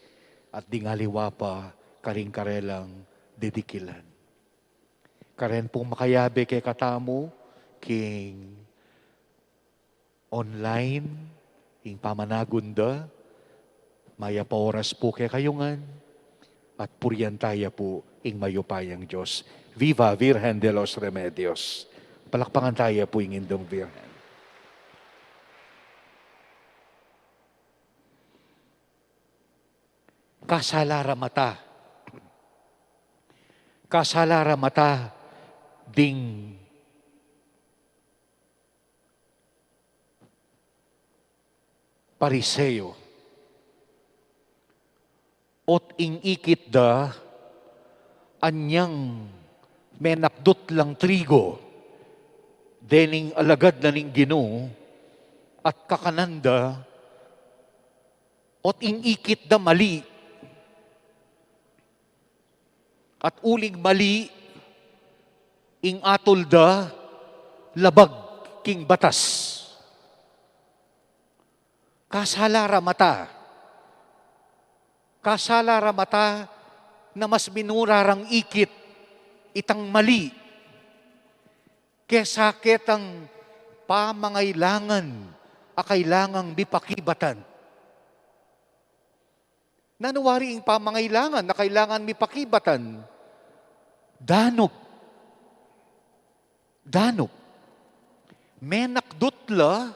at ding aliwa pa karing karelang didikilan. Karen pung makayabe kekatamu king online, ing pamanagun da, mayap a oras pu kekayu ngan, at purian taya pu ing mayupayang Dios. Viva Virgen de los Remedios! Palakpakan taya pu ing Indung Virgen. Kasala ra mata. Kasala ra mata ding Pariseo. Ot ing ikit da, anyang menakdut lang trigo dening alagad na ning Ginu, at kakanan da, ot ing ikit da mali. At uling mali, Ing atul da, labag king batas. Kasala ra mata. Kasala ra mata na mas minura rang ikit itang mali kesa ketang pamangailangan a kailangang mipakibatan. Nanu wari ing pamangailangan a kailangan mipakibatan? Danup. Danup. Menakdut la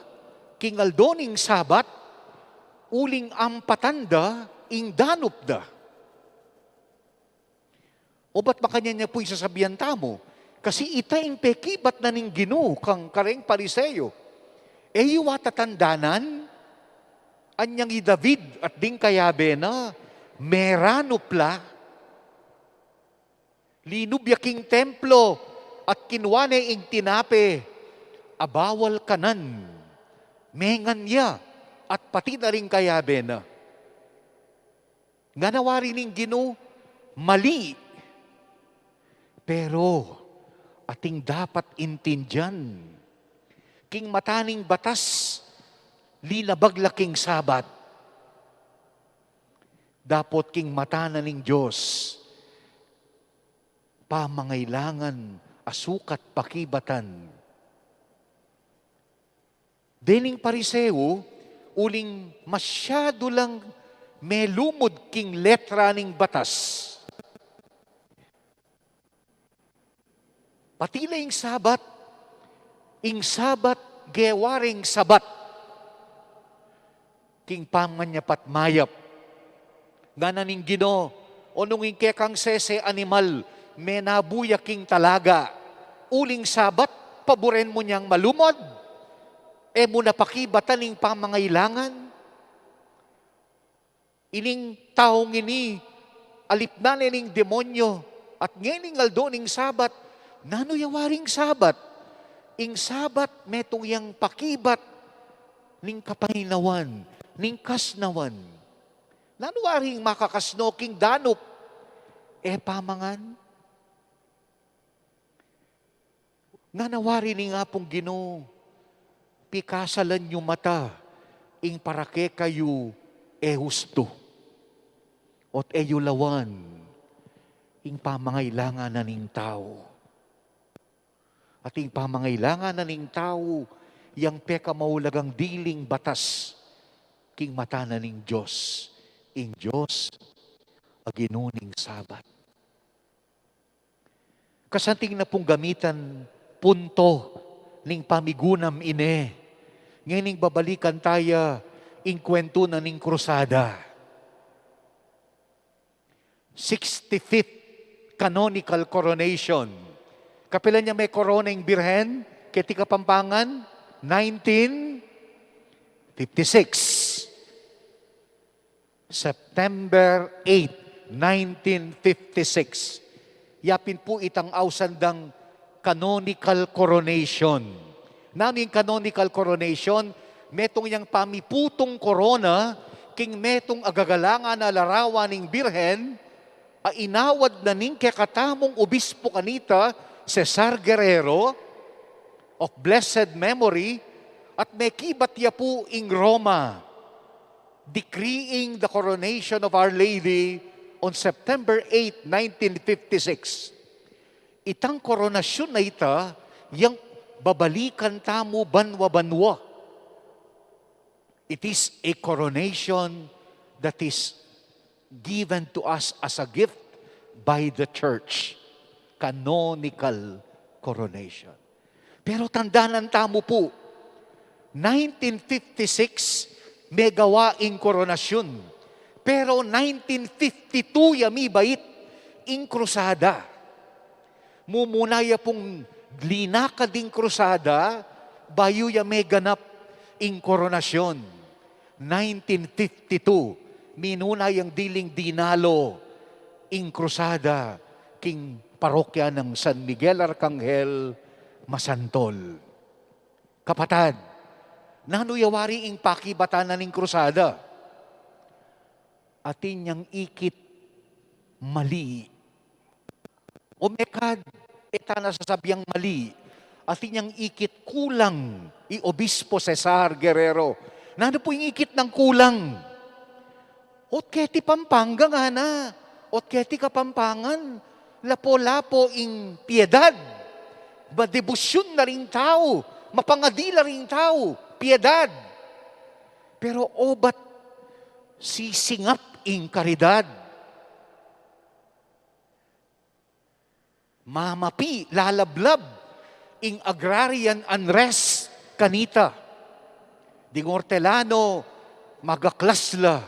king aldo ning Sabat, uling ampatan da ing danup da. Obat makanyan ya pu ing sasabian tamu, kasi ita ing pekibat na ning Ginu kang kareng Pariseo. E yu wa tatandanan, anyang i David at ding kayabe na, meranup la, linub ya king templo at kinua ne ing tinape a bawal kanan, mengan ya at pati na ring kayabe na. Ngana wari ning Ginu, mali. Pero ating dapat intindian, king mata ning batas, linabag la king Sabat. Dapot king mata na ning Dios, pamangailangan a sukat pakibatan. Dening Pariseo, uling masyadu lang melumud king letra ning batas. Pati la ing Sabat, ing Sabat, gewa ring Sabat. King pamanyapat mayap. Ngana ning Ginu, o nung ing kekang sese animal, menabu ya king talaga. Uling Sabat, paburen mu niyang malumud? E mu na pakibatan ing pamangailangan? Ining taung ini, alipnan ne ning demonyo, at ngening aldo ning Sabat, nanu ya waring Sabat? Ing Sabat, metung yang pakibat ning kapaynawan, ning kasnawan. Nanu waring makakasno king danup? E pamangan? Ngana wari ning Apung Ginu, pikasalan yu mata ing para kekayu e hustu, ot e yu lawan ing pamangailangan na ning tau. At ing pamangailangan na ning tau, yang pekamaulagang diling batas king mata na ning Dios, ing Dios a Ginu ning Sabat. Kasanting na pung gamitan punto ning pamigunam ine, ngening babalikan taya ing kwentu na ning Krusada. Sixty-fifth canonical coronation. Kapilan ya me korona ing Birhen keti Kapampangan? Nineteen fifty-six. September eight, nineteen fifty-six. Ya pin pu itang ausan dang canonical coronation. Nanu ing canonical coronation? Metung yang pamiputung korona king metung a gagalangan a larawan ning Birhen, a inawad na ning kekatamung obispo kanita, Cesar Guerrero, of blessed memory, at mekibat ya pu ing Roma, decreeing the coronation of Our Lady on September eight, nineteen fifty-six. Itang koronasyun a ita, yang babalikan tamu banwa-banwa. It is a coronation that is given to us as a gift by the church. Canonical coronation. Pero tandanan tamu pu, nineteen fifty-six, megawa ing koronasyun. Pero nineteen fifty-two ya mibait ing Krusada. Mumuna ya pung linakad ing Krusada, bayu ya meganap ing koronasyun. Nineteen fifty-two, minuna yang diling dinalo ing Krusada king parokya nang San Miguel Arcangel, Masantol. Kapatad, nanu ya wari ing pakibatan na ning Krusada? Atin yang ikit mali. O mekad, e ta na sasabiang mali. Atin yang ikit kulang i Obispo Cesar Guerrero. Nanu pu ing ikit nang kulang? Ot keti Pampanga ngana, ot keti Kapampangan, lapo-lapo ing piedad. Madebosyun na ring tau, mapangadi la ring tau, piedad. Pero obat sisingap ing karidad. Mamapi, lalablab ing agrarian unrest kanita. Ding ortelano, magaklas la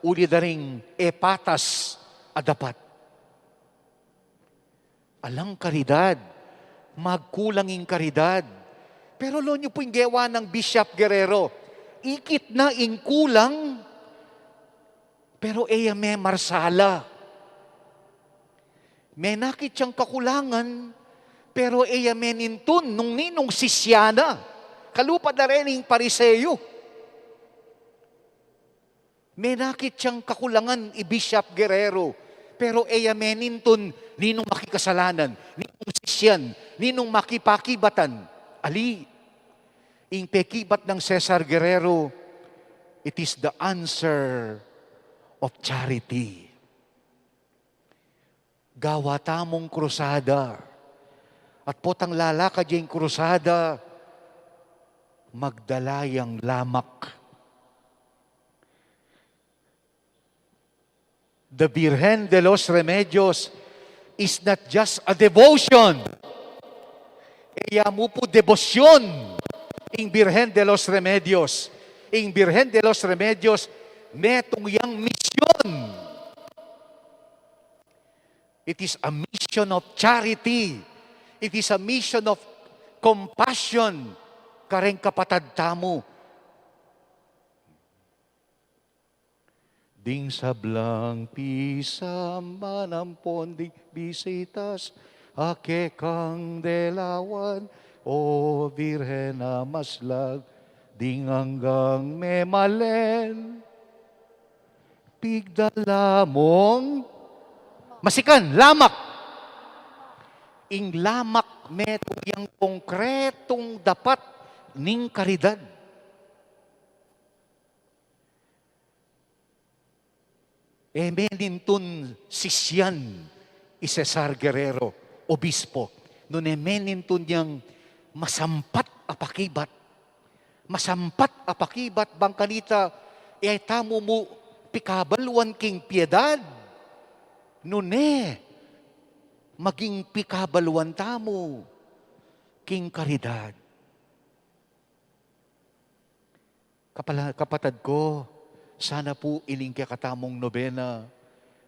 uli da ring e patas a dapat. Alang karidad, magkulang ing karidad. Pero lo niyo pu ing gewa nang Bishop Guerrero, ikit na ing kulang, pero e ya me marsala. Menakit yang kakulangan, pero e ya menintun nung ninung sisya na. Kalupa da reni ing Pariseo. Menakit yang kakulangan i Bishop Guerrero, pero e ya menintun ninung makikasalanan, ninung sisyan, ninung makipakibatan. Ali, ing pekibat nang Cesar Guerrero, it is the answer of charity. Gawa tamung krusada. At potang lalakad yang krusada, magdala yang lamak. The Virgen de los Remedios is not just a devotion. E ya mu pu debosyon ing Virgen de los Remedios. Ing Virgen de los Remedios, metung yang misyon. It is a mission of charity. It is a mission of compassion kareng kapatad tamu. Ding sablang pisamban ampon ding bisitas a kekang delawan, O Virgen a maslag, ding anggang memalen. Pigdala mung masikan, lamak. Ing lamak metung yang konkretung dapat ning karidad. E menintun sisyan i Cesar Guerrero, obispo, nune menintun yang masampat a pakibat. Masampat a pakibat bang kanita, e tamu mu pikabaluan king piedad. Nune, maging pikabaluan tamu king karidad. Kapala-, kapatad ko, sana pu ining kekatamung nobena,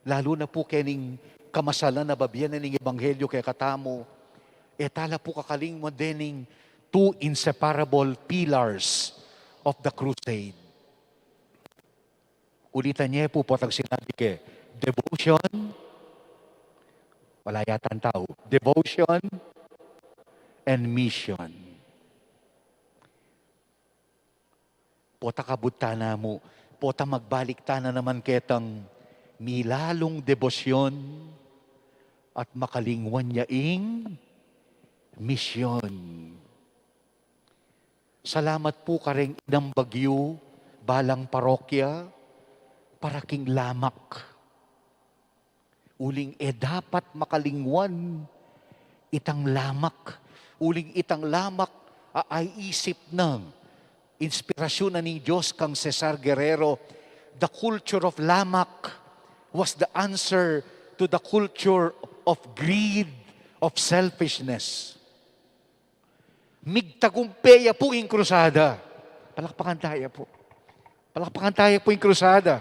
lalu na pu kening kamasalan a babie na ning ebanghelyo kekatamu, e ta la pu kakalingwan dening two inseparable pillars of the crusade. Ulitan ye pu, potang sinabi ke, devotion, wala yatang tau, devotion and mission. Pota kabud tana mu, pota magbalik tana naman ketang milalung debosyon at makalingwan ya ing misyon. Salamat pu kareng inambag yu, balang parokya, para king lamak. Uling e dapat makalingwan itang lamak. Uling itang lamak a aisip nang inspirasyon na ning Dios kang Cesar Guerrero. The culture of lamak was the answer to the culture of greed, of selfishness. Migtagumpe ya pu ing krusada. Palakpakan taya pu. Palakpakan taya pu ing krusada.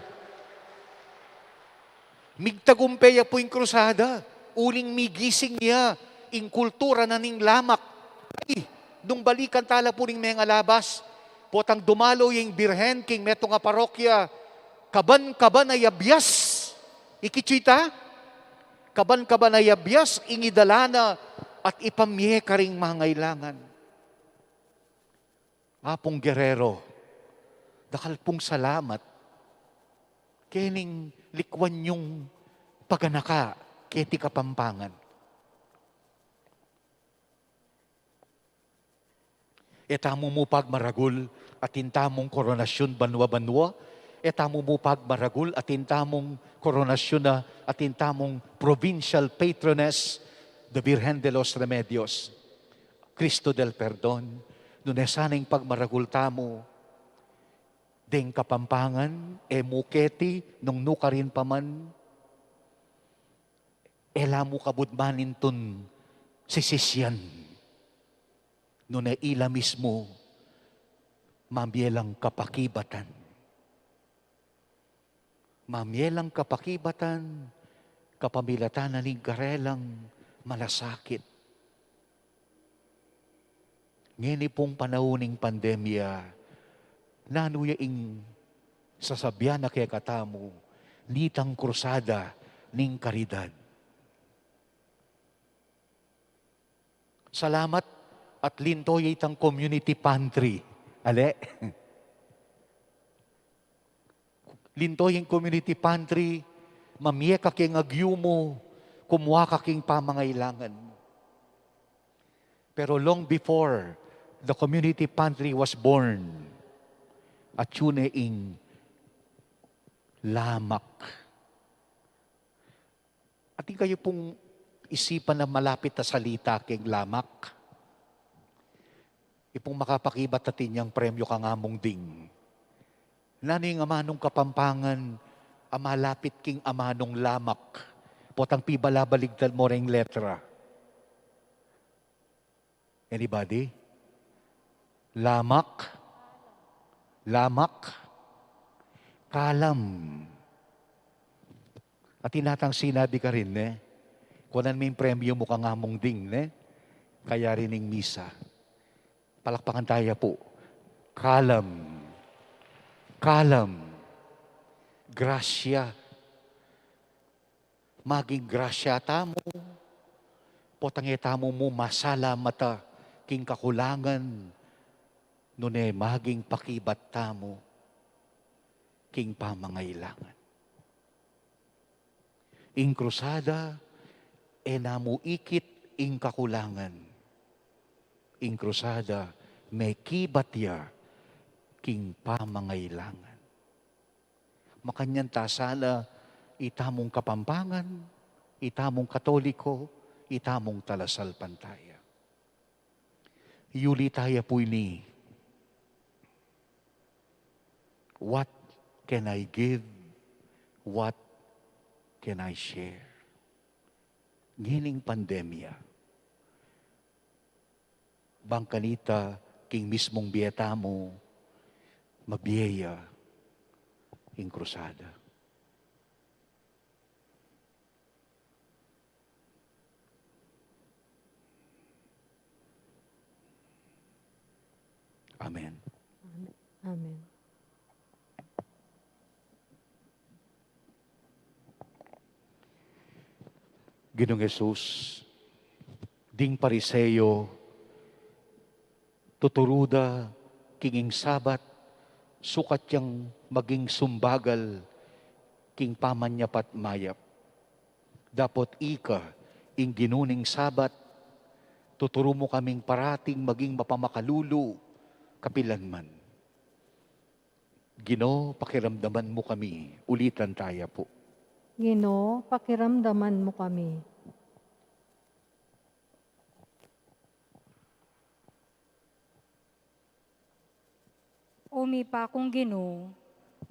Migtagumpe ya pu ing krusada. Uling migising ya ing kultura na ning lamak. Ay, nung balikan tala pu ring mengalabas, potang dumalo ya ing Birhen king metung a parokya, kaban-kaban a yabias. Ikit yu ita? Kaban-kaban a yabias ing idala na at ipamie karing mangailangan. Apung Guerrero, dakal pung salamat kening likwan yung paganaka keti Kapampangan. E tamu mu pagmaragul atin tamung koronasyun banwa-banwa. E tamu mu pagmaragul atin tamung koronasyun a atin tamung provincial patroness, the Virgen de los Remedios, Cristo del Perdon. Nune sana ing pagmaragul tamu deng Kapampangan, e mu keti nung nukarin pa man, e la mu kabud manintun sisisyan. Nune ila mismu, mamie lang kapakibatan. Mamie lang kapakibatan, kapamilatan na ning karelang malasakit. Ngeni pung panaun ning pandemya, nanu ya ing sasabian na kekatamu nitang krusada ning karidad? Salamat at linto ya itang community pantry. Ale? Linto yang community pantry, mamie ka king agyu mu, kumua ka king pamangailangan mu. Pero long before the community pantry was born, atyu ne ing lamak. Atin kayu pung isipan a malapit a salita king lamak. Ipung makapakibat atin yang premyu kang Among Ding. Nanu ing amanung Kapampangan a malapit king amanung lamak? Potang pibalabaligtad mu reng letra. Anybody? Lamak? Lamak? Kalam. Atin atang sinabi karin, ne? Kunan me ing premyu mu kang Among Ding, ne? Kayari ning misa. Palakpakan taya pu. Kalam. Kalam. Grasya. Maging grasya tamu. Potang e tamu mu masalamatan king kakulangan, nune maging pakibat tamu king pamangailangan. Ing krusada, e na mu ikit ing kakulangan. Ing krusada, mekibat ya king pamangailangan. Makanyan ta sana itamung Kapampangan, itamung Katoliko, itamung talasalpantaya. Yuli taya pu ini. What can I give? What can I share? Ngening pandemya, bang kanita king mismung bie tamu, mabie ya ing krusada. Amen. Amen. Ginung Jesus, ding Pariseo, tuturu da king ing Sabat, sukat yang maging sumbagal king pamanyapat mayap. Dapot ika, ing Ginu ning Sabat, tuturu mu kaming parating maging mapamakalulu kapilan man. Ginu, pakiramdaman mu kami. Ulitan taya pu. Ginu, pakiramdaman mu kami. O mi pa kung Ginu,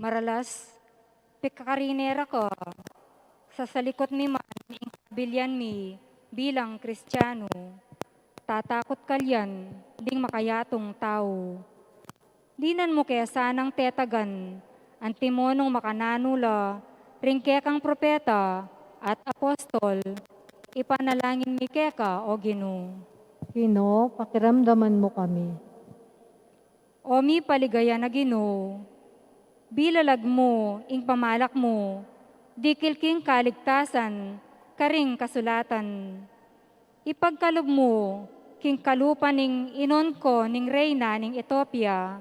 maralas, pikakarine ra ka, sasalikut mi man ing kabilian mi bilang Kristianu, tatakut kalian ding makayatung tau. Dinan mu ke sanang tetagan, antimo nung makananu la ring kekang propeta at apostol, ipanalangin mi keka, O Ginu. Ginu, pakiramdaman mu kami. O mipaligaya na Ginu, bilalag mu ing pamalak mu, dikil king kaligtasan, karing kasulatan. Ipagkalub mu king kalupa ning inon ko ning reyna ning Etiopia,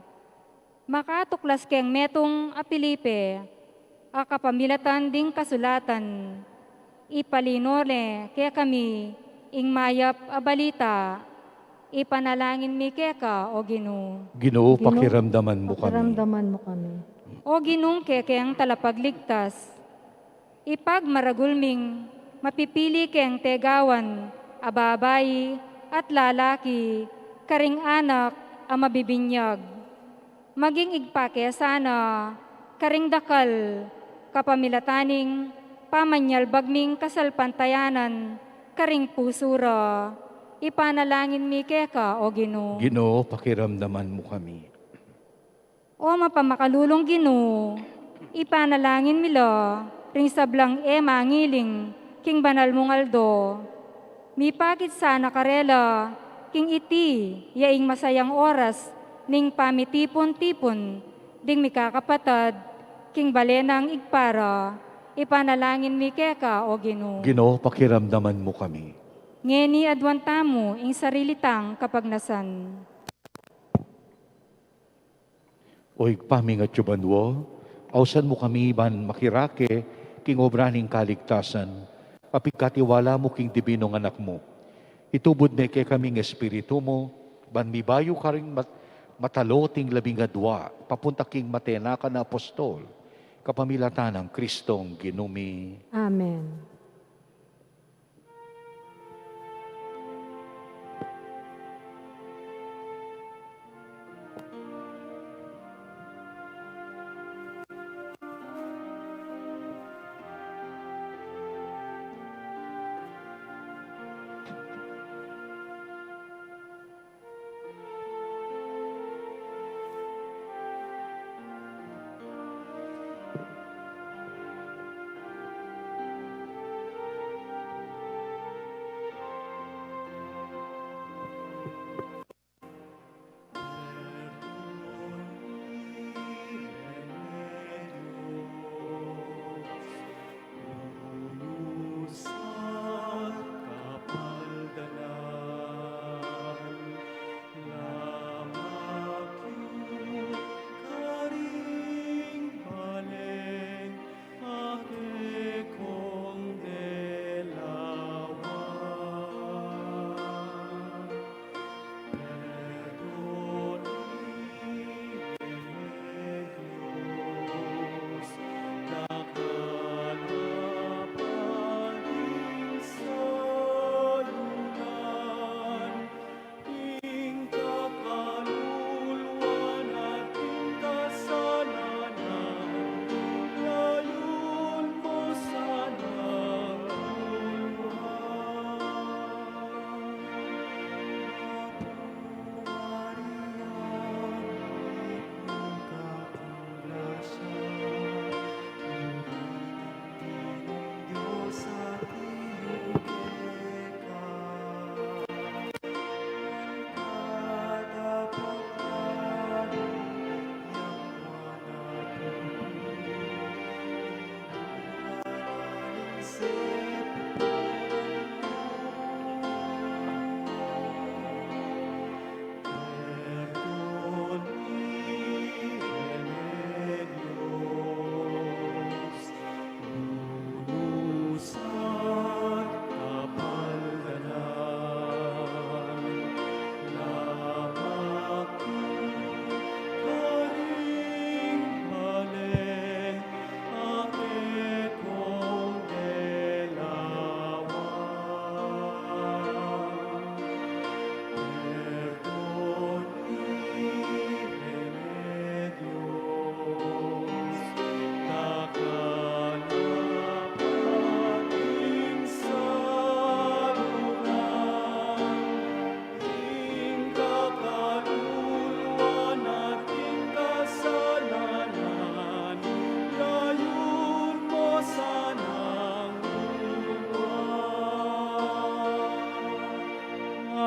makatuklas keng metung a Felipe, a kapamilatan ding kasulatan, ipalino ne kekami ing mayap a balita. Ipanalangin mi keka, O Ginu. Ginu, Ginu, pakiramdaman mu kami. Pakiramdaman mu kami. O Ginung kekeng talapagligtas, ipagmaragul ming mapipili keng tegawan a babai at lalaki karing anak a mabibinyag. Maging Ibpa ke sana karing dakal, kapamilatan ning pamanyalbag ming kasalpantayanan karing pusu ra. Ipanalangin mi keka, O Ginu. Ginu, pakiramdaman mu kami. O mapamakalulung Ginu, ipanalangin mi la ring sablang e mangiling king banal mung aldo. Mipakit sana karela king iti ya ing masayang oras ning pamitipun-tipun ding mikakapatad king bale nang Ibpa ra. Ipanalangin mi keka, O Ginu. Ginu, pakiramdaman mu kami. Ngeni aduan tamu ing sarili tang kapagnasan. O Ibpa ming atsu banua, ausan mu kami ban makirake king obra ning kaligtasan, pamikatiwala mu king dibinung Anak mu. Itubud me kekami ing Espiritu mu, ban mibayu karing mat-, mataloting labing adua, papunta king mate na kang apostol, kapamilatan nang Kristong Ginu mi. Amen.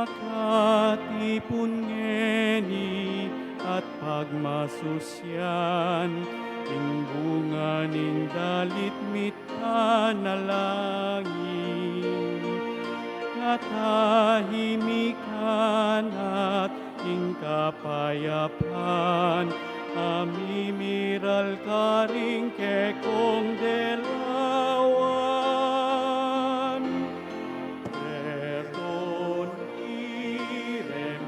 Makatipun ngeni at pagmasusyan ing bunga ning dalit mit panalangin, katahimikan at ing kapayapan, a mimiral karing kekong delawan. Perdon ire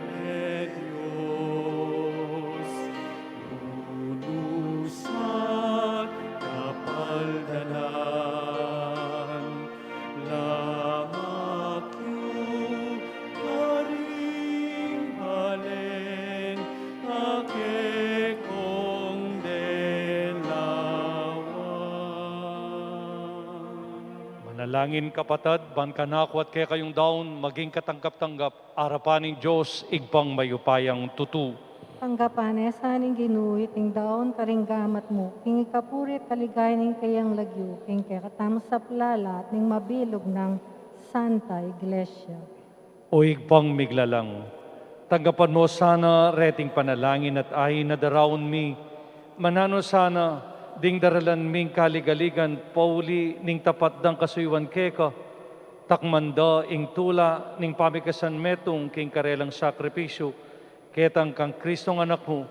Manalangin, kapatad, ban kanaku at kekayung daun maging katanggap-tanggap arapan ning Dios, Ibpang mayupayang tutu. Tanggapan ne sa ning Ginu iting daun karing gamat mu, king ikapuri at kaligayan ning kayang lagyu, king kekatamung sablang lalam ning mabilug nang Santa Iglesia. O Ibpang miglalang, tanggapan mu sana reting panalangin at ain a daraun mi, mananu sana ding daralan ming kaligaligan pauli ning tapat dang kasuyuan keka, takman da ing tula ning pamikasan metung king karelang sakripisyu, ketang kang Kristong Anak mu,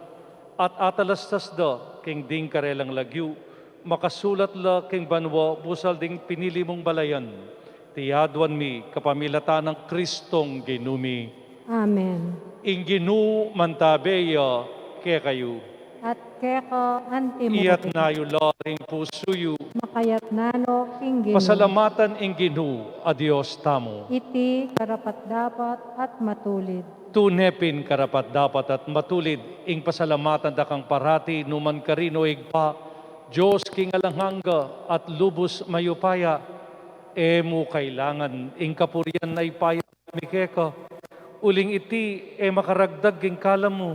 at atalastas da king ding karelang lagyu, makasulat la king banua busal ding pinili mung balayan. Iti aduan mi kapamilatan nang Kristong Ginu mi. Amen. Ing Ginu mantabe ya kekayu. At keka antimu rin. Iyatas yu la ring pusu yu. Makayatas no king Ginu. Pasalamatan ing Ginu a Dios tamu. Iti karapat-dapat at matulid. Tune pin karapat-dapat at matulid ing pasalamatan da kang parati, nukarin man, o Ibpa, Dios king alang angga at lubus mayupaya. E mu kailangan ing kapurian a ipaya mi keka, uling iti e makaragdag king kalam mu.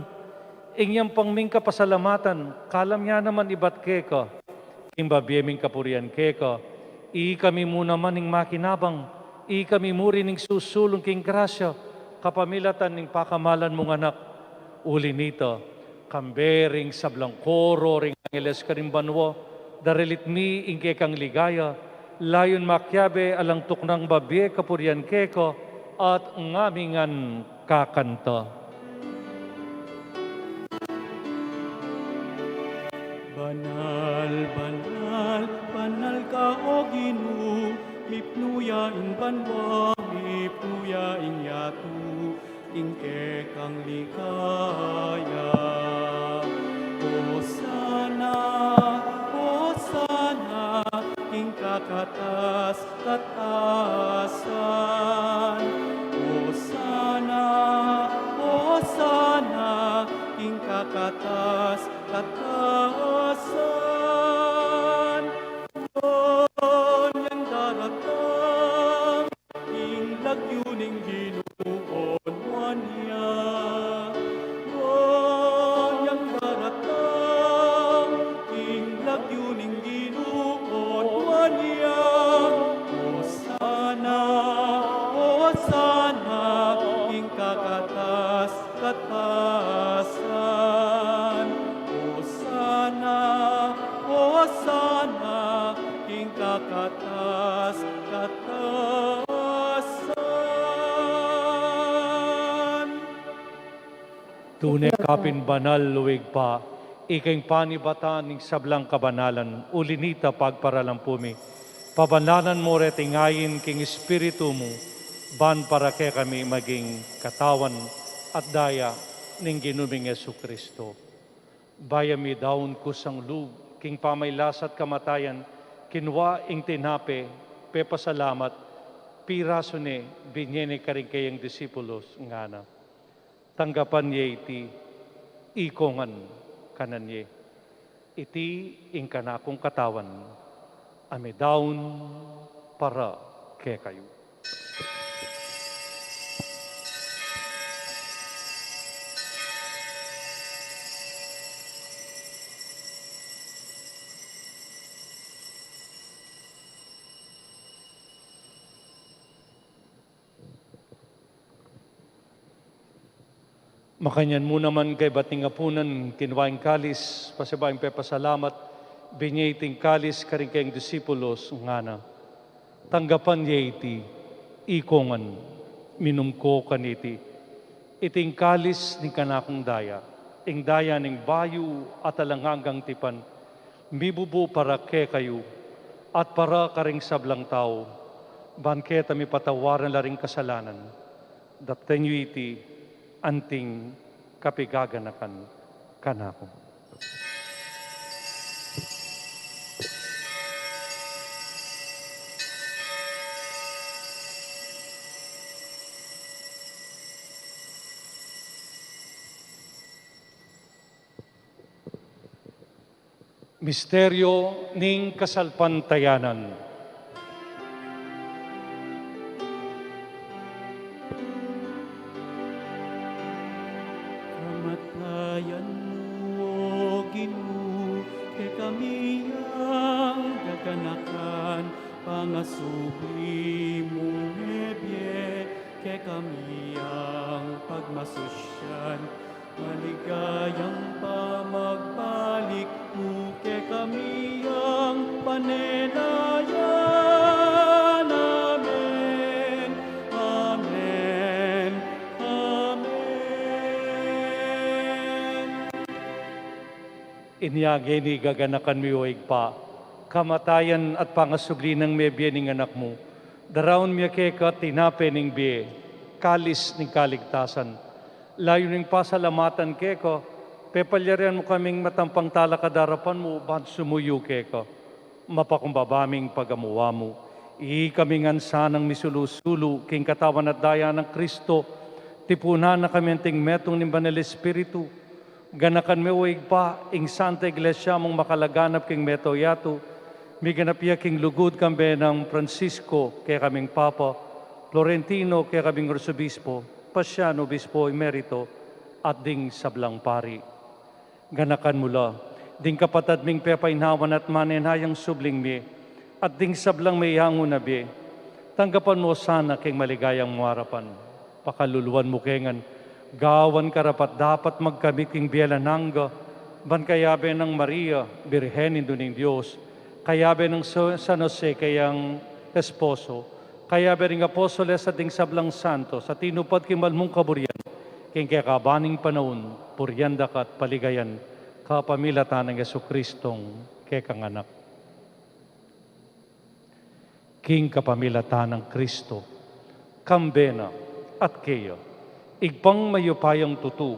Ing yampang ming kapasalamatan, kalam ya naman ibat keka. King babie ming kapurian keka, ikami mu naman ing makinabang, ikami mu rin ing susulung king grasya, kapamilatan ning pakamalan mung Anak. Uli na nita, kambe ring sablang koro ring angeles karing banua, daralit mi ing kekang ligaya, layun makiabe alang tuknang babie kapurian keka, at ngami ngan kakanta. Banal, banal, banal ka, o Ginu, mipnu ya ing banua, mipnu ya ing yatu, king kekang ligaya. Hosana, Hosana, king kakatas-katasan. Hosana, Hosana, king kakatas-katasan. Nganyan daratang ing lagyu ning Ginu, onuan ya. Nganyan daratang ing lagyu ning Ginu, onuan ya. Hosana, Hosana, king kakatas-katasan. Hosana, Hosana, king kakatas-katasan. Tune ka pin banal, o Ibpa, ika ing panibatan ning sablang kabanalan, uli na nita pagparalan pu mi, pabanalan mu reting ain king Espiritu mu, ban para kekami maging katawan at daya ning Ginu ming Jesucristo. Bayu mi daun kusang lub king pamaglasat kamatayan, kinua ing tinape, pepasalamat, pirasu ne, binie ne karing kayang disipulus, ngana: Tanggapan ye iti, ikong ngan, kanan ye. Iti ing kanakung katawan, a midaun para kekayu. Makanyan mu naman kaybat ning apunan, kinua ing kalis, pasibayu yang pepasalamat, binie iting kalis karing kayang disipulus, ngana: Tanggapan ye iti, ikong ngan, minum ko kaniti. Iti ing kalis ning kanakung daya, ing daya ning bayu at alang anggang tipan, mibubu para kekayu at para karing sablang tau, ban keta mipatawaran la ring kasalanan. Daptan yu iti anting kapigaganakan kanaku. Misteryo ning kasalpantayanan. Kayan mu, O Ginu, kekami yang gaganakan, pangasubli mung mebie, kekami yang pagmasusyan, maligayang pamagbalik mu, kekami yang panelayan. Amen. Amen. Amen. Inya ngeni gaganakan mi, O Ibpa, kamatayan at pangasubli nang mebie ning Anak mu. Daraun mi keka tinape ning bie, kalis ning kaligtasan. Layun ning pasalamatan keka, pepalyarian mu kaming matampang talakad king arapan mu, ban sumuyu keka. Mapakumbaba ming pagamu-amu, ikami ngan sanang misulu-sulu king katawan at daya nang Kristo, tipunan na kami anting metung ning Banal Espiritu. Ganakan me, O Ibpa, ing Santa Iglesia mung makalaganap king mabilug a yatu, miganap ya king lugud kambe nang Francisco, kekaming Papa, Florentino, kekaming Arsobispo, Pasiano, Obispo Emerito, at ding sablang pari. Ganakan mu la ding kapatad ming pepainawan at manenayang subling mie, at ding sablang meyangu na bie. Tanggapan mu la sana king maligayang mung arapan. Pakaluluan mu ke ngan, gawan karapat-dapat magkamit king bie alang angga, ban kayabe nang Maria, Birhen Indu ning Dios, kayabe nang Sa-, San Jose kayang esposo, kayabe ring apostoles at ding sablang santos a tinupad king mal mung kaburian, king kekaban ning panaun, purian da ka at paligayan, kapamilatan nang Jesucristong kekang Anak. King kapamilatan nang Kristo, kambe na, at keya, Ibpang mayupayang tutu,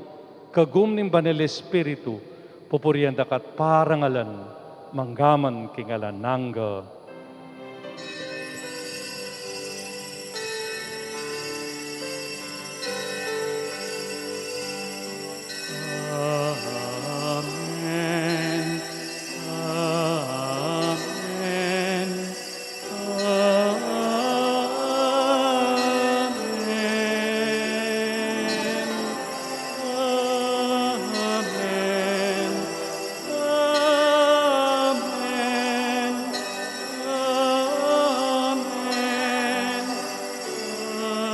kagum ning Banal Espiritu, pupurian da ka at parangalan, mangga man king alang angga. Amen. Amen. Amen. Amen. Amen. Amen.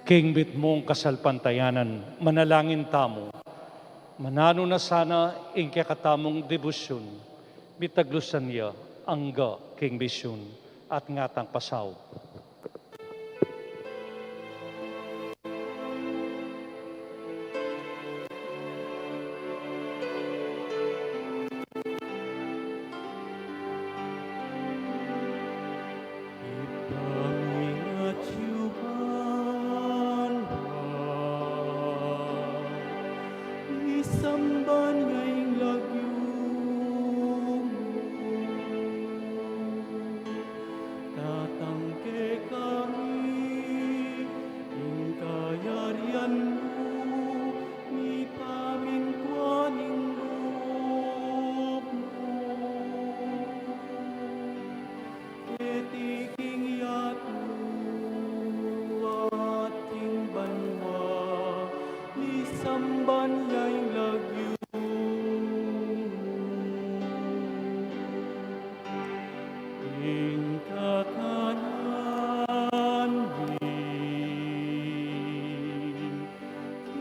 King mitmung kasalpantayanan, manalangin tamu. Mananu na sana ing kekatamung debosyun, mitaglusan ya angga king misyun at ngatang pasaup. Ipamingat yu banua, isamban ya ing lagyu mu, datang kekami ing kayarian mu, mipamintuan ing lub mu. Keti king yatu at king banua, isamban ya ing lagyu mu. Ing kakanan mi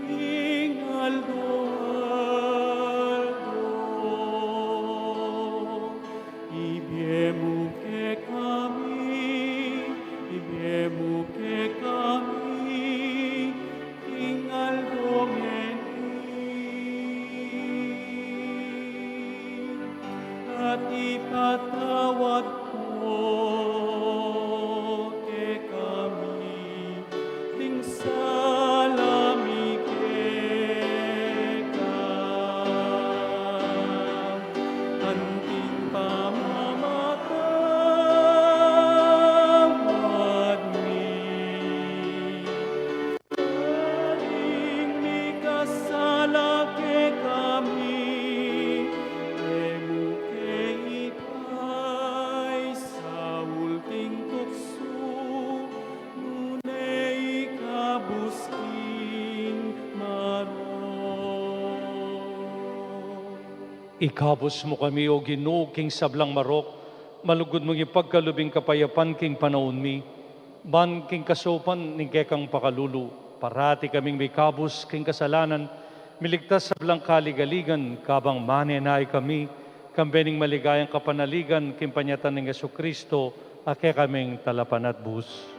king aldo-aldo, ibie mu kekami, ibie mu kekami king aldo ngeni. At ipatawad mu kekami ding sala mi keka, anting pamamatawad mi ding mikasala kekami, e mu ke ipaisaul king tuksu, nune Ikabus mu kami, O Ginu, king sablang marok, malugud mung ipagkalub ing kapayapan king panaun mi, ban king kasaupan ning kekang pakalulu, parati kaming mikabus king kasalanan, miligtas sablang kaligaligan, kabang manenaya kami, kambe ning maligayang kapanaligan, king panyatang nang Jesucristo, a kekaming talapanatbus.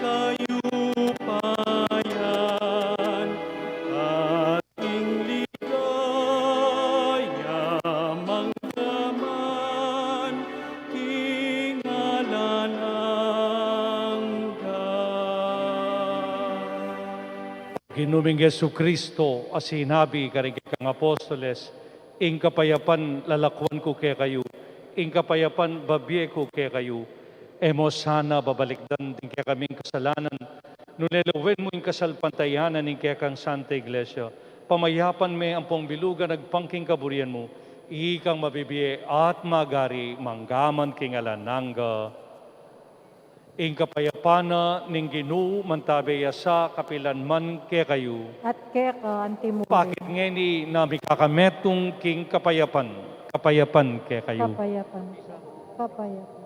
Kayupayan at ing ligaya manggaman king alang angga. Ginu ming Jesucristo, a sinabi karing kekang apostoles, "Ing kapayapan lalakuan ku kekayu, ing kapayapan babie ku kekayu." E mo sana babalikdan ding kekaming kasalanan, nune lawen mu ing kasalpantayanan ning kekang Santa Iglesia. Pamayapan me ampong bilugan agpang king kaburian mu, ikang mabibie at magari manggaman king alang angga. Ing kapayapan na ning Ginu mantabe ya sa kapilan man kekayu. At keka antimurin. Pakit ngeni na mikakametung king kapayapan, kapayapan kekayu. Kapayapan. Kapayapan.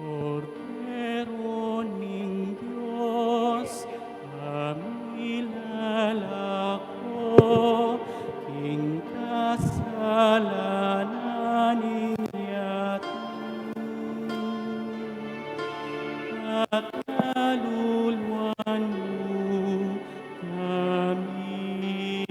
Kordero ning Dios, a milalako king kasalanan ning yatu, pakaluluan mu kami.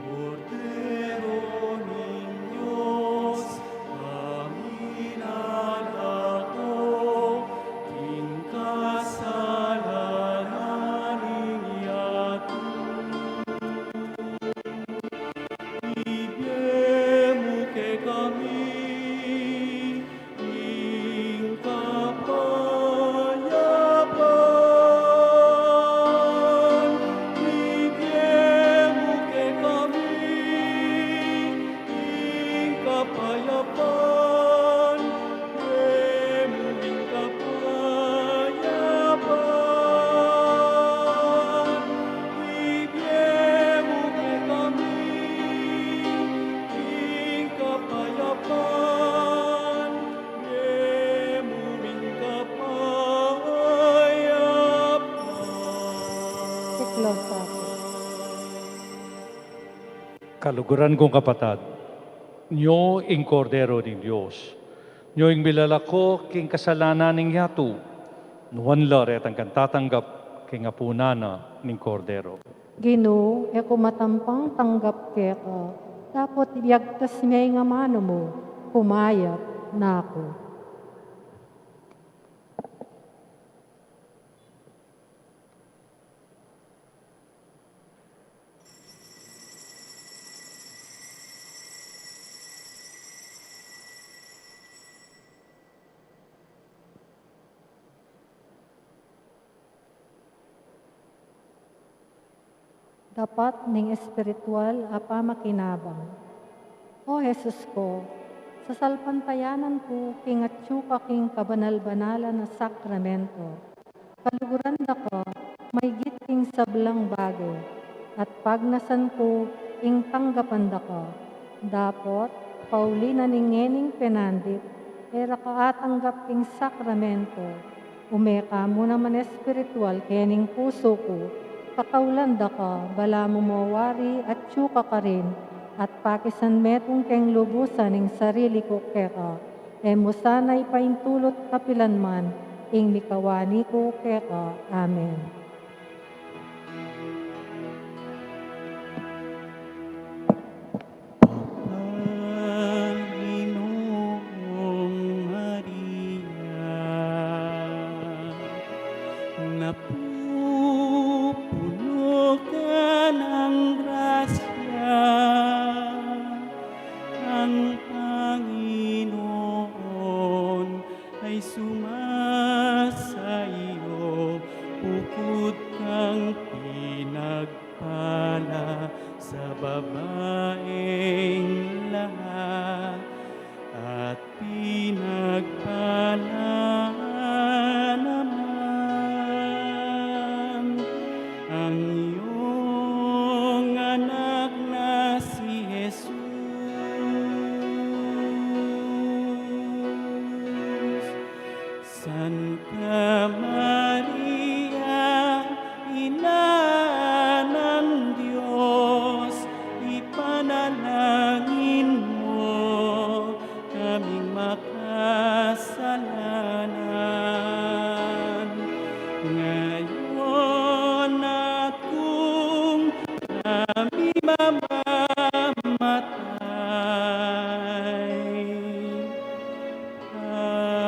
Kordero ning Dios, a milalako king kasalanan ning yatu, ibie mu kekami ing kapayapan, ibie mu kekami ing kapayapan, ibie mu ing kapayapan, ibie mu kekami ing kapayapan. Kaluguran kung kapatad, nyo ing Kordero ning Dios, nyo ing milalako king kasalanan ning yatu, nuan la retang kang tatanggap king apunan na ning Kordero. Ginu, e ku matampang tanggap keka, dapot ibyagtas me ing amanu mu, kumayap na ku. Dapat ning espiritual a pamakinabang. O Jesus ku, sasalpantayanan ku king atyu ka king kabanal-banalan a sakramento. Kaluguran da ka maygit king sablang bage, at pagnasan ku ing tanggapan da ka. Dapot pauli na ning ngening penandit, e ra ka atanggap king sakramento, ume ka mu naman espiritual kening pusu ku, kakaulan da ka, balamu mo wari atyu ka karin, at pakisan metung keng lubusan ing sarili ku keka. E mu sana ipaintulut kapilan man, Ing mikawani ku keka. Amen. Panginoong Maria, napupuno ka ng grasya, ang Panginoon ay sumasa iyo, bukod kang pinagpala sa babaeng lahat, at pinagpala naman ang iyong anak na si Jesus. Santa Maria, Ina ng Diyos, ipanalangin mo kaming makasalanan, ngayon at kung kami mamamatay. Amen.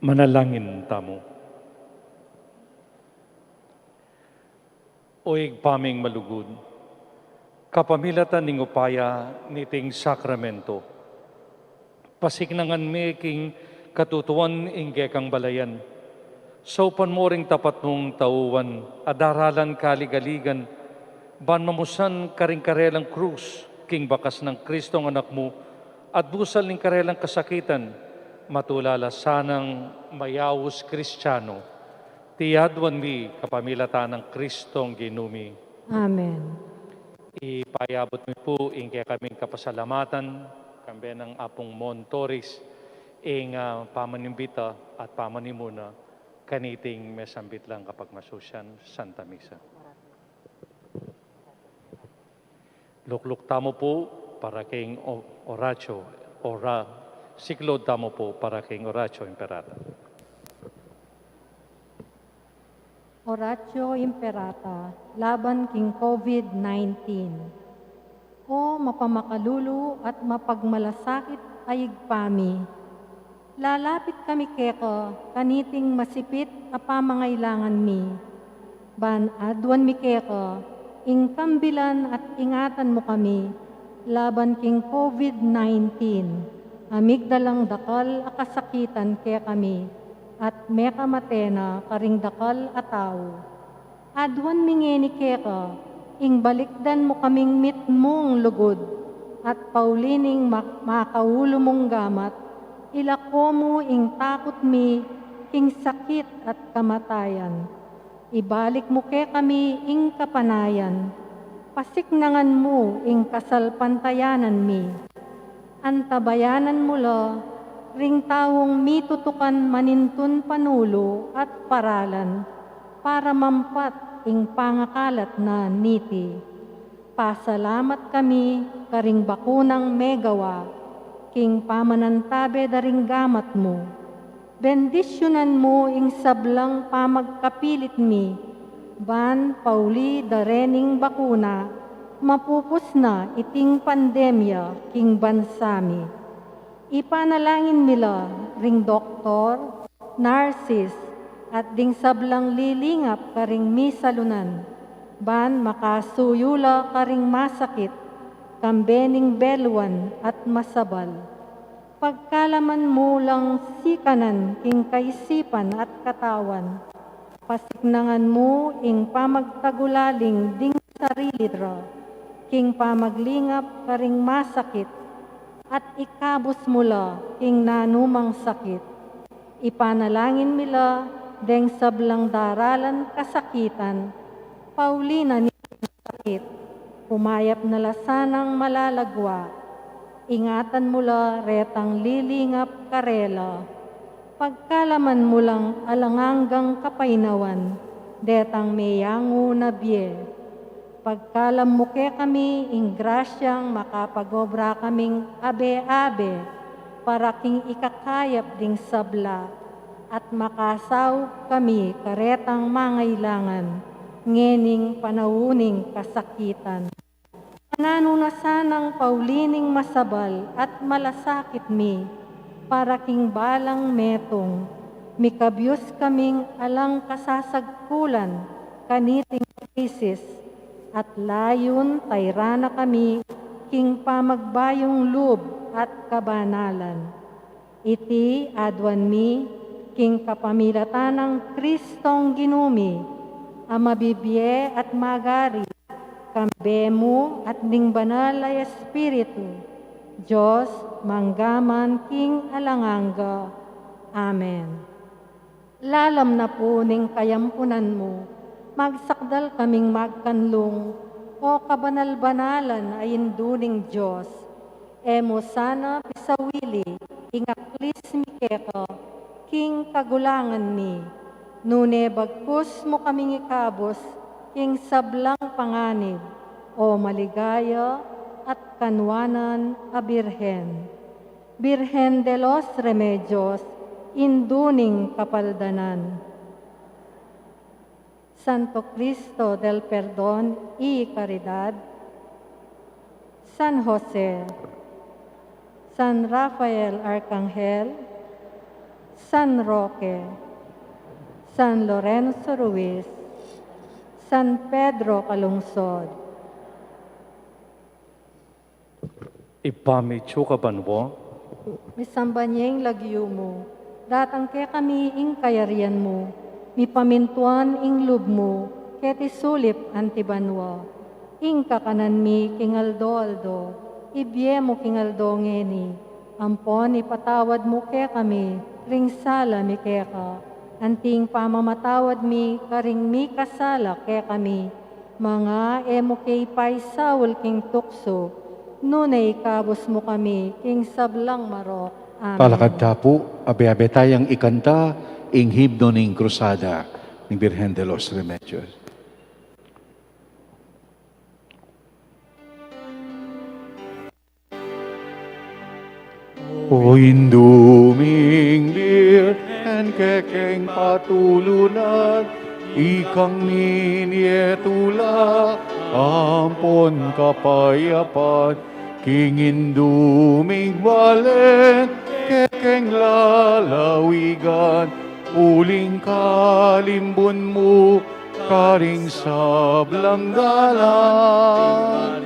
Manalangin tamu. O Ibpa ming malugud, kapamilatan ning upaya niting sakramento, pasiknangan me king katutuan ing kekang balayan. Saupan mu ring tapat mung tauan a daralan kaligaligan, ban mamusan karing karelang krus king bakas nang Kristong Anak mu, at busal ning karelang kasakitan, matula la sanang mayaus Kristiano. Iti aduan mi kapamilatan nang Kristong Ginu mi. Amen. Ipayabut mi pu ing kekaming kapasalamatan, kambe nang Apung Mon Torres, ing, ah, pamanimbita at pamanimuna kaniting mesambit lang kapagmasusian Santa Misa. Lukluk tamu pu para king o-, oratio, ora-, siklaud tamu pu para king Oratio Imperata. Oratio Imperata, laban king COVID nineteen. O mapamakalulu at mapagmalasakit a Ibpa mi, lalapit kami keka kaniting masipit a pamangailangan mi, ban aduan mi keka ing kambilan at ingatan mu kami laban king COVID nineteen. a migdalang dakal a kasakitan kekami, at mekamate na karing dakal a tau. Aduan mi ngeni keka, ing balikdan mu kaming mitmung lugud, at pauli ning ma-, makaulu mung gamat, ilako mu ing takut mi king sakit at kamatayan. Ibalik mu kekami ing kapanayan, pasiknangan mu ing kasalpantayanan mi. Antabayanan mu la ring taung mitutukan manintun panulu at paralan para mampat ing pangakalat na niti. Pasalamat kami karing bakunang megawa king pamanantabe da ring gamat mu. Bendisyunan mu ing sablang pamagkapilit mi, ban pauli da rening bakuna, mapupus na iting pandemya king bansa mi. Ipanalangin mi la ring doktor, narsis, at ding sablang lilingap karing misalunan, ban makasuyu la karing masakit, kambe ning beluan at masabal. Pagkalaman mu lang sikanan king kaisipan at katawan. Pasiknangan mu ing pamagtagulaling ding sarili ra king pamaglingap karing masakit, at ikabus mu la king nanumang sakit. Ipanalangin mi la deng sablang daralan kasakitan, pauli na ning sakit, kumayap na la sanang malalagwa. Ingatan mu la retang lilingap karela. Pagkalaman mu lang alang anggang kapainawan detang meyangu na bie. Pagkalam mu kekami ing grasyang makapagobra kaming abe-abe para king ikakayap ding sabla, at makasaup kami karetang mangailangan ngening panaun ning kasakitan. Mananu na sanang pauli ning masabal at malasakit mi, para king balang metung, mikabyus kaming alang kasasagkulan kaniting krisis, at layun tayran na kami king pamagbayung lub at kabanalan. Iti aduan mi king kapamilatan nang Kristong Ginu mi, a mabibie at magari kambe mu at ning Banal a Espiritu, Dios, mangga man king alang angga. Amen. Lalam na pu ning kayampunan mu, magsakdal kaming magkanlung, O kabanal-banalan a Indu ning Dios. E mu sana pisawili ing aklis mi keka king kagulangan mi, nune bagkus mu kaming ikabus king sablang panganib, O maligaya at kanwanan a Birhen. Birhen de los Remedios, Indu ning Kapaldanan. Santo Cristo del Perdon y Caridad, San Jose, San Rafael Arcangel, San Roque, San Lorenzo Ruiz, San Pedro Calungsod. Ibpa mi atsu ka banua. Misamban ya ing lagyu mu. Datang kekami ing kayarian mu. Mipamintuan ing lub mu keti sulip anti banua. Ing kakanan mi king aldo-aldo, ibie mu king aldo ngeni. Ampon ipatawad mu kekami ring sala mi keka, anti ing pamamatawad mi karing mikasala kekami. Manga e mu ke paisaul king tuksu, nune ikabus mu kami king sablang marok. Amen. Talakad ta pu, abe-abe tayang ikanta ing himno ning Krusada ning Birhen de los Remedios. O Indu ming Birhen, kekeng patulunan, ikang minie tula ampon kapayapan, king Indu ming balen, kekeng lalawigan, uling kalimbun mu karing sablang dalan.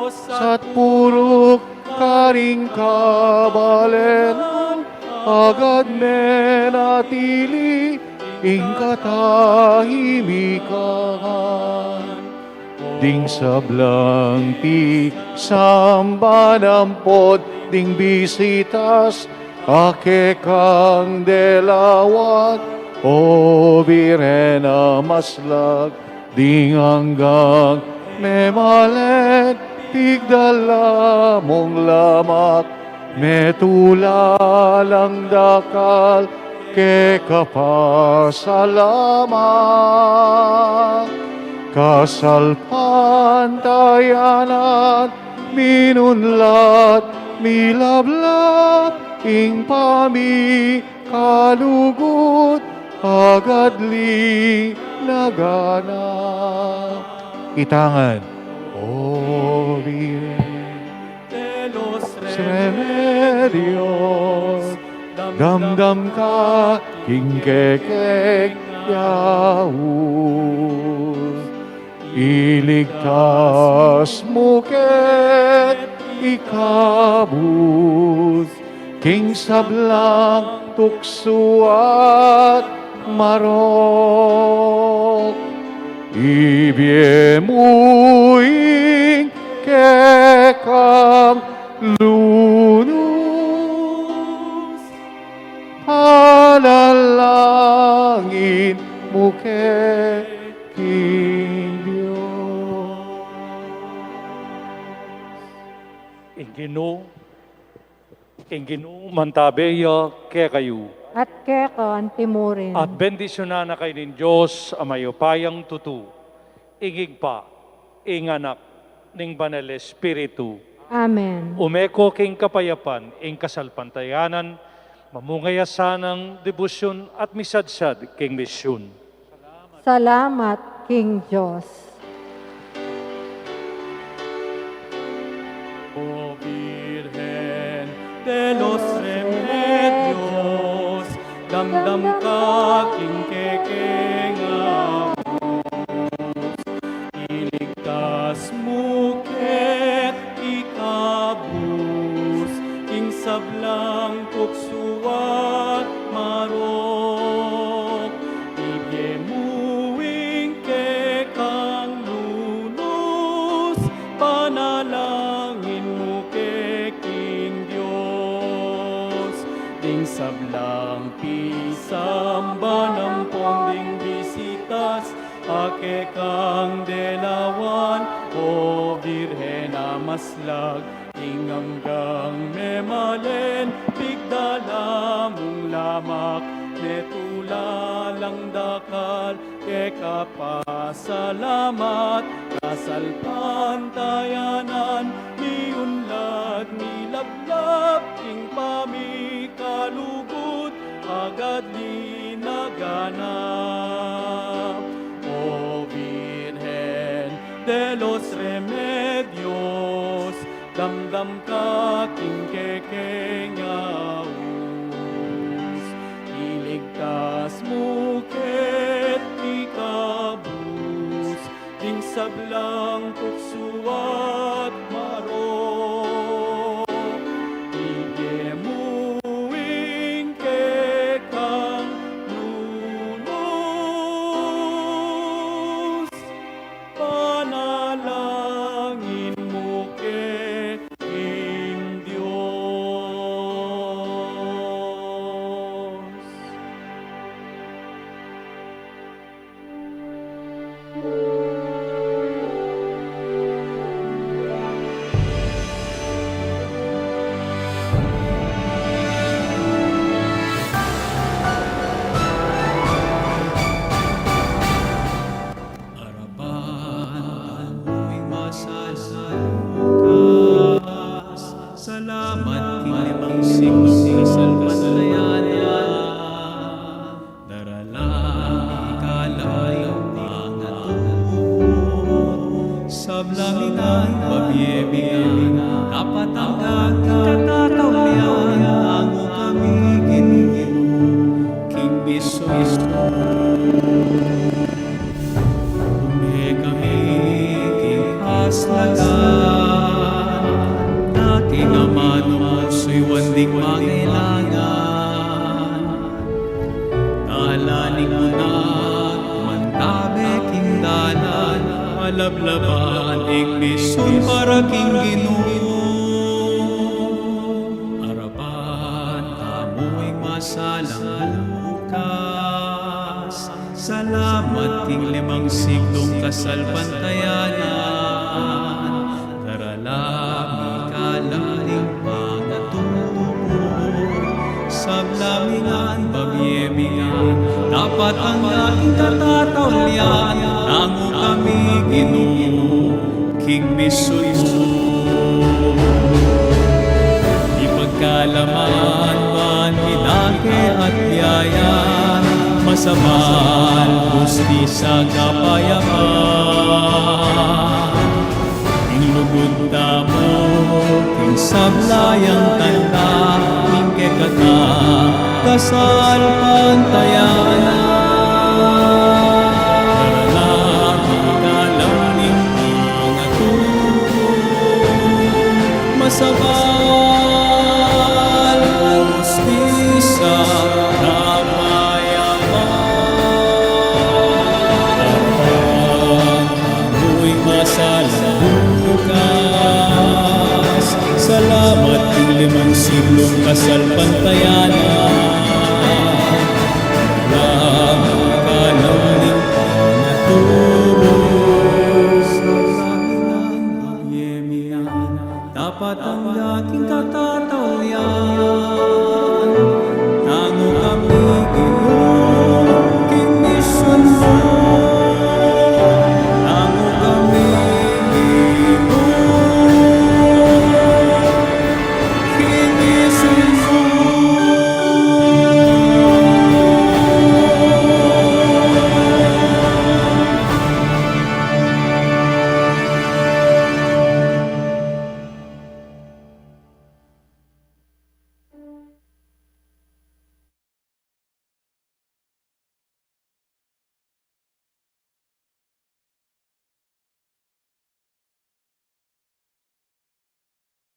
Satpuruk ka karing kabalenan, agad menatili ing katahimikan. Ding sablang pisamban ampon ding bisitas, a kekang delawan, o Birhen a maslag, ding anggang memalen, pigdala mung lamak, metula lang dakal, keka pasalamat. Kasalpantayanan, minunlat, milablab, ing pamikalugud, agad linagana. Itangan. O Virgen de los Remedios, damdam ka king kekeng yaus. Iligtas mu kami ikabus king sablang tuksu at marok. Ibie mu ing kekang lunus, panalangin mu ke king Dios. Ing Ginu, ing Ginu mantabe ya kekayu. At keka antimurin. At bendisyunan na kayu ning Dios a mayupayang tutu, ing Ibpa, ing Anak, ning Banal Espiritu. Amen. Ume ko king kapayapan ing kasalpantayanan, mamungaya sanang debosyun at misadsad king misyun. Salamat king Dios. O Virgen de los Remedios, damdam ka king kekeng yaus. Iligtas mu ke ikabus king sablang tuksu at marok. Ibie mu ing kekang lunus, panalangin mu ke king Dios. Ding sablang pisamban ampon ding bisitas, a kekang delawan, o Virgen a maslag, ing anggang memalen, pigdala mung lamak, metula lang dakal, keka pasalamat. Kasalpantayanan, miunlad, milablab, ing pamikalugud, agad linagana. O Virgen de los Remedios, damdam ka king kekeng yaus. Iligtas mu ke ikabus ding sablang tuksu at marok. Ibie mu ing kekang lunus, panalangin mu ke king Dios. Arapan tamu ing masasalutas. Salamat king limang siglo kasalpantayanan. Daralan ing kalayo, pangatubud, sablang ing pabie-bie, kapatauran, katataulian, angu kami Ginu king bisyo. Ume kami king kaslagan, at King amanu mu suyuan ding mangailangan. Dalan ing munat, mantabe king dalan, malablaban ing misyun para king Ginu. Arapan tamu ing masalang bukas. Salamat king limang siglung kasalpantayanan. Daralan mi kalam ning pangatubud. Sabla mi ngan, babie mi ngan, dapat angga king katataulian. Tangu kami, Ginu, king misyun mu. Ipagkalub mu ban midake at biyaya, masabal, hustisya, kapayapan. Ing lugud tamu, king sabla yang tanda, ing kekatang kasalpantayanan. Daralan mi kalam ning pangatubud, masabal, hustisya, kapayapan. Amuy masalang bukas. Salamat king limang siglung kasalpantayanan. Salamat kalam ning pangatubud. Dapat angga king katataulian. Tangu kami,